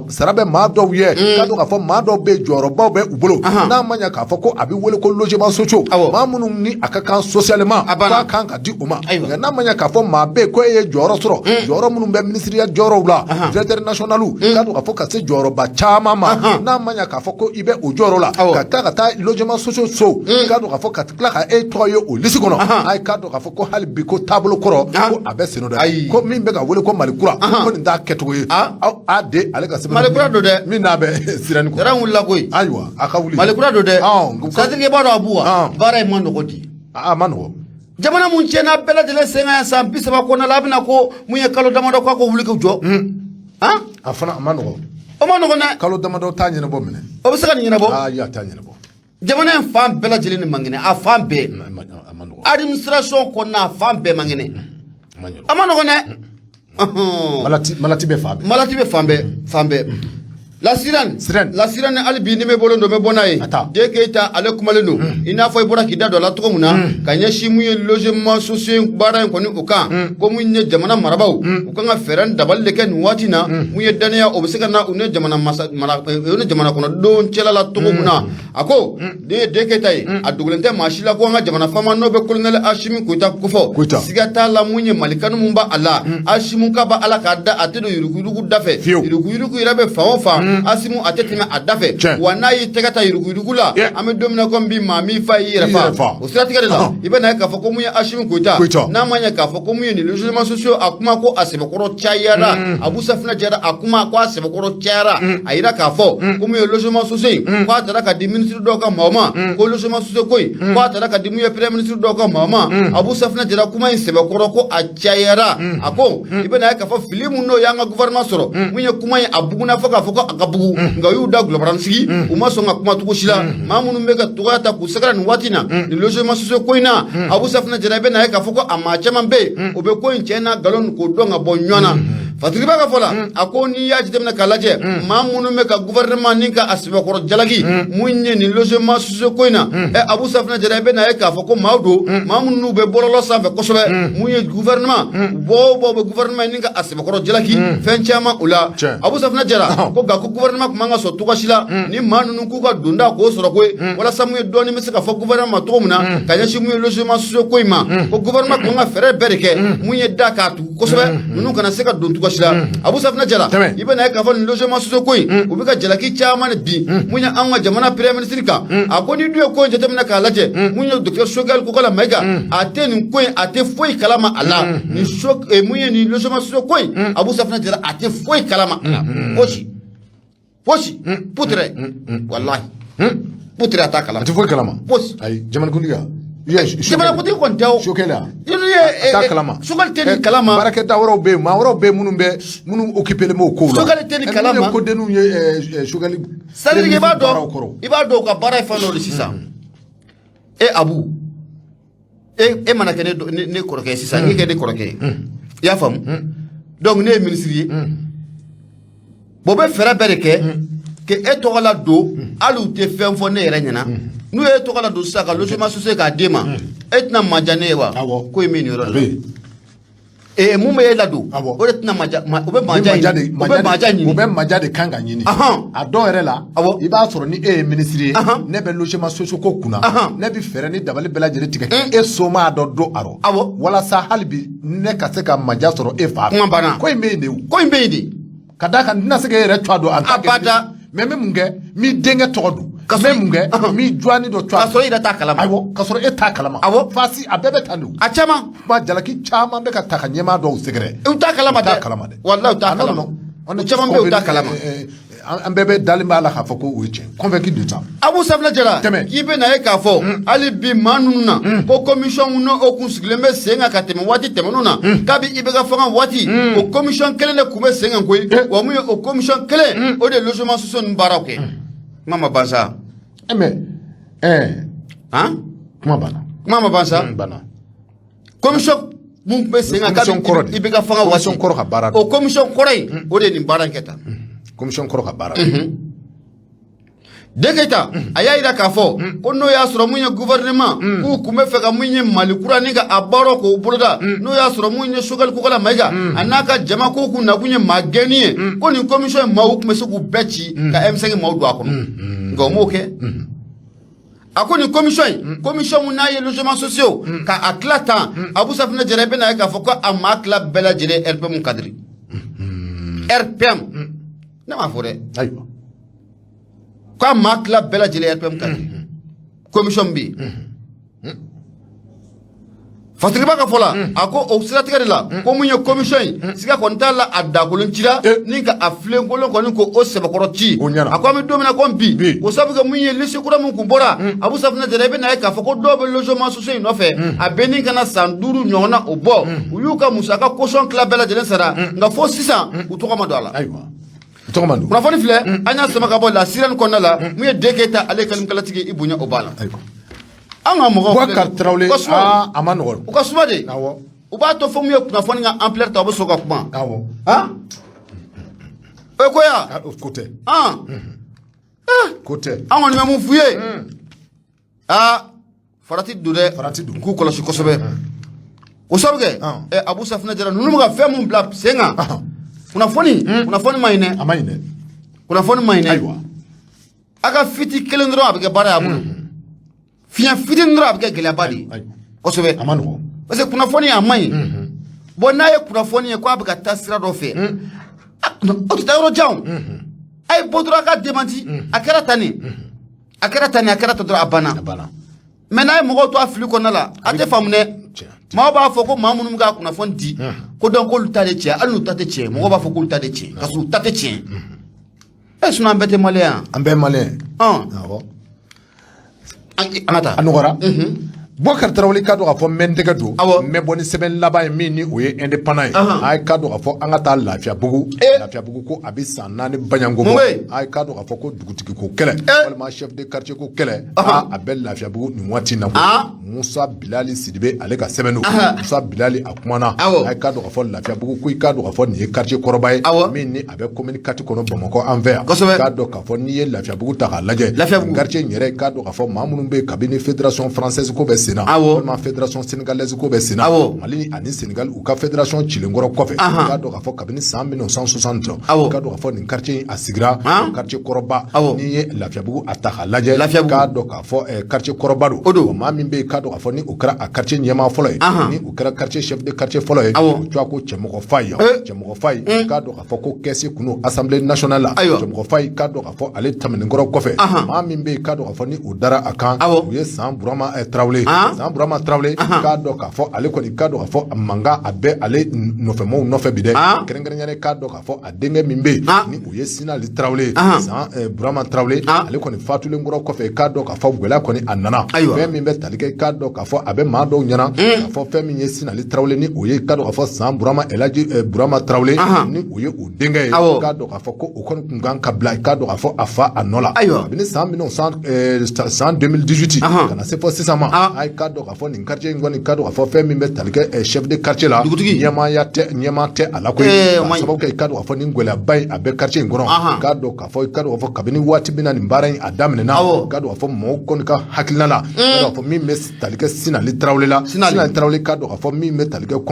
[SPEAKER 2] sara bɛ maa dɔw ye. K'a dɔn k'a fɔ maa dɔw bɛ yen, jɔyɔrɔbaw bɛ u bolo, n'a ma ɲɛ k'a fɔ ko a bɛ wele ko logement sociaux, maa minnu ni a ka kan socialement, k'a kan ka di u ma. Nka n'a ma ɲɛ k'a fɔ maa bɛ yen ko e ye jɔyɔrɔ sɔrɔ, jɔyɔrɔ minnu bɛ minisiriya jɔyɔrɔw la, directeur national, k'a dɔn k'a fɔ ka se jɔyɔrɔba caman ma, n'a ma ɲɛ k'a fɔ ko i bɛ o jɔyɔrɔ la, ka tila ka taa logement sociaux so, k'a dɔn k'a fɔ ka tila ka e tɔgɔ ye o liste kɔnɔ, a ye k'a dɔn k'a fɔ ko hali bi ko taabolo kɔrɔ ko a bɛ sen dɛ, ko min bɛ ka wele ko Mali kura, ko nin t'a kɛcogo ye. Aw AD ale ka sɛbɛn
[SPEAKER 1] Mali kura don dɛ.
[SPEAKER 2] Min n'a bɛ sirani kɔnɔ.
[SPEAKER 1] Yɛrɛ wulila koyi.
[SPEAKER 2] Ayiwa, a ka wuli.
[SPEAKER 1] Mali kura don dɛ. C'est-à-dire i b'a dɔn, Abu, wa baara in ma nɔgɔ di.
[SPEAKER 2] A ma nɔgɔ.
[SPEAKER 1] Jamana mun tiɲɛna bɛɛ lajɛlen sen kan yan san 30 kɔnɔna la, a bɛna ko mun ye kalo damadɔ k'a ko wuli k'u jɔ. Han?
[SPEAKER 2] A fana a ma nɔgɔ.
[SPEAKER 1] O ma nɔgɔn dɛ.
[SPEAKER 2] Kalo damadɔ t'a ɲɛnabɔ minɛ.
[SPEAKER 1] O bɛ se ka nin ɲɛnabɔ.
[SPEAKER 2] Ayi, a t'a ɲɛnabɔ.
[SPEAKER 1] Jamana in fan bɛɛ lajɛlen ni man kɛnɛ, a fan bɛɛ. Administration kɔnɔna, a fan bɛɛ man kɛnɛ. A ma nɔgɔn dɛ.
[SPEAKER 2] Malati bɛ fan bɛɛ.
[SPEAKER 1] Malati bɛ fan bɛɛ, fan bɛɛ. La sirène.
[SPEAKER 2] Sirène.
[SPEAKER 1] La sirène, hali bi ni bɛ bolo don, bɛ bɔ n'a ye. Den Keyita ale kumalen don. I n'a fɔ i bɔra k'i da don a la cogo min na, ka ɲɛsin mun ye logement sociaux baara in kɔni o kan, ko mun ye jamana marabaaw, u kan ka fɛɛrɛ ni dabali de kɛ nin waati na, mun ye dannaya o bɛ se ka na u ni jamana masa mara u ni jamana kɔnɔdenw cɛla la cogo min na. A ko den ye Den Keyita ye, a dogolen tɛ maa si la ko an ka jamana faama n'o bɛ colonel Asimi Goyita kofɔ, siga t'a la mun ye Mali kanu mun b'a la, Asimu ka b'a ala k'a da a tɛ don yuruguyurugu da fɛ, yuruguyurugu yɛrɛ bɛ fan o fan, Asimu a tɛ tɛmɛ a da fɛ, wa n'a y'i tɛgɛ ta yuruguyurugu la, an bɛ don min na komi bi, maa min fa y'i yɛrɛ fa. O siratigɛ de la, i bɛ na ye k'a fɔ ko mun ye Asimi Goyita, n'a ma ɲɛ k'a fɔ ko mun ye nin logement sociaux a kuma ko a sɛbɛkɔrɔ cayara, Abu Safinɛ Jara a kuma ko a sɛbɛkɔrɔ cayara, a yira k'a fɔ ko mun ye logement sociaux in, ko a taara ka di ministre dɔw ka maaw ma, ko logement sociaux ko in, ko a taara ka di mun ye premier ministre dɔw ka maaw ma. Abu Safinɛ Jara kuma in sɛbɛkɔrɔ ko a cayara. A ko i bɛ na ye k'a fɔ fili mun n'o y'an ka gouvernement sɔrɔ, mun ye kuma in a buguna fo k'a fɔ ko a ka bugu, nka u y'u da gulɔbaranin sigi, u ma sɔn ka kuma cogo si la. Maa minnu bɛ ka tɔgɔya ta k'u sɛgɛrɛ nin waati in na nin logement sociaux ko in na, Abu Safinɛ Jara, i bɛ na ye k'a fɔ ko a maa caman bɛ yen, o bɛ ko in tiɲɛ n'a nkalon k'o dɔn ka bɔ ɲɔgɔn na. Fatigi ka fɔ la, a ko n'i y'a jateminɛ k'a lajɛ, maa minnu bɛ ka gouvernement ni ka a sɛbɛkɔrɔ jalaki mun ye nin logement sociaux ko in na, ɛ Abu Safinɛ Jara, i bɛ na ye k'a fɔ ko maaw don, maa minnu bɛ bɔlɔlɔ sanfɛ kosɛbɛ, mun ye gouvernement bɔ o bɔ, bɛ gouvernement ni ka a sɛbɛkɔrɔ jalaki fɛn caman o la. Abu Safinɛ Jara ko nka ko gouvernement tun man ka sɔn cogo si la ni maa ninnu k'u ka donda k'o sɔrɔ koyi, walasa mun ye dɔɔnin bɛ se ka fɔ gouvernement ma cogo min na ka ɲɛsin mun ye logement sociaux ko in ma, ko gouvernement tun kan ka fɛɛrɛ bɛɛ de kɛ mun ye da k'a tugu kosɛbɛ, ninnu kana se ka don cogo si la. Abu Safinɛ Jara, i bɛ na ye k'a fɔ nin logement sociaux ko in, u bɛ ka jalaki caman de bin mun ye an ka jamana premier ministre kan. A ko ni dun ye ko in jateminɛ k'a lajɛ, mun ye docteur Choguel Kokalla Maïga, a tɛ nin ko in, a tɛ foyi kalama a la, nin mun ye nin logement sociaux ko in, Abu Safinɛ Jara a tɛ foyi kalama a la, fosi fosi, putere walahi putere a t'a kalama.
[SPEAKER 2] A tɛ foyi kalama.
[SPEAKER 1] Fosi.
[SPEAKER 2] Ayi, jamanakuntigi
[SPEAKER 1] jamanakuntigi kɔni tɛ o.
[SPEAKER 2] Choguel
[SPEAKER 1] a. ye
[SPEAKER 2] t'a kalama.
[SPEAKER 1] Choguel tɛ nin kalama.
[SPEAKER 2] Baarakɛda wɛrɛw bɛ yen, maa wɛrɛw bɛ yen minnu occupé len b'o kow la.
[SPEAKER 1] Choguel tɛ nin kalama.
[SPEAKER 2] Minnu ye kodenninw ye Choguel.
[SPEAKER 1] C'est-à-dire i b'a dɔn u ka baara ye fɛn dɔ de sisan. E Abu, e mana kɛ ne kɔrɔkɛ ye sisan, e kɛ ne kɔrɔkɛ ye, i y'a faamu, donc ne ye ministre ye, bon, u bɛ fɛɛrɛ bɛɛ de kɛ ke e tɔgɔ la don, hali u tɛ fɛn fɔ ne yɛrɛ ɲɛna. N'u ye e tɔgɔ la don sisan ka logement social k'a d'e ma, e tɛna manja ne ye wa? Ko ye min nin yɔrɔ la. Mun bɛ e ladon, o de tɛna maja, u bɛ maja ɲini, u bɛ maja ɲini,
[SPEAKER 2] u bɛ maja de kan ka ɲini. A dɔw yɛrɛ la, i b'a sɔrɔ ni e ye minisiri ye, ne bɛ logement sociaux ko kunna, ne bɛ fɛɛrɛ ni dabali bɛɛ lajɛlen tigɛ e somaa dɔ don a rɔ, walasa hali bi ne ka se ka maja sɔrɔ e fa fɛ.
[SPEAKER 1] Kuma banna.
[SPEAKER 2] Ko in bɛ yen de o.
[SPEAKER 1] Ko in bɛ yen de.
[SPEAKER 2] Ka d'a kan n tɛna se k'e yɛrɛ tɔgɔ don en tant que
[SPEAKER 1] Abada.
[SPEAKER 2] Mais n bɛ mun kɛ? N b'i denkɛ tɔgɔ don.
[SPEAKER 1] Ka
[SPEAKER 2] N bɛ mun kɛ? N b'i dɔgɔnin dɔ tɔgɔ.
[SPEAKER 1] K'a sɔrɔ e yɛrɛ t'a kalama.
[SPEAKER 2] Awɔ, k'a sɔrɔ e t'a kalama. Fasi a bɛɛ bɛ tan de o.
[SPEAKER 1] A caman.
[SPEAKER 2] Kuma jalaki caman bɛ ka ta ka ɲɛmaa dɔw sɛgɛrɛ.
[SPEAKER 1] U t'a kalama
[SPEAKER 2] U t'a
[SPEAKER 1] dɛ.
[SPEAKER 2] kalama dɛ.
[SPEAKER 1] Walahi, u t'a
[SPEAKER 2] Ah, non,
[SPEAKER 1] kalama.
[SPEAKER 2] non, non.
[SPEAKER 1] U caman bɛ yen, u t'a kalama.
[SPEAKER 2] An bɛɛ bɛ dalen b'a la k'a fɔ ko o ye tiɲɛ, convaincu de ça.
[SPEAKER 1] Abu Safinɛ Jara.
[SPEAKER 2] Tɛmɛ.
[SPEAKER 1] K'i bɛ na ye k'a fɔ hali bi maa ninnu na ko commission n'o o kun sigilen bɛ sen kan ka tɛmɛ waati tɛmɛnw na, kabi IBK fanga waati, o commission kelen de kun bɛ sen kan koyi. Wa mun ye o commission kelen o de ye logement sociaux ninnu baaraw kɛ. Kuma ma ban sa.
[SPEAKER 2] Mais
[SPEAKER 1] Han?
[SPEAKER 2] Kuma banna.
[SPEAKER 1] Kuma ma ban sa.
[SPEAKER 2] Banna.
[SPEAKER 1] Commission mun tun bɛ sen kan
[SPEAKER 2] Commission kɔrɔ
[SPEAKER 1] kabi
[SPEAKER 2] de.
[SPEAKER 1] IBK fanga waati,
[SPEAKER 2] Commission kɔrɔ ka baara don.
[SPEAKER 1] O commission kɔrɔ in, o de ye nin baara in kɛ tan.
[SPEAKER 2] Commission kɔrɔ ka baara don.
[SPEAKER 1] De Keita a y'a yira k'a fɔ ko n'o y'a sɔrɔ mun ye gouvernement k'u kun bɛ fɛ ka mun ye Mali kura ni ka a baaraw k'o boloda, n'o y'a sɔrɔ mun ye Choguel Kokalla Maïga a n'a ka jama k'u kun nakun ye maa gɛnni ye, ko nin commission in maaw tun bɛ se k'u bɛɛ ci ka M5 maaw don a kɔnɔ, nka o m'o kɛ. A ko nin commission in, commission mun n'a ye logement sociaux ka a tila tan, Abu Safinɛ Jara, i bɛna ye k'a fɔ ko a maa tila bɛɛ lajɛlen RPM cadre, RPM, ne m'a fɔ dɛ.
[SPEAKER 2] Ayiwa.
[SPEAKER 1] K'a maa tila bɛɛ lajɛlen RPM cadre, commission bɛ yen. Fasiriba ka fɔ la, a ko o siratigɛ de la ko mun ye commission in, siga kɔni t'a la, a dakolon cira ni ka a filenkolon kɔni ko o sɛbɛkɔrɔ ci.
[SPEAKER 2] O ɲɛna.
[SPEAKER 1] A ko an bɛ don min na ko bi,
[SPEAKER 2] Bi.
[SPEAKER 1] o sabu kɛ mun ye liste kura min kun bɔra, Abu Safinɛ Jara, i bɛ na ye k'a fɔ ko dɔw bɛ logement sociaux in nɔfɛ, a bɛ ni ka na san 5 ɲɔgɔnna o bɔ, u y'u ka musaka caution tila bɛɛ lajɛlen sara, nka fo sisan u tɔgɔ ma don a la.
[SPEAKER 2] Ayiwa, u tɔgɔ ma don.
[SPEAKER 1] Kunnafoni filɛ, an y'a sama ka bɔ la sirani kɔnɔna la. Mun ye De Keita, ale ye kalimkalatigi, i bonya o b'a la.
[SPEAKER 2] Ayiwa.
[SPEAKER 1] An ka mɔgɔw filɛ,
[SPEAKER 2] Boubacar Traoré.
[SPEAKER 1] u ka suma.
[SPEAKER 2] Aa, a ma nɔgɔn.
[SPEAKER 1] U ka suma de. U b'a to fo mun ye kunnafoni ka ampleur ta, u bɛ sɔrɔ ka kuma. Han, o ye ko ya.
[SPEAKER 2] Ah, ko tɛ.
[SPEAKER 1] Han.
[SPEAKER 2] Ko tɛ.
[SPEAKER 1] An kɔni bɛ mun f'u ye? Aa, farati don dɛ.
[SPEAKER 2] Farati don.
[SPEAKER 1] U k'u kɔlɔsi kosɛbɛ, o sabu kɛ Abu Safinɛ Jara ninnu bɛ ka fɛn mun bila sen kan, kunnafoni ma ɲi dɛ.
[SPEAKER 2] A ma ɲi dɛ.
[SPEAKER 1] Kunnafoni ma ɲi dɛ.
[SPEAKER 2] Ayiwa.
[SPEAKER 1] A ka fiti kelen dɔrɔn, a bɛ kɛ baara y'a bolo, fiɲɛ fitinin dɔrɔn, a bɛ kɛ gɛlɛyaba de ye. Kosɛbɛ.
[SPEAKER 2] A ma nɔgɔn.
[SPEAKER 1] Parce que kunnafoni a man ɲi. Bon, n'a ye kunnafoni ye k'a bɛ ka taa sira dɔ fɛ, o tɛ taa yɔrɔ jan o. A ye bɔ dɔrɔn, a ka démenti: a kɛra tan nin, a kɛra tan nin, a kɛra tan dɔrɔn, a banna.
[SPEAKER 2] A banna.
[SPEAKER 1] Mais n'a ye mɔgɔw to a fili kɔnɔna la, a tɛ faamu dɛ. Maaw b'a fɔ ko maa minnu bɛ ka kunnafoni di ko donc k'olu ta de tiɲɛ, hali n'u ta tɛ tiɲɛ, mɔgɔw b'a fɔ k'olu ta de tiɲɛ, ka sɔrɔ u ta tɛ tiɲɛ. Sinon an bɛɛ tɛ malien yan?
[SPEAKER 2] An bɛɛ malien.
[SPEAKER 1] Ɔn.
[SPEAKER 2] Awɔ.
[SPEAKER 1] An ka taa.
[SPEAKER 2] A nɔgɔra. Boubacar Traoré ka dɔn k'a fɔ n bɛ n tɛgɛ don,
[SPEAKER 1] Awɔ.
[SPEAKER 2] n bɛ bɔ ni sɛbɛn laban ye min ni o ye indépendant ye. A ye ka dɔn k'a fɔ an ka taa Lafiyabugu. Lafiyabugu ko a bɛ san 4 baɲanko
[SPEAKER 1] Mun
[SPEAKER 2] bɔ.
[SPEAKER 1] bɛ yen?
[SPEAKER 2] A ye ka dɔn k'a fɔ ko dugutigi ko kɛlɛ walima chef de quartier ko kɛlɛ, a bɛ Lafiyabugu nin waati in na koyi. Musa Bilali Sidibe, ale ka sɛbɛn don. Musa Bilali a kumana. A ye ka dɔn k'a fɔ Lafiyabugu ko i ka dɔn k'a fɔ nin ye quartier kɔrɔba ye min ni a bɛ commune 4 kɔnɔ Bamakɔ an fɛ yan. K'a dɔn k'a fɔ n'i ye Lafiyabugu ta k'a lajɛ,
[SPEAKER 1] Lafiyabugu.
[SPEAKER 2] quartier in yɛrɛ, k'a dɔn k'a fɔ maa minnu bɛ yen kabini fédération française ko bɛ sen na, walima fédération sénégalaise ko bɛ sen na, Mali ani Sénégal u ka fédération cilenkɔrɔ kɔfɛ, k'a dɔn k'a fɔ kabini san 1960, k'a dɔn k'a fɔ nin quartier in a sigira, quartier kɔrɔba. N'i ye Lafiyabugu a ta k'a lajɛ,
[SPEAKER 1] Lafiyabugu.
[SPEAKER 2] k'a dɔn k'a fɔ quartier kɔrɔba don.
[SPEAKER 1] O don.
[SPEAKER 2] Wa maa min bɛ yen, k'a dɔn k'a fɔ ni o kɛra a quartier ɲɛmaa fɔlɔ ye, ni o kɛra quartier chef de quartier fɔlɔ ye, o tɔgɔ ko Cɛmɔgɔ Fayi. Cɛmɔgɔ Fayi, k'a dɔn k'a fɔ ko caisse kun don assemblée nationale la. Cɛmɔgɔ Fayi, k'a dɔn k'a fɔ ale tɛmɛnenkɔrɔ kɔfɛ, maa min bɛ yen, k'a dɔn k'a fɔ ni o dara a kan, o ye San Burama Tarawele. San Burama Tarawele, k'a dɔn k'a fɔ ale kɔni, k'a dɔn k'a fɔ mankan a bɛ ale nɔfɛmɔgɔw nɔfɛ bi dɛ. Kɛrɛnkɛrɛnnenya, k'a dɔn k'a fɔ a denkɛ min bɛ yen ni o ye Sinali Tarawele ye, San Burama Tarawele, ale kɔni fatulen kɔrɔ kɔfɛ, k'a dɔn k'a fɔ gɛlɛya kɔni a nana. Fɛn min bɛ tali kɛ, k'a dɔn k'a fɔ a bɛ maa dɔw ɲɛna k'a fɔ fɛn min ye Sinali Tarawele ni o ye, k'a dɔn k'a fɔ San Burama Elaji Burama Tarawele ni o ye o denkɛ ye, k'a dɔn k'a fɔ ko o kɔni kun kan ka bila, k'a dɔn k'a fɔ a fa a nɔ la kabini san 1900 san 2018 ka na se fɔ sisan ma. A A k'a dɔn k'a fɔ nin quartier in kɔni, k'a dɔn k'a fɔ fɛn min bɛ tali kɛ chef de quartier la,
[SPEAKER 1] dugutigi
[SPEAKER 2] ɲɛmaaya tɛ, ɲɛmaa tɛ a la koyi. K'a sababu kɛ, i k'a dɔn k'a fɔ nin gɛlɛyaba in a bɛ quartier in kɔnɔ. K'a dɔn k'a fɔ, i k'a dɔn k'a fɔ kabini waati min na nin baara in a daminɛna, k'a dɔn k'a fɔ mɔgɔw kɔni ka hakilina la, k'a dɔn k'a fɔ min bɛ tali kɛ Sinali Tarawele la, Sinali Tarawele, k'a dɔn k'a fɔ min bɛ tali kɛ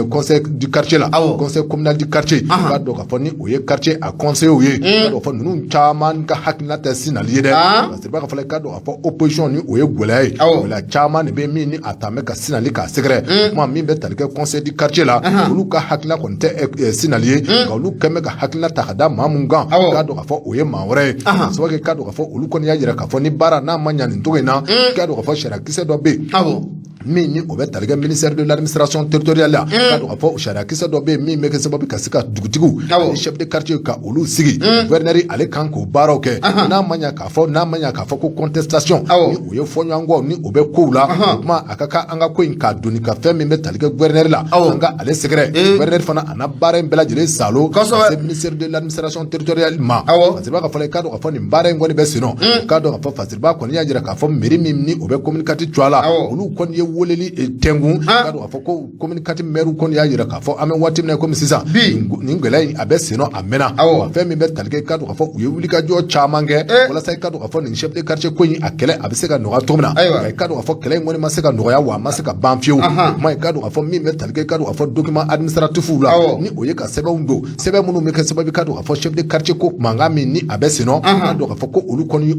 [SPEAKER 2] conseil du quartier la, conseil communal du quartier, k'a dɔn k'a fɔ ni o ye quartier a conseillers ye, k'a dɔn k'a fɔ ninnu caman ka hakilina tɛ Sinali ye dɛ. Parce que b'a fɔ, k'a dɔn k'a fɔ opposition ni o ye gɛlɛya ye, gɛlɛya caman de bɛ min ni a tun bɛ ka Sinali k'a sɛgɛrɛ. Kuma min bɛ tali kɛ conseil du quartier la, olu ka hakilina kɔni tɛ Sinali ye, nka olu kɛlen bɛ ka hakilina ta ka da maa mun kan, k'a dɔn k'a fɔ o ye maa wɛrɛ ye. K'a sababu kɛ, k'a dɔn k'a fɔ olu kɔni y'a jira k'a fɔ ni baara n'a ma ɲa nin cogo in na, k'a dɔn k'a fɔ sariyakisɛ dɔ bɛ yen min ni o bɛ tali kɛ ministère de l'administration territoriale la, k'a dɔn k'a fɔ sariyakisɛ dɔ bɛ yen min bɛ kɛ sababu ka se ka dugutigiw ani chef de quartier ka olu sigi, gouverneur ale kan k'o baaraw kɛ. N'a ma ɲa k'a fɔ ko contestation ni o ye fɔɲɔgɔnkɔ ni o bɛ kow la, o kuma a ka kan an ka ko in k'a doni ka fɛn min bɛ tali kɛ gouverneur la, an ka ale sɛgɛrɛ. Gouverneur fana a na baara in bɛɛ lajɛlen salo ka se ministère de l'administration territoriale ma. Fasiriba ka fɔ, i k'a dɔn k'a fɔ nin baara in kɔni bɛ sen nɔ. K'a dɔn k'a fɔ Fasiriba kɔni y'a jira k'a fɔ mairie min ni o bɛ commune 4 cogoya la, olu kɔni ye weleli tɛnkun. K'a dɔn k'a fɔ ko commune 4 maire kɔni y'a jira k'a fɔ an bɛ waati min na komi sisan, nin gɛlɛya in a bɛ sen nɔ a mɛnna. Wa fɛn min bɛ tali kɛ, k'a dɔn k'a fɔ u ye wulikajɔ caman kɛ walasa i k'a dɔn k'a fɔ nin chef de quartier ko in a kɛlɛ a bɛ se ka nɔgɔya cogo min na. Nka i k'a dɔn k'a fɔ kɛlɛ in kɔni ma se ka nɔgɔya, wa a ma se ka ban fiyewu. O kuma, i k'a dɔn k'a fɔ min bɛ tali kɛ, i k'a dɔn k'a fɔ document administratif la, ni o ye ka sɛbɛnw don, sɛbɛn minnu bɛ kɛ sababu k'a dɔn k'a fɔ chef de quartier ko mankan min ni a bɛ sen nɔ, k'a dɔn k'a fɔ ko olu kɔni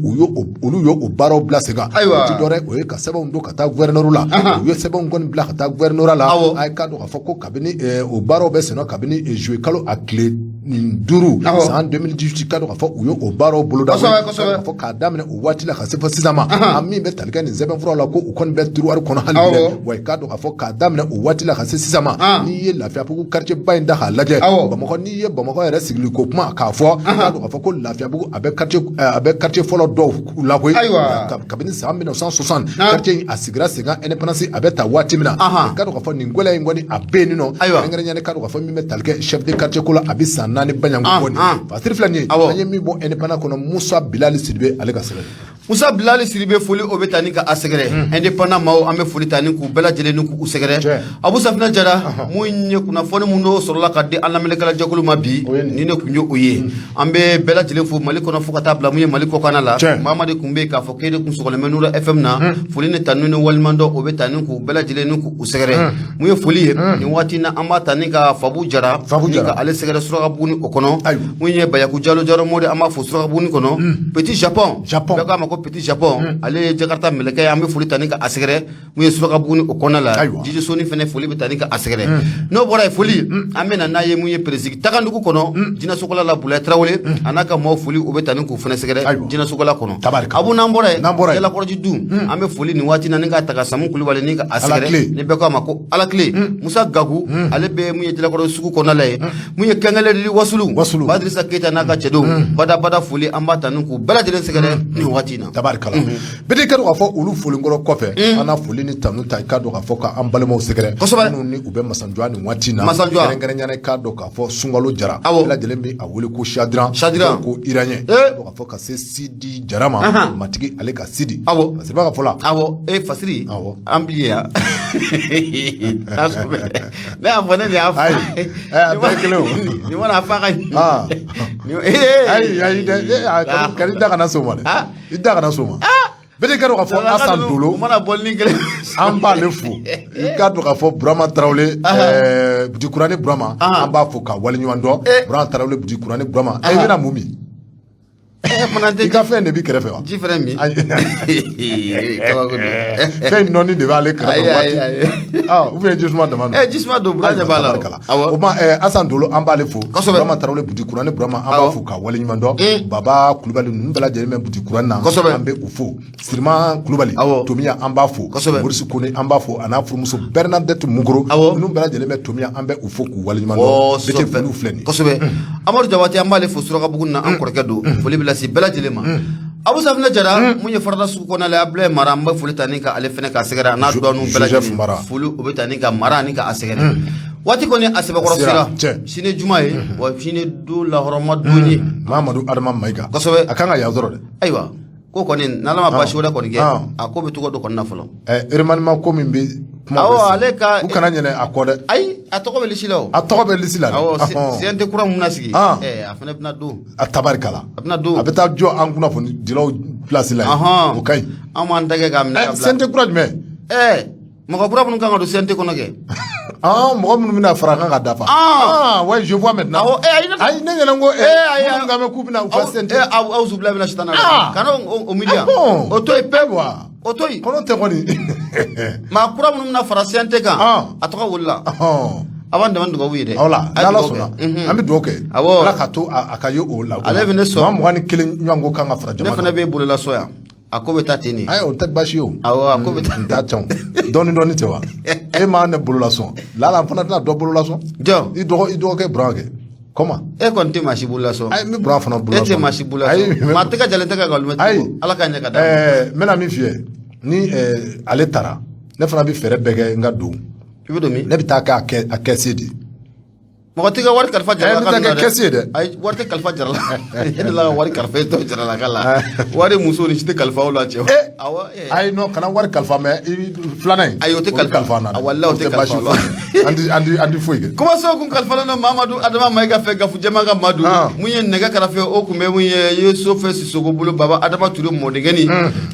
[SPEAKER 2] olu y'o baaraw bila sen kan. O ti dɔwɛrɛ, o ye ka sɛbɛnw don ka taa gouverneur la. U ye sɛbɛnw kɔni bila ka taa gouverneur la. A ye k'a dɔn k'a fɔ ko kabini o baaraw bɛ sen nɔ kabini juillet kalo a tile nin 5 san 2018, k'a dɔn k'a fɔ u ye o baaraw boloda. K'a fɔ k'a daminɛ o waati la ka se fo sisan ma, a min bɛ tali kɛ nin sɛbɛnfura la, ko u kɔni bɛ tiroir kɔnɔ hali bi dɛ. Wa i k'a dɔn k'a fɔ k'a daminɛ o waati la ka se sisan ma, n'i ye Lafiyabugu quartier ba in da k'a lajɛ, Bamakɔ, n'i ye Bamakɔ yɛrɛ sigili ko kuma k'a fɔ, k'a dɔn k'a fɔ ko Lafiyabugu a bɛ quartier fɔlɔ dɔw la koyi. Kabini san 1960 quartier in a sigira sen kan, indépendance a bɛ ta waati min na, k'a dɔn k'a fɔ nin gɛlɛya in kɔni a bɛ yen nɔ. Kɛrɛnkɛrɛnnenya, k'a dɔn k'a fɔ min bɛ tali kɛ chef de quartier ko la, a bɛ san 4 baɲanko bɔ nin Fasiri filɛ nin ye. An ye min bɔ indépendant kɔnɔ, Musa Bilali Sidibe ale ka sɛbɛn.
[SPEAKER 1] Musa Bilali Sidibe, foli o bɛ taa ni ka a sɛgɛrɛ. Indépendant maaw, an bɛ foli ta ni k'u bɛɛ lajɛlen ni k'u sɛgɛrɛ. Abu Safinɛ Jara, mun ye kunnafoni mun dɔw sɔrɔla ka di an lamɛnnikɛla jɛkulu ma bi, ni ne tun ye o ye. An bɛ bɛɛ lajɛlen fo Mali kɔnɔ fo ka taa bila mun ye Mali kɔkanna la. Mamadi tun bɛ yen k'a fɔ k'e de kun sɔgɔlen bɛ Nura FM na. Foli ni tanu ni waleɲumandɔn o bɛ taa ni k'u bɛɛ lajɛlen ni k'u sɛgɛrɛ. Mun ye foli ye nin waati na, an b'a ta ni ka Fabu Jara ni ka ale sɛgɛrɛ Surakabugu o kɔnɔ. Mun ye Bayaku Jalo Jaro Mori, an b'a fo Surakabugu kɔnɔ. Petit Japon, bɛɛ k'a ma ko Petit Japon, ale ye Jakarta mɛlɛkɛ ye. An bɛ foli ta ni ka a sɛgɛrɛ mun ye Surakabugu o kɔnɔna la. Jiji Soni fɛnɛ, foli bɛ ta ni ka a sɛgɛrɛ. N'o bɔra yen, foli an bɛ na n'a ye mun ye Peresigi Tagandugu kɔnɔ, Jinɛsokola la, Bulayi Tarawele a n'a ka maaw, foli o bɛ ta ni k'u fɛnɛ sɛgɛrɛ Jinɛsokola kɔnɔ. Abu, n'an bɔra yen, Jalakɔrɔji dun, an bɛ foli nin waati na ni ka ta ka Samu Kulubali ni ka a sɛgɛrɛ, ni bɛɛ k'a ma ko Alakile. Musa Gaku, ale bɛ mun ye Jalakɔrɔ sugu kɔnɔna la yen. Mun ye Kɛnkɛlɛli Wasulu, Badrisa Keyita n'a ka cɛdenw, badabada foli an b'a ta ni k'u bɛɛ lajɛlen sɛgɛrɛ nin waati in na.
[SPEAKER 2] Tabarikala bɛɛ, k'a dɔn k'a fɔ olu folinkɔrɔ kɔfɛ, an na foli ni tanu ta, i k'a dɔn k'a fɔ k'an balimaw sɛgɛrɛ minnu ni u bɛ Masanjɔ nin waati in na.
[SPEAKER 1] Masanjɔ.
[SPEAKER 2] Kɛrɛnkɛrɛnnenya, i k'a dɔn k'a fɔ Sunkalo Jara, bɛɛ lajɛlen bɛ a wele ko Shadiran.
[SPEAKER 1] Shadiran.
[SPEAKER 2] Ko Iranien, k'a fɔ ka se Sidi Jara ma, matigi ale ka Sidi. Fasiriba ka fɔ la.
[SPEAKER 1] Awɔ, e Fasiri. An bi yan ne y'a fɔ, ne de y'a fɔ.
[SPEAKER 2] Ayi, a bɛɛ kelen o.
[SPEAKER 1] Nin mana fa ka.
[SPEAKER 2] Ayi ayi dɛ, kari da kana s'o ma dɛ, i da kana s'o ma. Bɛɛ k'a dɔn k'a fɔ Asan Dolo,
[SPEAKER 1] mana bɔ ni kelen.
[SPEAKER 2] An b'ale fo. I k'a dɔn k'a fɔ Burama Tarawele, Budikurani Burama, an b'a fo ka waleɲuman dɔn. Burama Tarawele, Budikurani Burama, i bɛna mun min? I ka fɛn de b'i kɛrɛfɛ wa?
[SPEAKER 1] Ji fɛnɛ min.
[SPEAKER 2] Fɛn nɔɔni de b'ale kɛrɛfɛ waati, ou bien jisuma dama don.
[SPEAKER 1] Jisuma don, Bura ɲɛ b'a la.
[SPEAKER 2] O ma Asan Dolo, an b'ale fo. Burama Tarawele, Budikurani Burama, an b'a fo ka waleɲuman dɔn. Baba Kulubali ninnu bɛɛ lajɛlen bɛ Budikurani na, an bɛ u fo. Sirima Kulubali Tomiya, an b'a fo. Morisi Kone, an b'a fo, a n'a furumuso Bernadette Mugoro, ninnu bɛɛ lajɛlen bɛ Tomiya, an bɛ u fo k'u waleɲuman dɔn. Bete foliw filɛ nin ye.
[SPEAKER 1] Kosɛbɛ. Amadu Jabate, an b'ale fo Surakabugu na, an kɔrɔkɛ don. Foli bɛ lase bɛɛ lajɛlen ma. Abu Safinɛ Jara, mun ye farada sugu kɔnɔna la, Abulaye Mara, an bɛ foli ta ni ka ale fɛnɛ ka sɛgɛrɛ, a n'a dɔgɔninw bɛɛ lajɛlen. Foli o bɛ ta ni ka Mara ni ka a sɛgɛrɛ. Waati kɔni a sɛbɛkɔrɔ sera, sini juma ye, wa sini don lahɔrɔma don ye.
[SPEAKER 2] Mamadu Adama Mayiga. A kan ka yan sɔrɔ dɛ.
[SPEAKER 1] Ayiwa. Ko kɔni n'Ala ma baasi wɛrɛ kɔni kɛ, a ko bɛ cogo dɔ kɔni na fɔlɔ.
[SPEAKER 2] Remaniement ko min bɛ kuma
[SPEAKER 1] Awɔ, ale ka
[SPEAKER 2] u kana ɲinɛ a kɔ dɛ.
[SPEAKER 1] Ayi, a tɔgɔ bɛ lisi la o.
[SPEAKER 2] A tɔgɔ bɛ lisi la dɛ.
[SPEAKER 1] Awɔ, CNT kura mun bɛna sigi, a fana bɛna don.
[SPEAKER 2] A tabarikala.
[SPEAKER 1] A bɛna don.
[SPEAKER 2] A bɛ taa jɔ an kunnafonidilaw place la yen. O ka ɲi.
[SPEAKER 1] An b'an tɛgɛ k'a minɛ ka bila.
[SPEAKER 2] CNT kura jumɛn?
[SPEAKER 1] Mɔgɔ kura minnu kan ka don CNT kɔnɔ kɛ.
[SPEAKER 2] Ah, mɔgɔ minnu bɛna fara kan ka dafa. Ah, ouais, je vois maintenant.
[SPEAKER 1] Awɔ, ayi,
[SPEAKER 2] ayi, ne ɲɛna ko
[SPEAKER 1] ayi,
[SPEAKER 2] minnu kan bɛ k'u bɛna u ka CNT.
[SPEAKER 1] Aw zubila bɛna sitana la. Kana o miiri yan. O to yen pewu. O to yen.
[SPEAKER 2] Kɔnɔ tɛ kɔni.
[SPEAKER 1] Maa kura minnu bɛna fara CNT kan. A tɔgɔ wulila. A b'an dɛmɛ dugawu ye dɛ.
[SPEAKER 2] Wala, n'Ala sɔnna, an bɛ dugawu kɛ.
[SPEAKER 1] Awɔ.
[SPEAKER 2] Ala k'a to a ka ye o la.
[SPEAKER 1] Ale bɛ ne sɔn.
[SPEAKER 2] Maa 21 ɲɔgɔn ko kan ka fara jama
[SPEAKER 1] kan. Ne fana bɛ bolola sɔn yan. A ko bɛ taa ten de.
[SPEAKER 2] Ayi, o tɛ baasi ye o.
[SPEAKER 1] Awɔ, a ko bɛ taa.
[SPEAKER 2] N t'a can dɔɔni dɔɔni tɛ wa? E maa ne bolola sɔn lala n fana tɛna dɔ bolola sɔn.
[SPEAKER 1] Jɔn?
[SPEAKER 2] I dɔgɔ i dɔgɔkɛ Buran kɛ. Comment?
[SPEAKER 1] E kɔni tɛ maa si bolola sɔn.
[SPEAKER 2] Ayi, n bɛ Buran fana bolola
[SPEAKER 1] sɔn. E tɛ maa si bolola sɔn. Maa tɛgɛ jalen tɛ ka nkalon tigɛ. Ala ka ɲɛ ka d'a ma.
[SPEAKER 2] N bɛna min f'i ye, ni ale taara, ne fana bɛ fɛɛrɛ bɛɛ kɛ n ka don.
[SPEAKER 1] I bɛ don min?
[SPEAKER 2] Ne bɛ taa kɛ a kɛsi de.
[SPEAKER 1] Mɔgɔ t'i ka wari kalifa Jarala
[SPEAKER 2] ka kɛ kɛsi ye dɛ.
[SPEAKER 1] Ayi, wari tɛ kalifa Jarala. E delila ka wari kalifa e tɔ Jaralaka la. Wari muso ni si tɛ kalifa o la cɛ. Awɔ.
[SPEAKER 2] Ayi, non, kana wari kalifa mais filanan in.
[SPEAKER 1] Ayi, o tɛ kalifa
[SPEAKER 2] na.
[SPEAKER 1] Walahi, o tɛ kalifa o la.
[SPEAKER 2] An ti foyi kɛ.
[SPEAKER 1] Kumaso kun kalifalen don Mamadu Adama Mayiga fɛ, Gafu Jɛma ka Madu. Mun ye nɛgɛ karafe o kun bɛ mun ye Yusufu Sisoko bolo, Baba Adama Ture mɔdenkɛni.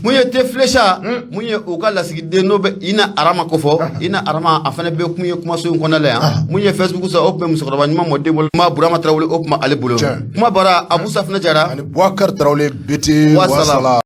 [SPEAKER 1] Mun ye Tefilesa, mun ye u ka lasigiden n'o bɛ Ina Arama kofɔ. Ina Arama a fana bɛ kun ye kumaso in kɔnɔna la yan. Mun ye Facebook sa, o tun bɛ musokɔrɔba ɲuman mɔden bolo, kuma Burama Tarawele, o tun b'ale bolo. Kuma bara Abu Safinɛ Jara
[SPEAKER 2] ani Boubacar Tarawele Bete. Wasala.